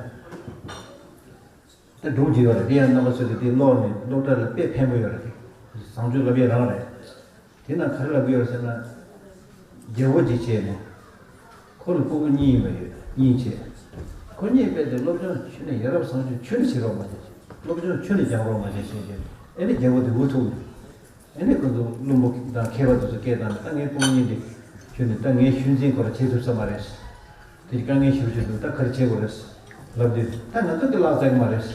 ད་སྒྲུང་ཅིག་ཡོད་རེད། དེ་ཡང་རྣམ་པ་ཚོ་གིས་དེ་ཀློག་ནས་སློབ་གྲྭ་ལ་དཔེ་ཕན་པོ་ཡོད་རེད། དེ་བཟང་སྤྱོད་བསླབ་ཡས་རང་རེད། དེ་ན་ག་རེ་ལབ་ཀྱི་ཡོད་ཟེར་ན། རྒྱལ་པོ་ཅིག་བྱས་ནས། ཁོ་ལ་སྤུ་གུ་གཉིས་ཡིན་པ་ཡོད། གཉིས་བྱས། ཁོ་གཉིས་དཔེ་དེ་སློབ་སྦྱོང་ཁྱོན་ནས་ཡ་རབས་བཟང་སྤྱོད་ཁྱོན་ནས་བྱེད་རོགས་མ་བྱེད་ཅིག་སློབ་སྦྱོང་ཁྱོན་ནས་སྦྱང་རོགས་མ་བྱེད་ཅིག་ཟེར། ཨེ་ནས་རྒྱལ་པོ་དེ་འུ་ཐུག་ནས། ཨེ་ནས་ཁོ་ཚོ་བློན་པོ་དང་མཁས་པ་དེ་ཚོ་སྐད་བཏང་ནས། ད་ངའི་སྤུ་གུ་གཉིས་དེ་ཁྱོན་ནས་ད་ངའི་ཤུལ་འཛིན་ཁོ་ར་བྱེད་ཐུབ་ས་མ་རེད། དེ་དཀའ་ངལ་ཞེ་པོ་ཅིག་འདུག་ད་ག་རེ་བྱེད་དགོས་རེད་ལབ་དུས། ད་ང་ཚོ་དེ་བརླག་ཚར་གི་མ་རེད།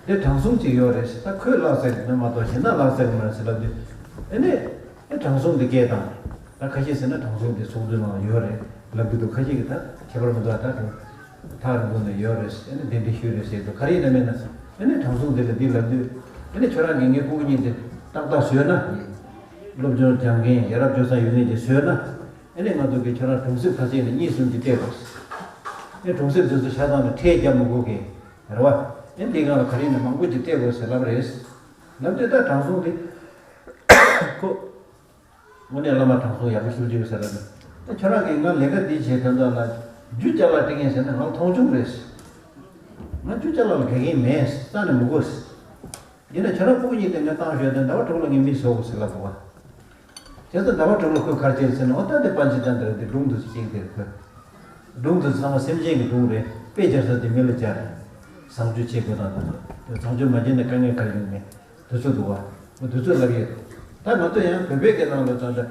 དེ་དྲང་སྲོང་ཅིག་ཡོད་རེད། ད་ཁོས་བརླག་ཚར་གི་མ་གཏོགས་གཞན་དག་བརླག་ཚར་གི་མ་རེད་ཟེར་ལབ་དུས། ཨེ་ནས་ཨེ་དྲང་སྲོང་དེ་སྐད་བཏང་། ད་ཁ་ཤས་ཟེར་ན་དྲང་སྲོང་དེ་ཚོགས་འདུའི་ནང་ཡོད་རེད་ལབ་ཀྱི་འདུག་ཁ་ཤས་ཀྱིས་ད་ཁྱད་པར་མི་འདུག་ད་དྲང་ཐག་རིང་པོ་ནས་ཡོད་རེད། ཨེ་ནས་གདན་འདྲེན་ཞུས་རེད་ཟེར་འདུག་ག་རེ་ཡིན་ན་མིན་ན། ཨེ་ནས་དྲང་སྲོང་དེ་ལ་འདི་ལབ་དུས། ཨེ་ནས་ཁྱོད་རང་གིས་ངའི་སྤུ་གུ་གཉིས་དེ་ཏག་ཏག་བཟོས་ན། སློབ་སྦྱོང་སྦྱང་མཁན་ཡ་རབས་སྤྱོད་བཟང་ཡོད་མཁན་ཅིག་བཟོས་ན། ཨེ་ནས་ང་ཚོ་གིས་ཁྱོད་རང་གྲོང་གསེབ་ཁ་ཤས་ནས་གཉིས་གསུམ་ཅིག་སྤྲད་དགོས། ཨེ་གྲོང་གསེབ་དེ་ཚོ་ཆ་ཚང་ནས་ཁྲལ་རྒྱག་མི་དགོས་མཁན་རེད་བ། ཨེ་འདི་སྒང་ལ་ག་རེ་ཡིན་ན་མང་པོ་ཅིག་སྤྲད་དགོས་ཟེར་ལབ་རེད། ལབ་དུས་ད་དྲང་སྲོང་དེ། ཁོ། དངོས་གནས་བླ་མ་དྲང་སྲོང་ཡག་པོ་ཞེ་པོ་ཅིག་ཡོད་ས་རེད། ད་ཁྱོད་རང་གིས་ང་ལས་ཀ་འདི་བྱེད་དོན་དག་ལ་རྒྱུ་ཅ་ལག་སྤྲད་མཁན་ཟེར་ན་ང་ལ་མཐོང་ཆུང་རེད། ང་རྒྱུ་ཅ་ལག་ལ་དགའ་མཁན་མེད། རྩ་ནས་མི་དགོས། ཡིན་ན་ཁྱོད་རང་སྤུ་གུ་གཉིས་དེ་ངས་བཏང་ཞོག་དེ་ཟླ་བ་དྲུག་ལ་ངས་མི་བཟོ་དགོས་ཟེར་ལབ་དགོས་པ། བྱས་ཙང་ཟླ་བ་དྲུག་ལ་ཁོས་ག་རེ་བྱས་ཟེར་ན། འོ་ད་དེ་པཎ་ཆེན་དང་འདྲ་དེ་སྒྲུང་དུ་ཅིག་དེ་ཁོས། སྒྲུང་དུ་ཚང་མ་སེམས་ཅན་གྱི་སྒྲུང་རེད། དཔེ་སྦྱར་ས་དེ་མི་ལ་སྦྱར་རེད། བཟང་སྤྱོད་བྱེད་དགོས་སྟངས་དེ་ཚོ། དེ་བཟང་སྤྱོད་མ་བྱས་ན་དཀའ་ངལ་ག་རེ་ཡོང་མེད། དེ་ཚོ་འདུག་བ། འོ་དེ་ཚོ་ལབ་ཡོད། ད་ང་ཚོ་ཡང་བོད་པའི་སྐད་ནང་ལ་ད་ལྟ་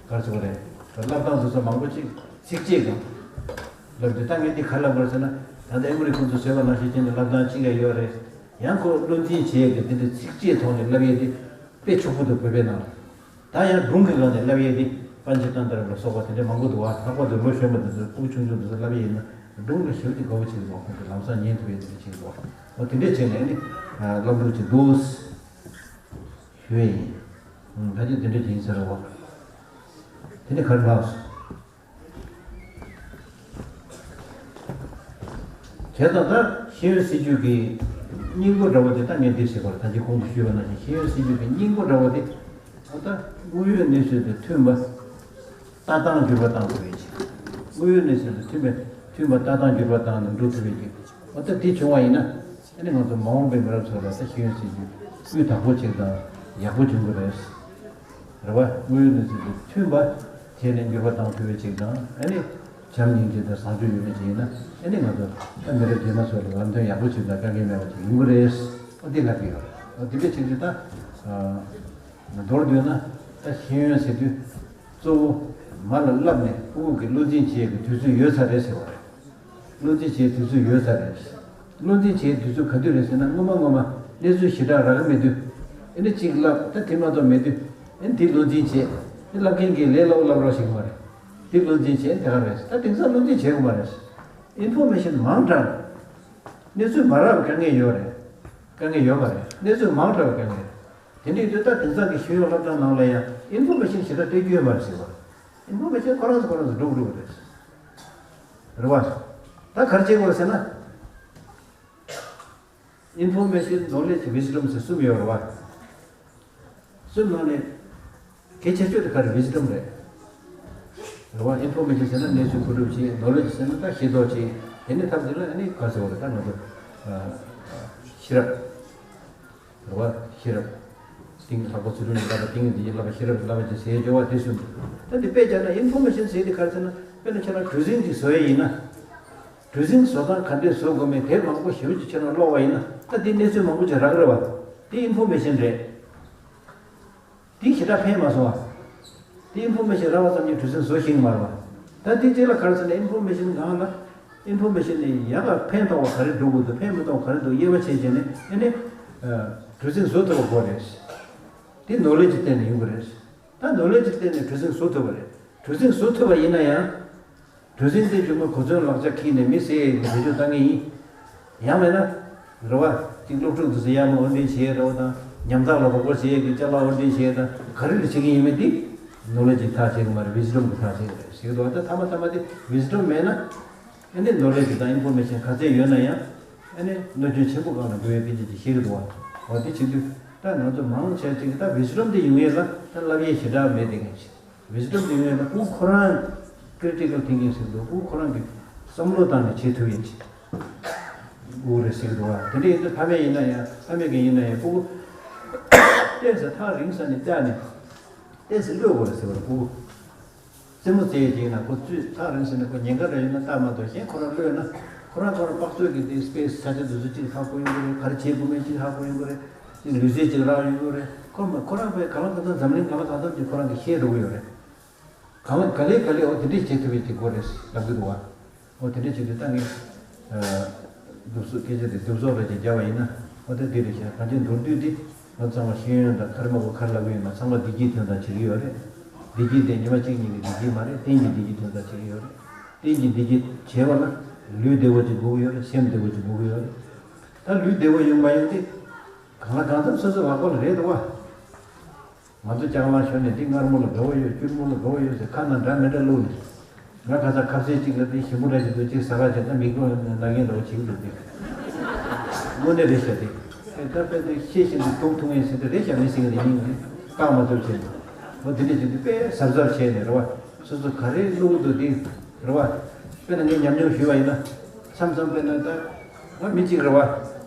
ག་རེ་ཟེར་དགོས་རེད། ད་ལབ་སྟངས་དེ་ཚོ་མང་པོ་ཅིག་ཚིགས་བཅད་སྒང་ལབ་དུས། ད་ངས་འདི་ག་རེ་ལབ་དགོས་རེད་ཟེར་ན། ད་ལྟ་ཨེ་མོ་རི་ཁོང་ཚོས་བཟོས་པ་ནང་བཞིན་བྱས་ནས་ལབ་སྟངས་གཅིག་ཡང་ཡོད་རེད། ཡང་ཁོ་བློ་འཛིན་བྱེད་ཡས་ཀྱི་དེ་འདྲའི་ཚིགས་བཅད་ཐོག་ནས་ལབ་ཡས་དེ་དཔེ་ཕྱུག་པོ་འདུག་བོད་པའི་ནང་ལ། ད་ཡང་སྒྲུང་གི་སྒང་ནས་ལབ་ཡས་དེ་པཎ་ཆེན་ཏན་ཏ་ར་ལ་སོགས་པ་དེ་འདྲ་མང་པོ་འདུག་བ། ལྷག་པར་དུ་ལོ་གཞོན་པ་དེ་ཚོ་སྤུ་གུ་ཆུང་ཆུང་དེ་ཚོ་ལབ་ཡས་ཡིན་ན་སྒྲུང་ལ་ཞེ་པོ་ཅིག་དགའ་པོ་བྱེད་ཀྱི་འདུག་ཁོང་ཚོ་ལམ་སང་ཉན་ཐུབ་ཡས་དེ་འདྲ་བྱེད་ཀྱི་འདུག་འོ་དེ་འདྲ་བྱས་ནས་ཨ་ནི་ཨ་ལབ་ལུགས་ཅིག་འདུག་ཞུ་ཡས་ཡིན། ཨང་། ད་ཅི་དེ་འདྲ་ཅིག་ཡིན་ས་རེད་བ། དེ་ནས་ག་རེ་ལབ་སོང་། བྱས་ཙང་ད་ཤེས་ཡོན་སྲིད་བྱུས་ཀྱི་སྙིང་པོ་འདྲ་བོ་དེ། ད་ངས་འདི་ཟེར་བ་རེད། ད་ཅི་གོང་དུ་ཞུས་པ་ནང་བཞིན་ཤེས་ཡོན་སྲིད་བྱུས་ཀྱི་སྙིང་པོ་འདྲ་བོ་དེ། ད་ལྟ་དངོས་ཡོད་གནས་ཚུལ་དང་མཐུན་པ་ལྟ་སྟངས་འགྱུར་བ་བཏང་ཐུབ་ཡས་ཅིག་དངོས་ཡོད་གནས་ཚུལ་དང་མཐུན་པའི་མཐུན་པ་ལྟ་སྟངས་འགྱུར་བ་བཏང་ནས་འགྲོ་ཐུབ་ཡས་ཅིག་འོ་ད་འདི་བྱུང་བ་ཡིན་ན། ཨ་ནི་ང་ཚོ་མ་འོངས་པའི་མི་རབས་ཚོ་ལ་ད་ཤེས་ཡོན་སྲིད་བྱུས་སྤུས་དག་པོ་ཅིག་དང་ཡག་པོ་འབྱུང་གི་རེད། རེད་བ། དངོས་ཡོད་གནས་ཚུལ་དང་མཐུན་པ་བྱས་ནས་འགྱུར་བ་བཏང་ཐུབ་པ་ཅིག་དང་། ཨ་ནི་བྱམས་སྙིང་རྗེ་དང་བཟང་སྤྱོད་ཡོད་མཁན་ཅིག་ཡིན་ན། ཨ་ནི་ང་ཚོ་ད་མི་རབས་རྗེས་མ་ཚོ་ལ་ལམ་སྟོན་ཡག་པོ་ཅིག་དང་དཀའ་ངལ་མེད་པ་ཅིག་ཡོང་གི་རེད། ཨ་འདི་ལབ་ཀྱི་ཡོད་རེད། ཨ་འདི་འདྲ་ཅིག་རེད། ད་མདོར་བསྡུས་ན་ད་ཤེས་ཡོན་ཟེར་དུས་གཙོ་བོ་མ་ལ་བསླབས་ནས་ཕྲུ་གུ་གི་བློ་འཛིན་བྱེད་ཡས་ཀྱི་དུས་ཚོད་ཡོལ་ཚར་རེད་ཟེར་བ་རེད། བློ་འཛིན་བྱེད་དུས་ཚོད་ཡོལ་ཚར་རེད། བློ་འཛིན་བྱེད་དུས་ཚོད་ག་དུས་རེད་ཟེར་ན། སྔོན་མ་སྔོན་མ་གནས་ཚུལ་ཞེ་དྲག་རག་གི་མེད་དུས། ཨེ་ནི་གཅིག་ལབ། ད་དེ་མ་གཏོགས་མེད་དུས། ཨེ་ནི་དེ་བློ་འཛིན་བྱེད། ཨེ་ནི་ལབ་མཁན་གྱིས་ལས་སླ་པོ་ལབ་རོགས་བྱེད་ཀྱི་མ་རེད། དེ་བློ་འཛིན་བྱེད། དེ་ག་རེད། ད་དེང་སང་བློ་འཛིན་བྱེད་དགོས་མ་རེད། ཨིན་ཕོར་མེ་ཤན་མང་དྲགས། གནས་ཚུལ་མ་རག་པའི་དཀའ་ངལ་ཡོད་རེད། དཀའ་ངལ་ཡོད་མ་རེད། གནས་ཚུལ་མང་དྲགས་པའི་དཀའ་ངལ་རེད། དེ་འདྲའི་དུས་ད་དེང་སང་གི་ཤེས་ཡོན་སློབ་གྲྭ་ནང་ལ་ཡང་ཨིན་ཕོར་མེ་ཤིན་ཞེ་དྲག་སྤྲད་རྒྱུ་ཡོད་མ་རེད་ཟེར་བ། ཨིན་ཕོར་མེ་ཤིན་ཁོ་རང་ཚོ་ཁོ་རང་ཚོ་འགྲོ་འགྲོ་གི་རེད། རེད་བ། ད་ག་རེ་བྱེད་དགོས་ཟེར་ན། ཨིན་ཕོར་མེ་ཤིན། ནོ་ལེ་ཇི། ཝིས་ཌམ་ཟེར་གསུམ་ཡོད་རེད་བ། གསུམ་ནང་ནས་གལ་ཆེ་ཤོས་དེ་ག་རེ། ཝིས་ཌམ་རེད། རེད་བ། ཨིན་ཕོར་མེ་ཤིན་ཟེར་ན་གནས་ཚུལ་བགོ་སྒྲིག་བྱེད། ནོ་ལེ་ཇི་ཟེར་ན་ད་ཤེས་རྟོགས་བྱེད། དེ་ནས་ཐབས་དེ་ལ་ཨ་ནི་ག་རེ་ཟེར་བ་རེད། ད་ང་ཚོ་ཤེས་རབ། རེད་བ། ཤེས་རབ། ཏིང་། ལྷག་པ་ཚུལ་ཁྲིམས་ཀྱི་བསླབ་པ། ཏིང་ངེ་འཛིན་གྱི་བསླབ་པ། ཤེས་རབ་ཀྱི་བསླབ་པ་བཅས་ཟེར་ཡོད་བ། དེ་གསུམ། ད་འདི་དཔེ་བཞག་ན་ཨིན་ཕོར་མེ་ཤིན་ཟེར་དེ་ག་རེ་ཟེར་ན། དཔེར་ན་ཁྱེད་རང་གྲུ་གཟིངས་ཅིག་བཟོ་ཡས་ཡིན་ན། གྲུ་གཟིངས་བཟོ་སྟངས་ག་འདྲས་བཟོ་དགོས་མིན་དེབ་མང་པོ་ཞེ་པོ་ཅིག་ཁྱེད་རང་ཀློག་པ་ཡིན་ན། ད་འདི་གནས་ཚུལ་མང་པོ་ཅིག་རག་རེད་བ། དེ་ཨིན་ཕོར་མེ་ཤིན་རེད། དེ་ཞེ་དྲག་ཕན་མ་སོང་བ། དེ་ཨིན་ཕོར་མེ་ཤིན་རག་པ་ཙམ་གྱིས་གྲུ་གཟིངས་བཟོ་ཤེས་ཀྱི་མ་རེད་བ། ད་དེ་རྗེས་ལ་ག་རེ་ཟེར་ན། ཨིན་ཕོར་མེ་ཤིན་སྒང་ལ། ཨིན་ཕོར་མེ་ཤིན་ནས་ཡག་ག་ཕན་ཐོགས་པ་ག་རེ་འགྲོ་དགོས་འདུག་ཕན་མི་ཐོགས་པ་ག་རེ་འདུག་དབྱེ་བ་ཕྱེ་བྱས་ནས། ཨ་ནི་གྲུ་གཟིངས་བཟོ་ཐུབ་པ་དགོས་རེད། དེ་ནོ་ལེ་ཇི་སྟེང་ནས་ཡོང་གི་རེད། ད་ནོ་ལེ་ཇི་སྟེང་ནས་གྲུ་གཟིངས་བཟོ་ཐུབ་པ་རེད། གྲུ་གཟིངས་བཟོ་ཐུབ་པ་ཡིན་ན་ཡང་། གྲུ་གཟིངས་དེ་རྒྱུ་མ་གོ་མཚོན་ལག་ཆ་འཁྱེར་ནས་མི་བསད་ཡས་ཀྱི་བེད་སྤྱོད་བཏང་གི་ཡིན། ཡང་མེད་ན། རེད་བ། གཅིག་སློབ་ཕྲུག་དེ་ཚོ་དབྱར་མོ་འོར་འདྲེན་བྱེད་ཡས་འདྲ་བོ་དང་། ཉམ་ཐག་ལ་རོགས་པ་བྱེད་ཡས་ཀྱི་ཅ་ལག་འོར་འདྲེན་བྱེད་ཡས་དང་། ག་རེ་ལ་བྱེད་ཀྱི་ཡིན་མིན་དེ། ནོ་ལེ་ཇི་ཐག་བཅད་ཀྱི་མ་རེད། ཝིས་ཌམ་གྱི་ཐག་བཅད་ཀྱི་རེད་ཟེར་གྱི་འདུག་ད་ཐ་མ་ཐ་མ་དེ་ཝིས་ཌམ་མེད་ན། ཨ་ནི་ནོ་ལེ་ཇི་དང་ཨིན་ཕོར་མེ་ཤིན་ག་ཚད་ཡོད་ན་ཡང་། ཨ་ནི་གནོད་སྐྱོན་ཆེན་པོ་སྒང་ལ་འགྲོ་ཡས་དཔེ་ཅིག་ཅིག་ཤེས་ཀྱི་འདུག་བ། འོ་དེ་བྱེད་དུས་ད་ང་ཚོ་མང་ཆེ་ཅིག་གིས་ད་ཝིས་ཌམ་དེ་ཡོང་ཡས་ལ་ད་བསླབ་ཡས་ཞེ་དྲག་མེད་དེ་ག་ཅིག་ཝིས་ཌམ་དེ་ཡོད་ན་ཕྲུ་གུ་ཁོ་རང་critical thinking ཟེར་འདུག་ཕྲུ་གུ་ཁོ་རང་གིས་བསམ་བློ་བཏང་ནས་བྱེད་ཐུབ་ཡས་ཅིག་དགོས་རེད་ཟེར་གྱི་འདུག་བ། དེ་འདྲ་ཡིན་དུས་ཕ་མས་ཡིན་ན་ཡང་། ཕ་མས་ཀྱིས་ཡིན་ན་ཡང་། ཕྲུ་གུ་ཏོག་ཙམ་ཐག་རིང་ས་ནས་བལྟས་ནས་ཏོག་ཙམ་གློད་དགོས་རེད་ཟེར་བ་རེད། ཕྲུ་གུ་རྩེད་མོ་རྩེ་ཡས་ཅིག་ཡིན་ན། ཁོ་ཚོས་ཐག་རིང་ས་ནས་ཁོ་ཉེན་ཁ་འདྲ་ཡོད་ན་ལྟ་མ་གཏོགས། གཞན་ཁོ་རང་གློད་ན་ཁོ་རང་ཁོ་རང་དཔག་ཚོད་ཀྱིས་དེ་སྤེ་ར་ས་ཆ་དེ་ཚོ་ཅིག་ཧ་གོ་ཡོང་གི་རེད། ག་རེ་བྱེད་དགོས་མིན་ཅིག་ཧ་གོ་ཡོང་གི་རེད། ཅིག་ལུས་རྩལ་ཅིག་རག་ཡོང་གི་རེད། ཁོ་མ་ཁོ་རང་པས་གང་ལ་གང་འཚམ། འཛམ་གླིང་གང་ལ་གང་འཚམ་ཅིག་ཁོ་རང་གིས་ཤེས་འགྲོ་གི་ཡོད་རེད། གང་ལ་ག་ལེ་ག་ལེ། འོ་དེ་འདྲས་བྱེད་ཐུབ་པའི་དེ་དགོས་རེད་ལབ་ཀྱི་འདུག་བ། འོ་དེ་འདྲས་བྱེད་དུས་ད་ངས་སྒྲུབ་སོགས་སྐད་ཆ་དེ་སྒྲུབ་སོགས་རེ་ཅིག་བརྒྱབ་པ་ཡིན་ན། འོ་ད་འདི་རེད་ཤག་གང་ཅི་མདོར་བསྡུས་ཏེ་ང་ཚང་མ་ཤེས་ཡོན་དང་། ག་རེ་མ་གོ་ག་རེ་ལབ་ཀྱི་ཡོད་ན་ཚང་མ་བདེ་སྐྱིད་དོན་དག་བྱེད་ཀྱི་ཡོད་རེད། བདེ་སྐྱིད་དེ་ཉི་མ་གཅིག་གཉིས་ཀྱི་བདེ་སྐྱིད་མ་རེད། གཏན་གྱི་བདེ་སྐྱིད་དོན་དག་བྱེད་ཀྱི་ཡོད་རེད། གཏན་གྱི་བདེ་སྐྱིད་བྱེད་པ་ལ་ལུས་བདེ་བོ་ཅིག་དགོས་ཀྱི་ཡོད་རེད། སེམས་བདེ་བོ་ཅིག་དགོས་ཀྱི་ཡོད་རེད། ད་ལུས་བདེ་བོ་ཡོང་མ་ཡོང་དེ་གང་ལ་གང་འཚམ་སོ་སོའི་ལག་པ་ལ་རེད་འདུག་བ། ང་ཚོ་ལྕང་ལང་ཞོར་ནས་འདི་མངར་མོ་ལ་དགའ་བོ་ཡོད། སྐྱུར་མོ་ལ་དགའ་བོ་ཡོད་ཟེར་ཁ་ནང་འདྲ་མི་འདྲ་བླུགས་ནས། ང་ཁ་སང་ཁ་ཟས་གཅིག་ལ་དེ་ཞིམ་པོ་འདྲ་ཞིག་འདུག་ཅིག་ཟ་ག་བྱས། ད་མིག་ཏོ་ན་མཁན་འདྲ་བོ་བྱེད་ཀྱི་འདུག་སྟེ། དངོས་གནས་རེད་ཤག་དེ། ཨེ་ད་དཔེ་དེ་ཤེས་བཞིན་དུ་དུག་འཐུང་ངེས་ཟེར་དེ་རེད་ཤག་མི་ཟེར་གི་རེད། སྙིང་རེད། བཀག་མ་ཐུབ་བྱས་ནས། འོ་དེ་འདྲ་བྱས་དུས་དཔེ་གཟབ་གཟབ་བྱས་ནས་རེད་བ། སོ་སོ་ག་རེ་བླུགས་འདུག་དེ་རེད་བ། དཔེར་ན་ངས་ཉམས་མྱོང་ཞུས་པ་ཡིན་ན། མཚམས་མཚམས་དཔེར་ན་ད་ང་མི་གཅིག་རེད་བ།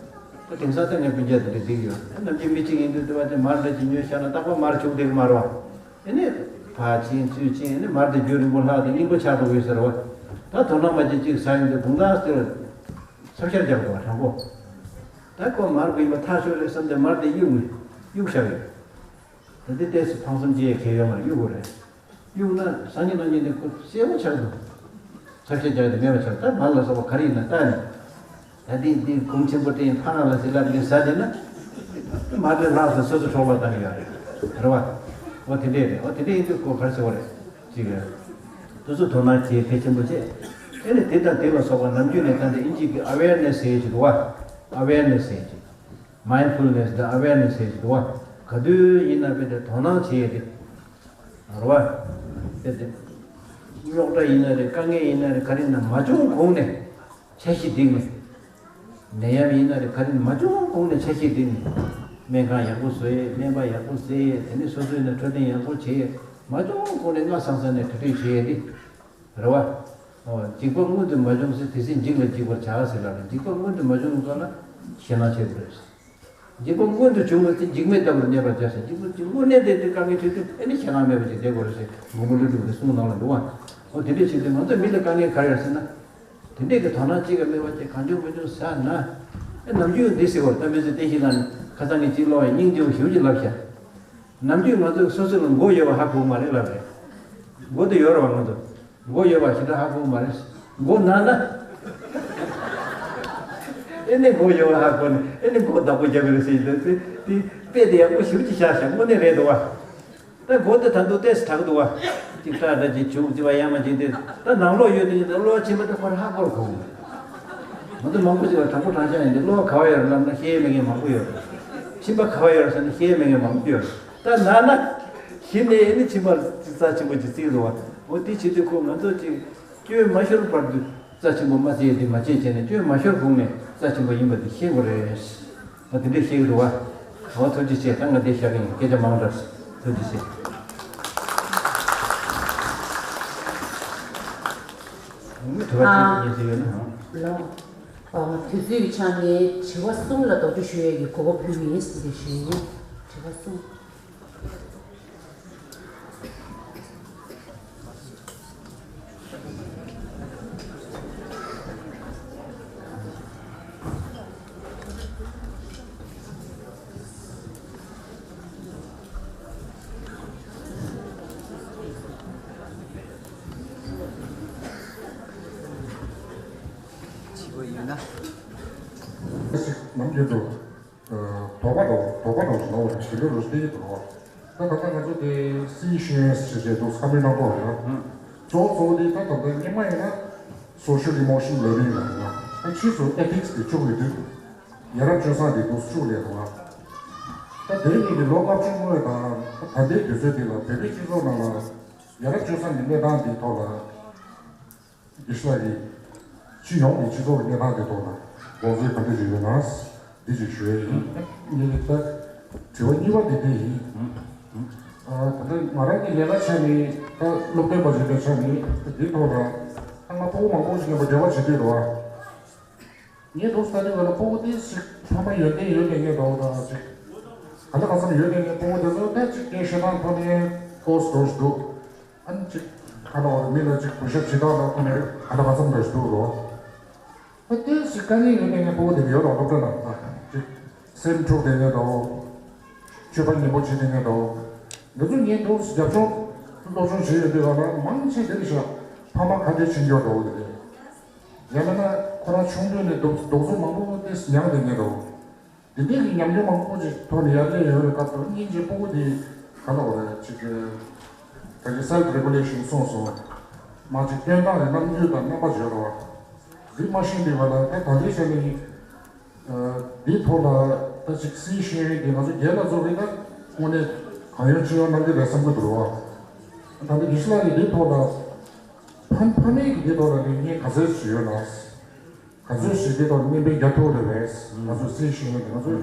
ད་དེང་སང་ད་ངས་སྤུན་ཀྱག་དེ་འདྲ་བསྡད་ཀྱི་ཡོད། ནམ་རྒྱུན་མི་གཅིག་ཡིན་དུས་དེ་བ་དེ་མར་འདྲ་ཅིག་ཉོས་བཞག་ན་རྟག་པར་མར་བྱུག་བསྡད་ཀྱི་མ་རེད་བ། ཨེ་ནས་ཕར་ཕྱིན་ཚུར་ཕྱིན། ཨེ་ནས་མར་དེ་རྒྱུན་རིང་པོ་ལྷག་དེ་སྙིང་པོ་ཆགས་འགྲོ་གི་ཡོད་ས་རེད་བ། ད་དོ་སྣང་མ་བྱེད་ཅིག་ཟ་ཡོང་དུས་དགུང་དག་དེར་ཚབ་ཤར་རྒྱག་འགྲོ་བ་དྲང་པོ། ད་ཁོ་མར་གྱི་མ་ཐག་ཆོད་རེད་བསམ་སྟེ་མར་དེ་གཡུག་ནས་གཡུག་བཞག་ཡོད། ད་དེ་ཏོག་ཙམ་ཕངས་སེམས་སྐྱེ་ཡས་གལ་ཡོད་མ་རེད། གཡུག་དགོས་རེད། གཡུག་ན་སང་ཉིན་གནངས་ཉིན་དེ་ཁོ་གསལ་པོ་ཆགས་འདུག་ཚབ་ཤེས་རྒྱག་དེ་མེད་པ་ཆགས། ད་མར་ལ་སོགས་པ་ག་རེ་ཡིན་ན་ལྟ་ནས། ད་འདི་འདི་གོང་ཆེན་པོ་དེ་ཡིན་ཕ་ང་ལ་ཟེར་ལབ་ནས་ཟ་བསྡད་ན། མར་དེ་ལྷག་ཙམ་སོ་སོ་འཕྲོག་པ་བཏང་གི་ཡོད་རེད། རེད་བ། འོ་དེ་འདྲས་རེད། འོ་དེ་འདྲས་ཡིན་དུས་ཁོ་ག་རེ་ཟེར་བ་རེད། ཅིག་རེད། དེ་ཚོ་དོ་སྣང་བྱེད་གལ་ཆེན་པོ་བྱེད། དེ་ནས་དེ་དང་དེ་ལ་སོགས་པ་ནམ་རྒྱུན་ནས་ད་ལྟ་ཨིན་ཇི་གི་ཨ་ཝེར་ནེ་སི་ཟེར་གྱི་འདུག་བ། ཨ་ཝེར་ནེ་སི་ཟེར་གྱི། མའིན་ཌ་ཕུལ་ནེ་སི་དང་ཨ་ཝེར་ནེ་སི་ཟེར་གྱི་འདུག་བ། ག་དུས་ཡིན་ན་དཔེ་དེ་དོ་སྣང་བྱེད་ཡས་དེ། རེད་བ། དཔེ་དེ། རྙོག་དྲ་ཡིན་ན་རེད། དཀའ་ངལ་ཡིན་ན་རེད། ག་རེ་ཡིན་ན་མ་བྱུང་གོང་ནས་འཆར་གཞི་བསྒྲིགས་ནས། ནད་ཡམས་ཡིན་ན་རེད། ག་རེ་ཡིན་ན་མ་བྱུང་གོང་ནས་འཆར་གཞི་བསྒྲིགས་ནས། སྨན་ཁང་ཡག་པོ་བཟོ་ཡས། སྨན་པ་ཡག་པོ་བཙལ་ཡས། དེ་ནས་སོ་སོའི་ནང་འཕྲོད་བསྟེན་ཡག་པོ་བྱེད་ཡས། མ་བྱུང་གོང་ནས་སྔ་སང་སང་ནས་གྲ་སྒྲིག་བྱེད་ཡས་དེ། རེད་བ། འོ། འཇིགས་པ་སྔོན་དུ་མ་བྱུང་ཚེ། དེ་སྲིད་འཇིགས་ལ་འཇིགས་པར་བྱ་ཟེར་ལབ་རེད། འཇིགས་པ་སྔོན་དུ་མ་བྱུང་སྐབས་ལ་ཞེད་སྣང་བྱེད་དགོས་རེད། འཇིགས་པ་སྔོན་དུ་བྱུང་བ་ཚེ། འཇིགས་མེད་ལྟ་བུར་གནས་པར་བྱ་ཟེར། འཇིགས་པ་དངོས་གནས་དེ་དེ་དཀའ་ངལ་འཕྲད་དུས་ཨེ་ནི་ཞེད་སྣང་མེད་པ་ཅིག་བསྡད་དགོས་རེད་ཟེར། མགོན་པོ་ཀླུ་སྒྲུབ་ཀྱི་གསུང་ནང་ལ་འདུག་བ། འོ་དེ་འདྲས་བྱེད་དུས་ང་ཚོ་མི་ལ་དཀའ་ངལ་ག་རེ་ཡོད་ཟེར་ན། དེ་འདྲས་ཀྱི་དོ་སྣང་གཅིག་ཀྱང་མེད་པ་ཅིག་གང་བྱུང་མང་བྱུང་ཟ་ན། ཨེ་ནམ་རྒྱུན་འདི་ཟེར་བར་ད་མི་ཚེ་བསྟན་བཤིག་ལ་ནི་ཁ་སང་ངས་གཅིག་ཀློག་ཡ་སྙིང་རྗེ་བོ་ཞེ་པོ་ཅིག་ལབ་ཤག་ནམ་རྒྱུན་ང་ཚོས་སོ་སོ་ལ་མགོ་ཡོད་པ་ཧ་གོ་གི་མ་རེད་ལབ་རེད། མགོ་དེ་ཡོད་རེད་བ། ང་ཚོ་མགོ་ཡོད་པ་ཞེ་དྲག་ཧ་གོ་གི་མ་རེད། མགོ་ན་ན། ཨེ་ནས་མགོ་ཡོད་པ་ཧ་གོ་ནས་ཨེ་ནས་མགོ་བདག་པོ་རྒྱབ་ཀྱི་རེད་ཟེར་གྱི་འདུག་དེ་དེ་དཔེ་དེ་ཡག་པོ་ཞེ་པོ་ཅིག་བཞག་ཤག་དངོས་གནས་རེད་འདུག་བ། ད་མགོ་དེ་ད་དུང་ཏོག་ཙམ་དྲག་འདུག་བ། ཅིག་སྐྲ་འདྲ་ཅིག་བྱུག་ཅིག་བ་ཡང་མ་བྱེད་དེ། ད་ནང་ལོགས་ཡོད་དེ་ད་གློ་བ་ཕྱིན་པ་དེ་ཁོ་རང་ཧ་གོ་རུ་གོ་གི་མ་གཏོགས། མང་པོ་ཅིག་ལ་དྲང་པོ་དྲང་བཞག་ཡིན་དེ། གློ་བ་ག་བ་ཡོད་རེད་ལབ་ན་ཤེས་ཡས་མེད་མཁན་མང་པོ་ཡོད་རེད། མཆིན་པ་ག་བ་ཡོད་ཟེར་ན་ཤེས་མེད་མཁན་མང་པོ་ཡོད། ད་ན་ན་གཞི་ནས་ཨེ་ནི་མཆིན་པ་རྩ་ཆེན་པོ་ཅིག་བརྩིས་འདུག་བ། འོ་དེ་བྱེད་དུས་ཁོ་ང་ཚོ་ཅིག་སྐྱོན་མ་ཤོར་བར་དུ་རྩ་ཆེན་པོ་མ་བརྩིས་ཏེ་མ་བྱེད་བྱས་ནས་སྐྱོན་མ་ཤོར་གོང་ནས་རྩ་ཆེན་པོ་ཡིན་པ་དེ་ཤེས་དགོས་རེད། འོ་དེ་འདྲས་ཤེས་ཀྱི་འདུག་བ། འོ་ཐུགས་རྗེ་ཆེ། ད་ང་འདི་བཤད་ཀྱི་ཡིན། སྐད་ཆ་མང་དྲགས། ཐུགས་རྗེ་ཆེ། དྲི་བ་གཅིག་གཉིས་ཅིག་ཡོད་ན། ལགས། ཨ། དུས་ཚོད་ཀྱི་ཆ་ནས་དྲི་བ་གསུམ་ལ་དོགས་གཅོད་ཞུ་ཡས་ཀྱི་གོ་སྐབས་ཕུལ་གྱི་ཡིན་ཟེར་ཞུ་ཡིན། དྲི་བ་གསུམ། བྱིས་པ་ཡིན་ན། ནམ་རྒྱུན་དུ། དོགས་པ་དང་དོགས་པ་དང་ཞེ་ན་བ་དེ་ལོ་རུ་སྟེ་དོགས་པ། ད་ད་ལྟ་ང་ཚོ་དེ་སི་ཤེས་ཞེས་བྱས་འདུག་བསམ་བློ་གནང་དགོས་རེད། གཙོ་བོ་གཙོ་བོ་དེ་ད་ད་ལྟ་སྔོན་མ་ཡིན་ན་social emotion learning ལ་ཡིན་ན། ད་ཕྱིས་སུ་ethics དེ་བཅུག་ཡོད་དུས་ཡ་རབས་སྤྱོད་བཟང་དེ་འདུག་བཅུག་ལས་དང་། ད་དེ་རིང་གི་ལོ་ལྔ་བཅུ་སྔོན་དང་ད་ལྟའི་དུས་ཚོད་དེ་ལ་བོད་པའི་སྤྱི་ཚོགས་ནང་ལ་ཡ་རབས་སྤྱོད་བཟང་གི་གནས་སྟངས་དེའི་ཐོག་ལ། དགེ་བཤེས་ལགས་ཀྱིས་སྤྱི་ཡོངས་ཀྱི་སྤྱི་ཚོགས་ཀྱི་གནས་སྟངས་དེ་ཐོག་ལ་དགོངས་ཚུལ་ག་འདྲ་ཞིག་ཡོད་ན། འདི་ཅིག་ཞུ་ཡས་ཡིན། ངེད་ཀྱི་ད་དྲི་བ་གཉིས་པ་དེ་འདི་ཡིན། ཨ། ད་ལྟ་ང་རང་གི་ལས་ཀ་ཆ་ནས་ད་སློབ་སྟོན་པ་ཞིག་ཡིན་པའི་ཆ་ནས་འདིའི་ཐོག་ལ་ད་ང་ཕྲུ་གུ་མང་པོ་ཞིག་མཉམ་པོ་འབྲེལ་བ་བྱེད་དུས་རེད་བ། ངས་འདུག་ས་དེ་བ་ལ་ཕྲུ་གུ་དེ་ཞིག་ཕ་མ་ཡོན་ཏན་ཡོད་ནས་ངས་འདུག་ད་ཅིག་ག་ལ་ག་ཚོད་ཡོད་ནས་ངས་ཕྲུ་གུ་དེ་ཚོ་ད་ཅིག་སྐད་བཤད་སྟངས་ཐོག་ནས་ཀོ་སི་འགྲོ་ཞིག་འདུག་ཨ་ནི་ཅིག་ཁ་ལོ་མི་ལ་ཅིག་གུས་ཞབས་བྱེད་སྟངས་ལ་ཁོ་ནས་ག་ལ་ག་ཚོད་འདྲ་ཞིག་འདུག་རོ། ཨ་དེ་ཞིག་དཀའ་ངལ་ཡོད་ནས་ངས་ཕྲུ་གུ་དེ་ཡོད་རོགས་སློབ་གྲྭ་ནང་ད་ཅིག་སེམས་འཁྲུག་དེ་ངས་འདུག་སྤྱོད་པ་ངན་པོ་བྱེད་དེ་ངས་འདུག་ང་ཚོ་ངས་འདུག་རྒྱབ་ལྗོངས་སློབ་སྦྱོང་བྱེད་ཡོད་དུས་ག་ལ་མང་ཆེ་དེ་རེད་ཤག་ཕ་མ་ཁ་འདྲེ་ཕྱིན་འགྱོ་འགྲོ་གི་རེད། ཡང་མིན་ན་ཁོ་རང་ཆུང་དུས་ནས་སྡུག་སྡུག་བསྔལ་མང་པོ་དེ་མྱངས་དེ་ངས་འདུག་དེ་འདྲའི་གི་ཉམས་མྱོང་མང་པོ་ཅིག་ཐོག་ནས་ཡར་སླེབས་ཡོང་བའི་སྐབས་དུ་སྙིང་རྗེ་སྤུ་གུ་དེ་ག་ལ་འོ་རེད་ཅིག་ད་ཅིག་self regulation གསུངས་སོང་། མ་ཅིག་སྟོན་སྟངས་རེད། རྣམ་འགྱུར་དང་རྣམ་པ་བརྗོད་རོགས་རིག་མ་ཤེས་འདི་བ་ལ་ད་ད་ལྟའི་ཆ་ནས་འདིའི་ཐོག་ལ་ད་ཅིག་སྲིད་ཤེས་ཡོན་གྱི་ང་ཚོ་རྒན་ལགས་ཚོ་གིས་ད་དངོས་གནས་གང་ཡོང་ཅི་ཡོང་གནང་གི་རེད་བསམ་གི་འདུག་རོགས། ད་ལྟ་དགེ་བཤེས་ལགས་ཀྱིས་འདིའི་ཐོག་ལ་ཕ་ཕ་མེས་ཀྱི་འདིའི་ཐོག་ལ་ངས་ག་ཚོད་ཅིག་ཡོད་ན། ག་ཚོད་ཞིག་དེ་དང་བརྙན་འཕྲིན་རྒྱག་ཐུབ་རེད་པས། ང་ཚོས་རྩིས་ཞུས་ཡོད་དེ་ང་ཚོས་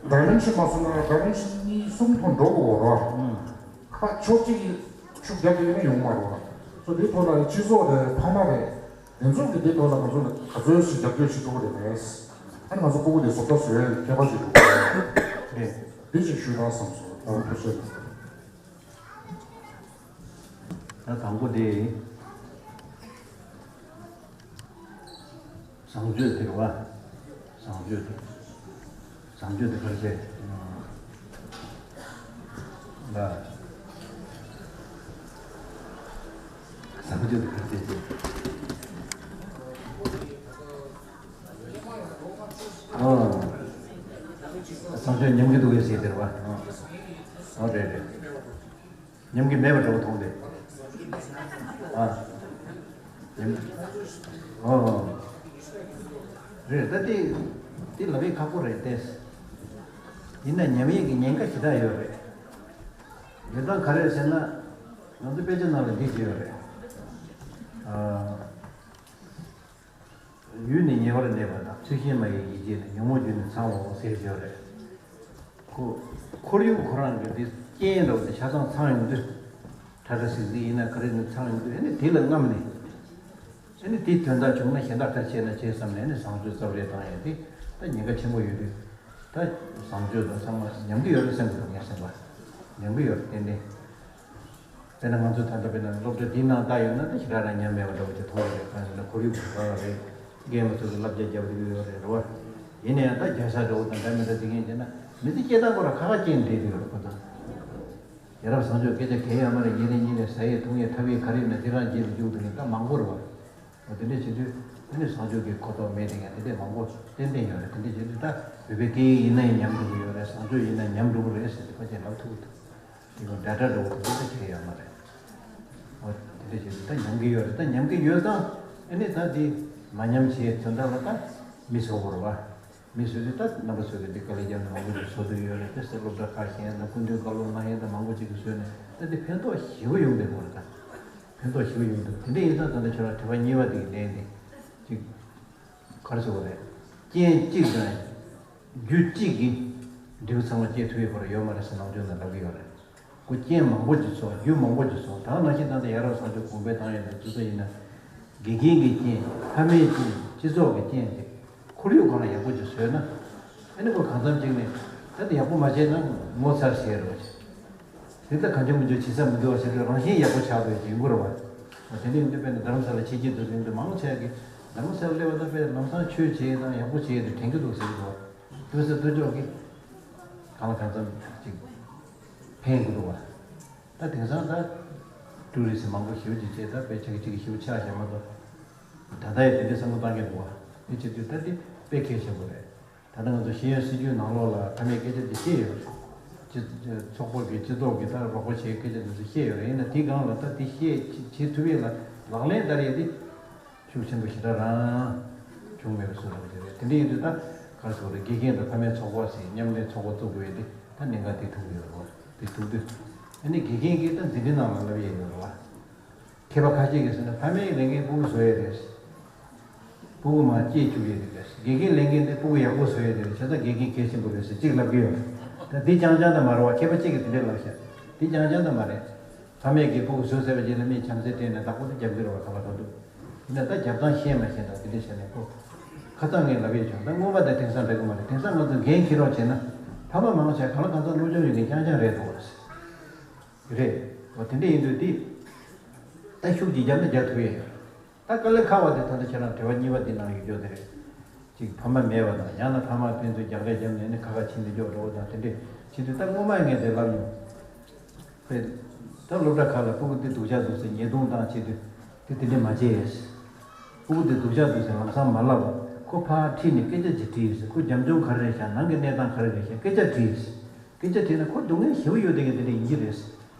ཌའི་མེན་ཤན་མ་སོང་ན་ཌའི་མེན་ཤན་གཉིས་གསུམ་ཐོག་འགྲོ་དགོས་རོགས། ཁ་ཕྱོགས་གཅིག་གིས་ཤུགས་རྒྱབ་ཡོད་ན་ཡོང་མ་རོགས། སོ་དེའི་ཐོག་ལ་སྤྱི་ཚོགས་རེད། ཕ་མ་རེད། དེ་ཚོ་གི་དེའི་ཐོག་ལ་ང་ཚོ་ལ་ག་ཚོད་ཞིག་རྒྱབ་སྐྱོར་བྱེད་ཐུབ་རེད་པས། ཨ་ནི་ང་ཚོ་སྤུ་གུ་དེ་བཟོ་ལྟ་བཟོ་ཡ་མཁས་པ་ཞིག་འགྲོ་དགོས་རེད། དེ་ཅིག་ཞུ་དང་བསམ་སོང་། ད་ཐུགས་རྗེ་ཆེ། ད་དང་པོ་དེ། བཟང་སྤྱོད་དེ་རེད་བ། བཟང་སྤྱོད་དེ། བཟང་སྤྱོད་དེ་ག་རེ་བྱས། ལ། བཟང་སྤྱོད་དེ་ག་རེ་བྱས་ཅེས། ཨ། བཟང་སྤྱོད་ཉམས་ཀྱི་འདུག་གས་ཟེར་དེ་རེད་བ། ཨ། ཨ་རེད་རེད། ཉམས་ཀྱི་མེད་པ་འདྲ་བོ་མཐོང་སྟེ། ཨ། ཉམས། ཨོ། རེད་ད་དེ། དེ་ལབ་ཡས་ཁག་པོ་རེད་དེ། ཡིན་ན་ཉམས་ཡས་ཀྱི་ཉེན་ཁ་ཞེ་དྲག་ཡོད་རེད། ཡོད་སྟངས་ག་རེ་ཟེར་ན། ང་ཚོ་དཔེ་ཆ་ནང་ལ་འདི་བྲིས་ཡོད་རེད། ཨ། ཡུལ་ནི་ཉེ་བར་གནས་པ་དང་། ཚུལ་ཤིང་མ་ཡིན་ཡིད་ཀྱི་ནི། ཉོན་མོངས་རྒྱུ་ནི་ཚང་བའོ་ཟེར་ཡོད་རེད། ཁོ། ཁོར་ཡུག་ཁོ་རང་གི་དེ་རྐྱེན་འདྲ་བོ་དེ་ཆ་ཚང་ཚང་ཡོང་དུས། ཁྲ་ཁྲ་ཟིག་ཟིག་ཡིན་ན་ག་རེ་ནི་ཚང་ཡོང་དུས། ཨ་ནི་དེ་ལ་རྔམ་ནས། ཨ་ནི་དེའི་དོན་དག་བྱུང་ན་གཞན་དག་ག་རེ་བྱས་ན་བྱས་བསམ་ནས་ནི་བཟང་སྤྱོད་རྩ་བ་རེ་བཏང་ཡས་དེ་ད་ཉེན་ཁ་ཆེན་པོ་ཡོད་དུས། ད་བཟང་སྤྱོད་དང་ཚང་མ་ཉམས་ཀྱི་ཡོད་རེད་བསམ་གི་འདུག་ངའི་སེམས་པ། ཉམས་ཀྱི་ཡོད་རེད་ཏན་ཏན། དཔེར་ན་ང་ཚོ་ད་ལྟ་དཔེར་ན་སློབ་གྲྭ་འདིའི་ནང་ལྟ་ཡོང་ན་ད་ཞེ་དྲག་རང་ཉམས་མེད་པ་འདྲ་བོ་ཅིག་མཐོང་གི་རེད། གང་ཡིན་ཟེར་ན་ཁོར་ཡུག་གི་བཟོ་བ་རེད། རྒན་པ་ཚོ་གི་བསླབ་བྱ་རྒྱབ་བསྡད་ཀྱི་ཡོད་རེད་རེད་བ། ཡིན་ན་ཡང་ད་རྒྱལ་ས་འདྲ་བོ་དང་འདྲ་མི་འདྲ་དེ་ངས་བྱས་ན་མི་ཚེ་སྐྱེལ་སྟངས་ཁོ་རང་ཁ་ཁ་སྐྱེལ་འདྲེས་ཀྱི་ཡོད་རེད་ཁོ་ཚོ། ཡ་རབས་བཟང་སྤྱོད་སྐད་ཆ་གལ་ཡོད་མ་རེད། ཉིན་རེ་ཉིན་རེ་ཟ་ཡས་འཐུང་ཡས་འཐབ་ཡས་ག་རེ་ཡིན་ན་དེ་རང་རྗེས་ལ་འཇུག་འདུག་ཡིན་ད་མང་པོ་རེད་བ། འོ་དེ་འདྲ་བྱེད་དུས་ཨ་ནི་བཟང་སྤྱོད་ཀྱི་གོ་རྟོགས་མེད་དེ་ཡང་དེ་འདྲས་མང་པོ་ཏན་ཏན་ཡོད་རེད། དེ་འདྲ་བྱེད་དུས་ད་བོད་པའི་སྐད་ཡིག་ཡིན་ན་ཡང་ཉམས་འགྲོ་གི་ཡོད་རེད། བཟང་སྤྱོད་ཡིན་ན་ཉམས་འགྲོ་གི་རེད་ཟེར་ཏེ་ཕལ་ཆེར་ལབ་ཐུབ་ཀྱི་འདུག་དེ་ཀུན་ཌེ་ཊ་འདྲ་བོ་དེ་འདྲ་གལ་ཡོད་མ་རེད། འོ་དེ་འདྲ་བྱེད་དུས་ད་ཉམས་ཀྱི་ཡོད་རེད། ད་ཉམས་ཀྱི་ཡོད་ཙང་ཨ་ནི་ད་དེ་མ་ཉམས་བྱེད་དོན་དག་ལ་ད་མི་ཚོགས་པོ་རེད་བ། མི་བཟོས་ཏེ་ད་རྣམ་པ་ཚོས་ཀྱི་འདི་དཀའ་ལས་བརྒྱབ་ནས་མང་པོ་ཅིག་བཟོ་འདོད་ཡོད་རེད། དཔེ་སློབ་གྲྭ་ཁག་གཞན་དང་སྐུ་མདུན་བཀའ་སློབ་གནང་ཡས་དང་མང་པོ་ཅིག་གིས་བཟོས་ནས་ད་འདི་ཕན་ཐོགས་ཞེ་པོ་ཡོང་བསྡད་ཡོད་རེད། ད་ཕན་ཐོགས་ཞེ་པོ་ཡོང་འདུག་དེ་འདྲ་ཡིན་ཙང་ད་ལྟ་ཁྱེད་རང་དྲི་བ་གཉིས་པ་འདི་གི་ལན་འདི་ཅིག་ག་རེ་ཟེར་དགོས་རེད། རྐྱེན་གཅིག་དང་རྒྱུ་གཅིག་གིས་འབྲས་བུ་ཚང་མ་སྐྱེ་ཐུབ་ཡས་ཁོ་རང་ཡོད་མ་རེད་ཟེར་ནམ་རྒྱུན་ནས་ལབ་ཀྱི་ཡོད་རེད། ཁོ་རྐྱེན་མང་པོ་ཅིག་ཚོགས། རྒྱུ་མང་པོ་ཅིག་ཚོགས། ད་ག་ནང་བཞིན་ད་ལྟ་ཡ་རབས་བཟང་སྤྱོད་གོང་འཕེལ་བཏང་ཡོད་པའི་དུས་ཚོད་ཡིན་ན། དགེ་རྒན་གྱི་རྐྱེན། ཕ་མའི་རྐྱེན། སྤྱི་ཚོགས་ཀྱི་རྐྱེན་དེ། ཁོར་ཡུག་གང་ལ་ཡག་པོ་ཅིག་བཟོས་ན། ཨ་ནི་ཁོ་གང་འཚམ་ཅིག་ནས་ད་ལྟ་ཡག་པོ་མ་བྱས་ན་ངོ་ཚ་ཟེར་རོ། དེ་ལྟ་གང་བྱུང་མི་འཇོག་བྱེད་ས་མི་འདུག་བ་ཟེར་དུས་རང་བཞིན་ཡག་པོ་ཆགས་པའི་ཡིན་དགོས་རེད་བ། དེ་འདྲ་ཡིན་དུས་དཔེར་ན་རྡ་རམ་ས་ལ་ཕྱི་རྒྱལ་དུ་ཡོང་དུས་མང་ཆེ་གིས་རྡ་རམ་ས་ལ་སླེབས་པ་དང་དཔེར་ན་ལམ་སང་ཆོས་བྱེད་དང་ཡག་པོ་བྱེད་དེ་དྲན་གྱི་འདུག་ཟེར་གྱི་འདུག་བ། དུས་ཚོད་ཐུབ་ཕྱོགས་ཀྱིས་གང་ལ་གང་འཚམ་ཅིག་ཕན་གྱི་འདུག་བ། ད་དེང་སང་ད་ཀྲུའུ་རི་སི་མང་པོ་ཞེ་པོ་ཅིག་བྱས། ད་དཔེ་ཆ་གི་ཅིག་གི་ཞེ་པོ་ཆགས་བཞག་མ་གཏོགས། ད་ལྟ་ཡང་དེ་འདྲའི་བསམ་བློ་བཏང་མཁན་འདུག་བ། དེ་བྱེད་དུས་ད་དེ་དཔེ་གལ་ཆེན་པོ་རེད། ད་ལྟ་ང་ཚོ་ཤེས་ཡོན་སྲིད་བྱུས་ནང་ལོགས་ལ་ཕ་མའི་སྐད་ཆ་འདི་བཤད་ཡོད་རེད། སྤྱི་ཚོགས་པ་གི་སྤྱི་ཚོགས་ཀྱི་ད་རོགས་པ་བྱེད་སྐད་ཆ་འདི་ཚོ་བཤད་ཡོད་རེད། ཡིན་ན་དེའི་སྒང་ལ་ད་དེ་བཤད་བྱེད་ཐུབ་ཡས་ལ་ལག་ལེན་བསྟར་ཡས་དེ་ཤུགས་ཆེན་པོ་ཞེ་དྲག་རང་བྱུང་མེད་པའི་བཟོ་འདྲ་ཅིག་རེད། དེ་འདྲ་ཡིན་དུས་ད་ག་རེ་ཟེར་དགོས་རེད། དགེ་རྒན་དང་ཕ་མའི་ཚོགས་པ་ཟེར་མཉམ་ལས་ཚོགས་པ་བཙུགས་དགོས་ཡས་དེ་ད་གནད་འགག་དེ་ཐུག་གི་ཡོད་རེད། དེ་ཐུག་དུས་ཨ་ནི་དགེ་རྒན་གྱིས་ད་འཛིན་གྲྭའི་ནང་ལ་བསླབ་ཡས་ཡོད་རེད་བ། མཁས་པ་ཁ་ཤས་ཀྱིས་ཟེར་ན་ཕ་མའི་ལས་འགན་ཕྲུ་གུ་བཟོ་ཡས་རེད། ཕྲུ་གུ་མར་སྐྱེས་བཅུག་ཡས་རེད། དགེ་རྒན་ལས་འགན་དེ་ཕྲུ་གུ་ཡག་པོ་བཟོ་ཡས་རེད། བྱས་ཙང་དགེ་རྒན་གལ་ཆེན་པོ་རེད་ཟེར་གཅིག་ལབ་ཀྱི་ཡོད་རེད། ད་འདི་རྐྱང་རྐྱང་ད་མ་རེད་བ། མཁས་པ་གཅིག་གིས་དེ་འདྲས་ལབ་ཤག་འདི་རྐྱང་རྐྱང་ད་མ་རེད། ཕ་མས་ཀྱིས་ཕྲུ་གུ་བཟོས་ཚར་བའི་རྗེས་ལ་མིས་བྱམས་བརྩེ་སྤྲད་ནས་བདག་པོ་དེ་རྒྱབ་ཀྱི་རེད་བ། ག་པར་ག་འདུག་ཡིན་ན་ད་རྒྱབ་སྟངས་ཤེས་མ་ཤེས་དང་དེ་འདྲས་བྱས་ནས་ཁོ། ཁ་སང་ངས་ལབ་ཡས་བྱུང་། ད་སྔོན་མ་དང་དེང་སང་འདྲ་གི་མ་རེད། དེང་སང་ང་ཚོ་འགན་འཁྱེར་རོགས་བྱས་ན་ཕ་མ་མང་ཆེ་གང་ལ་གང་འཚམ་སློབ་སྦྱོང་ཡོད་མཁན་རྐྱང་རྐྱང་རེད་འདུག་བ། རེད། འོ་དེ་འདྲ་ཡིན་དུས་འདི་ད་ཤུགས་ཀྱིས་རྒྱབ་ན་རྒྱག་ཐུབ་ཡས་ཡོད། ད་དཀའ་ལས་ཁག་པ་དེ་ད་ལྟ་ཁྱེད་རང་དྲི་བ་གཉིས་པ་འདི་ནང་ཡོད་རྒྱུ་དེ་རེད། གཅིག་ཕ་མ་མེད་པ་དང་། ཡང་ན་ཕ་མ་ཕན་ཚུན་རྒྱག་རེས་བརྒྱབ་ནས་ནི་ཁ་ཁ་ཕྱིན་ཏེ་འཇོག་འགྲོ་བ་དང་། དེ་འདྲས་བྱེད་དུས་ད་སྔོན་མ་ངས་དེ་ལབ་མྱོང་། དཔེ། ད་སློབ་གྲྭ་ཁག་ལ་ཕྲུ་གུ་འདི་སྡུག་ཅག་འདུག་ཟེར་ཉེས་རྡུང་བཏང་བྱེད་དུས་དེ་དེ་འདྲས་མ་བྱེད། ཕྲུ་གུ་འདི་སྡུག་ཅག་འདུག་ཟེར་ལམ་སང་མ་ལབ། ཁོ་ཕར་ཁྲིད་ནས་སྐད་ཆ་ཅིག་དྲིས། ཁོ་རྒྱབ་ལྗོངས་ག་རེ་རེད་ཤག་ནང་གི་གནས་སྟངས་ག་རེ་རེད་ཤག་སྐད་ཆ་དྲིས། སྐད་ཆ་དྲིས་ན་ཁོ་སྡུག་བསྔལ་ཞེ་པོ་ཡོད་བསྡད་མཁན་དེ་འདྲ་ཡིན་གྱི་རེད།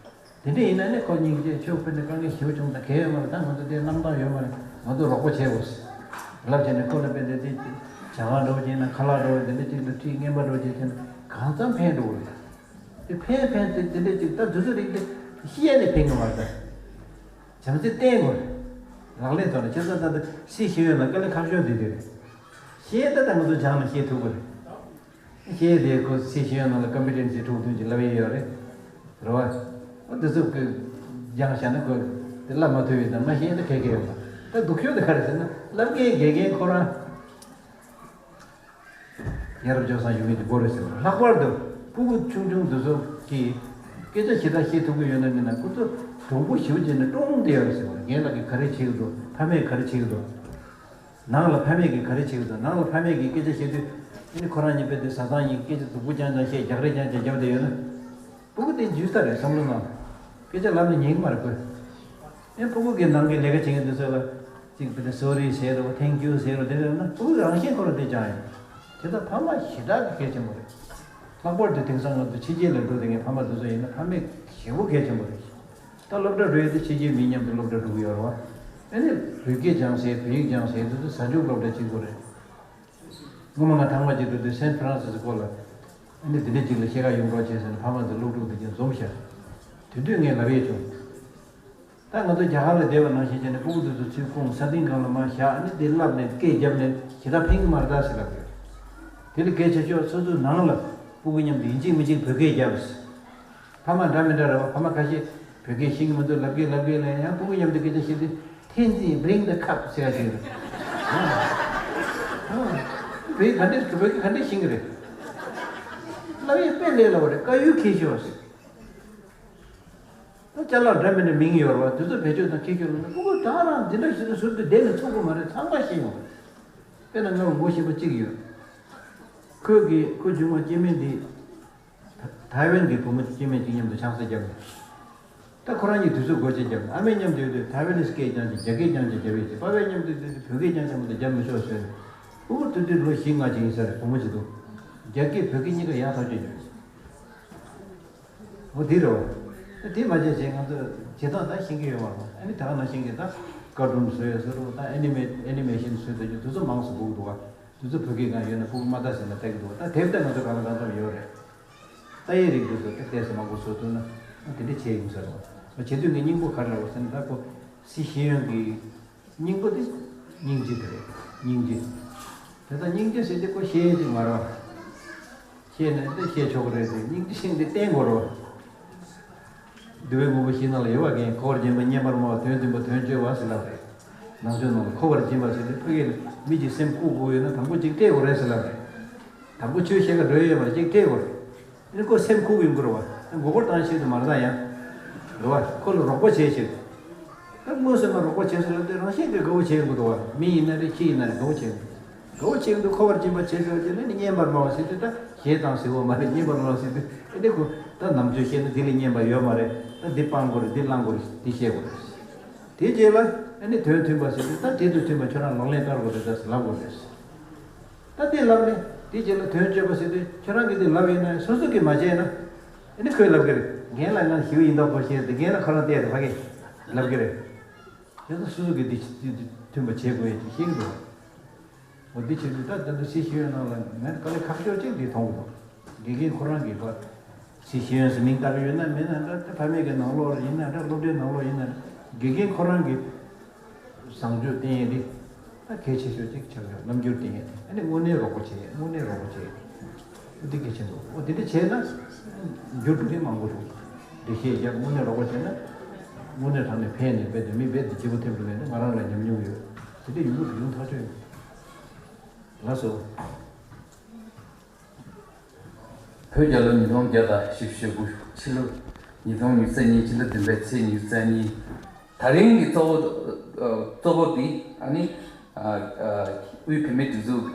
དེ་འདྲ་ཡིན་ན་ནི་ཁོ་སྙིང་རྗེ། ཁྱོད་དཔེར་ན་དཀའ་ངལ་ཞེ་པོ་བྱུང་། ད་གལ་ཡོད་མ་རེད། ད་ང་ཚོ་དེ་གནང་སྟངས་ཡོད་མ་རེད། ང་ཚོ་རོགས་པ་བྱེད་དགོས་ཟེར་ལབ་བྱས་ནས་ཁོ་ལ་དཔེ་དེ་དེ་ཇ་ཁང་འདྲ་བོ་ཅིག་ཡིན་ན་ཁ་ལག་འདྲ་བོ་དེ་འདྲ་ཅིག་ལ་ཁྲིད། རྔན་པ་འདྲ་བོ་ཅིག་བྱས་ན་གང་འཚམ་ཕན་འགྲོ་གི་རེད། དེ་ཕན་ཕན་དེ་དེ་འདྲ་ཅིག་ད་དུས་ཚོད་རིང་དེ་ཤི་ཡ་ནས་ཕན་གི་མ་རེད། ད་བྱམས་བརྩེ་བསྟེན་དགོས་རེད། ལག་ལེན་ཐོག་ནས། བྱས་ཙང་ད་ལྟ་སྲིད་ཤེས་ཡོན་ལ་དཀའ་ལས་ཁག་ཤོས་དེ་དེ་རེད། ཤེས་ད་ལྟ་ང་ཚོ་སྦྱངས་ནས་ཤེས་ཐུབ་ཀྱི་རེད། ཤེས་དེ་ཁོ་སྲིད་ཤེས་ཡོན་ནང་ལ་ཀམ་པི་ཊེན་སི་དྲུག་བདུན་ཅིག་ལབ་ཡས་ཡོད་རེད། རེད་བ། ཨ་དེ་ཚོ་ཁོས་སྦྱངས་བཞག་ན་ཁོ་དེ་བསླབ་མ་ཐུབ་ཡས་དང་མ་ཤེས་ཡས་དེ་ག་གེ་ཡོད་པ། ད་སྡུག་ཤོས་དེ་ག་རེ་ཟེར་ན་བསླབ་མཁན་དགེ་རྒན་ཁོ་རང་ཡ་རབས་སྤྱོད་བཟང་ཡོད་མཁན་གྱི་སྐོར་རེད་ཟེར་བ། ལྷག་པར་དུ་ཕྲུ་གུ་ཆུང་ཆུང་དེ་ཚོ་གིས་སྐད་ཆ་ཞེ་དྲག་བཤད་ཐུབ་ཀྱི་ཡོད་ན་མིན་ན་ཁོ་ཚོ་གྲུང་པོ་ཞེ་པོ་བྱས་ནས་ཀྲོང་བསྡད་ཡོད་རེད་ཟེར་བ། རྒན་ལགས་ཀྱིས་ག་རེ་བྱེད་ཀྱི་འདུག་ཕ་མས་ག་རེ་བྱེད་ཀྱི་འདུག་ནང་ལ་ཕ་མས་ཀྱིས་ག་རེ་བྱེད་ཀྱི་འདུག་ནང་ལ་ཕ་མས་ཀྱིས་སྐད་ཆ་བཤད་དུས་ཨ་ནི་ཁོ་རང་གཉིས་དཔེ་དེ་བཟའ་ཚང་གཉིས་སྐད་ཆ་སྡུག་པོ་རྐྱང་རྐྱང་བཤད། རྒྱག་རེས་རྐྱང་རྐྱང་བརྒྱབ་བསྡད་ཡོད་ན། ཕྲུ་གུ་དེ་འཇུས་ས་རེད་བསམ་བློ་ནང་། སྐད་ཆ་ལབ་ནས་ཉན་གི་མ་རེད་ཁོས། ཨེ་ཕྲུ་གུ་གི་ནང་གི་ལས་ཀ་བྱེད་མཁན་དེ་ཚོ་ལ་ཅིག་དཔེ་དེ་སོ་རི་ཟེར་རོ། ཐེང་ཀིའུ་ཟེར་རོ། དེ་རེད་ན་ཕྲུ་གུ་རང་བཞིན་ཁོ་རང་དེ་སྦྱངས་ཡོང་། དེ་ད་ཕ་མ་ཞེ་དྲག་གི་གལ་ཆེན་པོ་རེད། ལྷག་པར་དུ་དེང་སང་ང་ཚོ་ཕྱི་རྒྱལ་ལ་འགྲོ་བསྡད་མཁན་ཕ་མ་དེ་ཚོ་ཡིན་ན་ཕ་མས་ཞེ་པོ་གལ་ཆེན་པོ་རེད། ད་སློབ་གྲྭ་འགྲོ་ཡས་དེ་ཕྱི་རྒྱལ་མི་མཉམ་དུ་སློབ་གྲྭ་འགྲོ་གི་ཡོད་རེད་བ། ཨ་ནི་བོད་སྐད་སྦྱང་ཟེར། བོད་ཡིག་སྦྱང་ཟེར། དེ་ཚོ་གཟའ་མཇུག་སློབ་གྲྭ་གཅིག་པོ་རེད། སྔོན་མ་ང་ཐང་མ་གཅིག་འགྲོ་དུས་སན་ཧྥ་རན་སི་སི་ཀོ་ལ་ཨ་ནི་དེ་འདྲ་གཅིག་ལ་ཤེལ་དཀར་ཡོང་རོགས་བྱས་ཟེར་ནས་ཕ་མ་ཚོས་སློབ་ཕྲུག་དེ་གཅིག་འཛོམས་ཤག་དེ་དུས་ངས་ལབ་ཡས་བྱུང་། ད་ང་ཚོ་རྒྱ་གར་ལ་བསྡད་པ་ནང་བཞིན་བྱས་ནས་སྤུ་གུ་དེ་ཚོ་ཚུར་ཁོང་ས་སྟེང་སྒང་ལ་མར་བཞག་ཨ་ནི་དེ་བསླབས་ནས་སྐད་བརྒྱབ་ནས་ཞེ་དྲག་ཕན་གྱི་མ་རེད་ད་ཟེར་ལབ་ཡོད། དེ་ལས་གལ་ཆེ་ཤོས་སོ་སོའི་ནང་ལ་སྤུ་གུ་མཉམ་དུ་ཡིན་གཅིག་མིན་གཅིག་བོད་སྐད་རྒྱབ། ཕ་མ་འདྲ་མི་འདྲ་རེད་བ། ཕ་མ་ཁ་ཤས་བོད་སྐད་ཤེས་ཀྱི་མི་འདུག་ལབ་ཀྱི་ལབ་ཀྱི་ལབ་ཡང་ཕྲུ་གུ་མཉམ་དུ་སྐད་ཆ་བཤད་དུས་ཐེན་ཙིན་bring the cup ཟེར་ཡ་ཅིག་རེད། བོད་ག་འདྲས་བོད་སྐད་ག་འདྲས་ཤེས་ཀྱི་རེད། ལབ་ཡས་དཔེ་ལས་སླ་བོ་རེད། དཀར་ཡོལ་འཁྱེར་ཤོག་ཟེར། ད་ཅ་ལག་འདྲ་མི་འདྲ་མིང་ཡོད་རེད་བ། དེ་ཚོ་བེད་སྤྱོད་དང་འཁྱེར་ཤོག་ལབ་ན་ཕྲུ་གུ་ད་རང་འདི་འདྲ་ཞིག་ཏུ་ཟུར་དུ་བསྡད་ནས་ཚུགས་ཀྱི་མ་རེད། ཚང་མ་ཤེས་ཡོང་རེད། དཔེར་ན་ང་ལ་ངོ་ཤེས་པ་གཅིག་ཡོད། ཁོས་ཀྱི་ཁོ་གཞུང་བ་སྐྱེ་དམན་འདི། ཐའེ་ཝན་གྱི་བུ་མོ་སྐྱེ་དམན་གཅིག་མཉམ་དུ་ཆང་ས་བརྒྱབ་ནས། ད་ཁོ་རང་གཉིས་དུས་ཚོད་འགོར་ཆེད་བརྒྱབ་ནས། ཨ་མའི་མཉམ་དུ་ཡོད་དུས་ཐའེ་ཝན་ནི་སྐད་རྐྱང་ཅིག་རྒྱ་སྐད་རྐྱང་ཅིག་རྒྱབ་ཡོད་ཅིག་པ་ཕའི་མཉམ་དུ་ཡོད་དུས་བོད་སྐད་རྐྱང་རྐྱང་མ་གཏོགས་རྒྱབ་མི་ཆོག་ཟེར་ནས། ཨུ་ཏུ་ཏུ་ལོ་བཞི་ལྔ་ཅིག་ཡིན་ས་རེད། བུ་མོ་ཅིག་འདུག་རྒྱ་སྐད་བོད་སྐད་གཉིས་ཀ་ཡག་ཐག་ཆོད་ཡོད། འོ་དེ་རེད་བ། དེ་མ་བྱས་བྱས་ང་ཚོ་བྱེད་སྟངས་ད་ཤེས་ཀྱི་ཡོད་མ་རེད། ཨ་ནི་ད་ག་ནང་བཞིན་གྱི་ད་ཀར་ཊུན་བཟོ་ཡས་བཟོ་རུ་ད་ཨེ་ནི་མེ་ཨེ་ནི་མེ་ཤན་བཟོས་ད་རྒྱུ་དེ་ཚོ་མང་སུ་དགོས་འདུག་བ། དུས་ཚོད་བོད་སྐད་སྒང་ཡོད་ན་ཕྲུ་གུ་མ་ལྟ་ཟེར་ན་ལྟ་གི་འདུག་ད་དེབ་ད་ང་ཚོ་གང་ལ་གང་འཚམ་ཡོད་རེད། ལྟ་ཡའི་རིགས་དེ་ཚོ་ད་ལྟས་སུ་མང་པོ་བཟོ་ཐུབ་ན་ཨ་དེ་འདྲ་བྱས་ཡིན་ཟེར་བ། བྱེད་དུས་ངའི་སྙིང་པོ་ག་རེ་ལབ་པ་ཟེར་ན། ད་ཁོ་སི་ཤེས་ཡོན་གྱི་སྙིང་པོ་དེ་སྙིང་རྗེ་དེ་རེད། སྙིང་རྗེ། དེ་ལྟར་སྙིང་རྗེ་ཟེར་དེ་ཁོ་ཤེས་ཡས་ཅིག་མ་རེད་བ། ཤེས་ནས་དེ་ཤེས་ཆོག་གི་རེད་དེ། སྙིང་རྗེ་ཤེས་དེ་བསྟེན་དགོས་རེད་བ། འདུལ་བའི་དངོས་པོ་བཞི་ནང་ལ་ཡོད་པ་གན། འཁོར་བར་སྦྱིན་པ། བསྙེན་པར་སྨྲ་བ། དོན་མཐུན་པ། དོན་སྤྱོད་པ་ཟེར་ལབ་རེད། ནང་ཆོས་ནང་ལ་འཁོར་བར་སྦྱིན་པ་ཟེར་དུས་ཕ་གིར་མི་གཅིག་སེམས་བཀུག་དགོས་ཡོད་ན་དང་པོ་གཅིག་བསྐྲད་དགོས་རེད་ཟེར་ལབ་རེད། དང་པོ་ཆོས་བཤད་ག་འགྲོ་ཡས་ཡོད་མ་རེད། གཅིག་བསྐྲད་དགོས་རེད། ཨ་ནི་ཁོ་སེམས་ཁུག་ཡོང་གི་རེད་བ། མགོ་སྐོར་བཏང་ཆེད་དུ་མ་རེད་ད་ཡང་། རེད་བ། ཁོ་ལ་རོགས་པ་བྱེད་ཆེད། ད་དངོས་སུ་མ་རོགས་པ་བྱེད་ཟེར་ལབ་དུས་རང་བཞིན་གྱིས་དགའ་བོ་བྱེད་ཡོང་གི་འདུག་བ། མི་ཡིན་ན་རེད། ཁྱི་ཡིན་ན་རེད། དགའ་བོ་བྱེད་ཡོང་གི། དགའ་བོ་བྱེད་ཀྱི་འདུག་འཁོར་བར་སྦྱིན་པ་བྱེད་ཆོག་ཅེས་ནས་ནི་བསྙེན་པར་སྨྲ་བ་ཟེར་དུས་ད་ཞེ་སྡང་ཟེར་བ་མ་རེད། བསྙེན་པར་སྨྲ་བ་ཟེར་དུས་ཨེ་འདི་ཁོ་ད་ནམ་རྒྱུན་བཤད་ན་འདི་ལས་བསྙེན་པ་ཡོད་མ་རེད། ད་འདི་སྤང་དགོས་རེད། འདི་བླང་དགོས་རེད། འདི་བཤད་དགོས་རེད། དེ་རྗེས་ལ་ཨ་ནི་དོན་མཐུན་པ་ཟེར་དུས་ད་འདི་དང་མཐུན་པ་ཁྱོད་རང་ལག་ལེན་བསྟར་དགོས་རེད་ད་ཟེར་ལབ་དགོས་རེད། ད་འདི་ལབ་ནས་དེ་རྗེས་ལ་དོན་སྤྱོད་པ་ཟེར་དུས་ཁྱོད་རང་གིས་འདི་ལབ་ཡིན་ན་སོ་སོ་གིས་མ་བྱས་ན་ཨ་ནི་ཁོས་ལབ་གི་རེད། རྒན་ལགས་ང་ཞེ་པོ་ཡིན་མདོག་ཁ་པོ་བྱས་ཏེ་རྒན་ལགས་ཁོ་རང་བལྟས་ཏེ་ཕ་གིར་ལབ་གི་རེད། དེ་ཚོ་སོ་སོ་གིས་འདི་འདི་མཐུན་པ་བྱེད་དགོས་ཡ་ཅིག་ཤེས་ཀྱི་འདུག་འོ་འདི་བྱེད་དུས་ད་དེ་ཚོ་སི་ཤེས་ཡོན་ནང་ལ་ངས་དཀའ་ལས་ཁག་ཤོས་ཅིག་འདི་མཐོང་གི་འདུག་དགེ་རྒན་ཁོ་རང་གིས་ཕར་སི་ཤེས་ཡོན་ཟེར་མིང་བཏགས་ཡོད་ན་མིན་ན་འདྲ། ད་ཕ་མེས་ཀྱི་ནང་ལོགས་ལ་ཡིན་ན་འདྲ། སློབ་གྲྭའི་ནང་ལོགས་ཡིན་ན་འདྲ། དགེ་རྒན་ཁོ་རང་གིས་བཟང་སྤྱོད་བསྟན་ཡས་དེ་ད་གལ་ཆེ་ཤོས་ཅིག་ཆགས་ཡོད། རྣམ་འགྱུར་བསྟན་ཡས་དེ་ཨ་ནི་དངོས་གནས་རོགས་པ་བྱེད་ཡས། དངོས་གནས་རོགས་པ་བྱེད་ཡས་འདི་གལ་ཆེན་པོ། འོ་དེ་འདྲ་བྱས་ན་འགྱུར་འགྲོ་མཁན་མང་པོ་འདུག་འགྲེལ་བཤད་རྒྱབ། དངོས་གནས་རོགས་པ་བྱས་ན་དངོས་གནས་དྲང་གནས་ཕན་ནས་རྦད་དེ་མི་རྦད་དེ་སྐྱིད་པོ་ཐེབས་འགྲོ་མཁན་དེ་ང་རང་ལ་ཉམས་མྱོང་ཡོད། དེ་འདྲ་ཡོང་གི་འདུག་ཡོང་ཐག་ཆོད་ཡོད། ལགས་སོ། བོད་རྒྱལ་ལོ་ཉིས་སྟོང་བརྒྱ་དང་བཞི་བཅུ་ཞེ་དགུ། ཕྱི་ལོ་ཉིས་སྟོང་ཉི་ཤུ་རྩ་གཉིས་ཕྱི་ཟླ་བདུན་པའི་ཚེས་ཉི་ཤུ་རྩ་གཉིས། ད་རིང་གི་གཙོ་བོ་ཨ་གཙོ་བོ་འདི་ཨ་ནི་ཨ་ཨ་དབུས་བོད་མིའི་སྒྲིག་འཛུགས་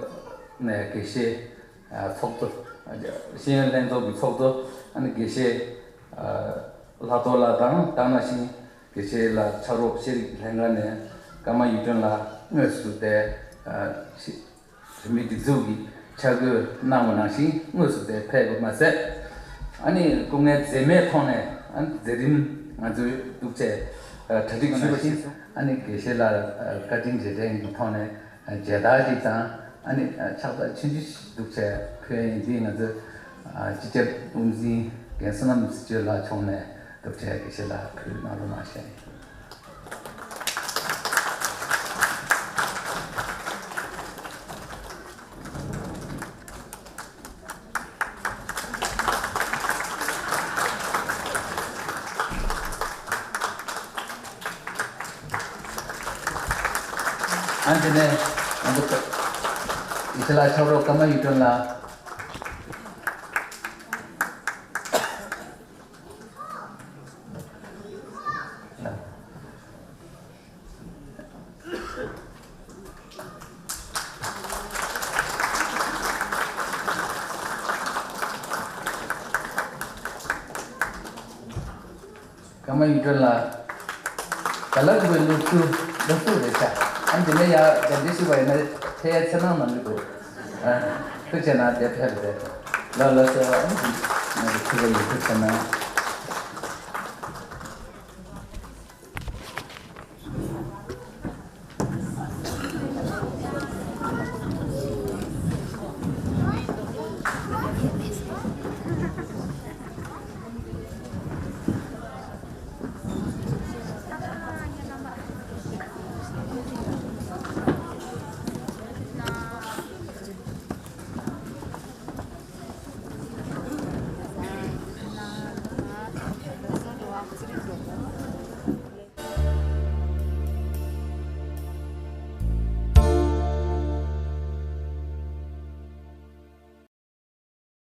ནས་དགེ་བཤེས་ཨ་ཚོགས་གཙོ་ཨ་ཤེས་ཡོན་ལྷན་ཚོགས་ཀྱི་ཚོགས་གཙོ་ཨ་ནི་དགེ་བཤེས་ཨ་ལྷག་རྡོར་ལགས་དང་། དེ་ནང་བཞིན་དགེ་བཤེས་ལགས་ཕྱག་རོགས་ཤེས་རིག་ལྷན་ཁང་ནས་ཀརྨ་གཡུ་སྒྲོན་ལགས་དངོས་སུ་དེ་ཨ་ཤེས་བོད་མིའི་སྒྲིག་འཛུགས་ཀྱིས་ཕྱག་བསྐོས་གནང་བ་ནང་བཞིན་དངོས་སུ་དེ་ཕེབས་པ་མ་ཟད། ཨ་ནི་སྐུ་ངལ་འཛེམས་མེད་ཐོག་ནས་ཨ་ནི་མཛད་རིམ་ང་ཚོས་འདུག་བྱས་གྲ་སྒྲིག་ཞུས་པ་ནང་བཞིན་ཨ་ནི་དགེ་བཤེས་ལགས་བཀའ་དྲིན་རྗེས་དྲན་གྱི་ཐོག་ནས་མཇལ་དར་ཅིག་དང་ཨ་ནི་ཕྱག་རྟགས་ཆུང་ཆུང་ཞིག་འདུག་བྱས་ཕུལ་ཡིན། འདི་ང་ཚོས་སྤྱི་ཁྱབ་དབུ་འཛིན་རྒན་བསོད་ནམས་ཚེ་མཆོག་ལགས་མཆོག་ནས་འདུག་བྱས་དགེ་བཤེས་ལགས་ཕུལ་གནང་རོགས་གནང་ཞུ་ཡིན། ཨ་ནི་དེ་ནས་ང་ཚོ་ཡེ་ཤེས་ལགས་ཕྱག་རོགས་ཀརྨ་གཡུ་སྒྲོན་ལགས། ཀརྨ་གཡུ་སྒྲོན་ལགས། ད་ལྟ་འདུག་པའི་སློབ་ཕྲུག་སློབ་ཕྲུག་རེད་ཤག་ཨ་ནི་དེ་ནས་ཡར་གདན་འདྲེན་ཞུས་པ་ཡིན་ན་ཕེབས་ཡ་འཚེར་སྣང་གནང་གི་འདུག་ཨ་ཐུགས་རྗེ་གནང་། དེ་ཕེབས་རེད། ལགས་ལགས་སོ། ཨ་ནི་ང་ཚོ་ཐུགས་རྗེ་ཡིན། ཐུགས་རྗེ་གནང་།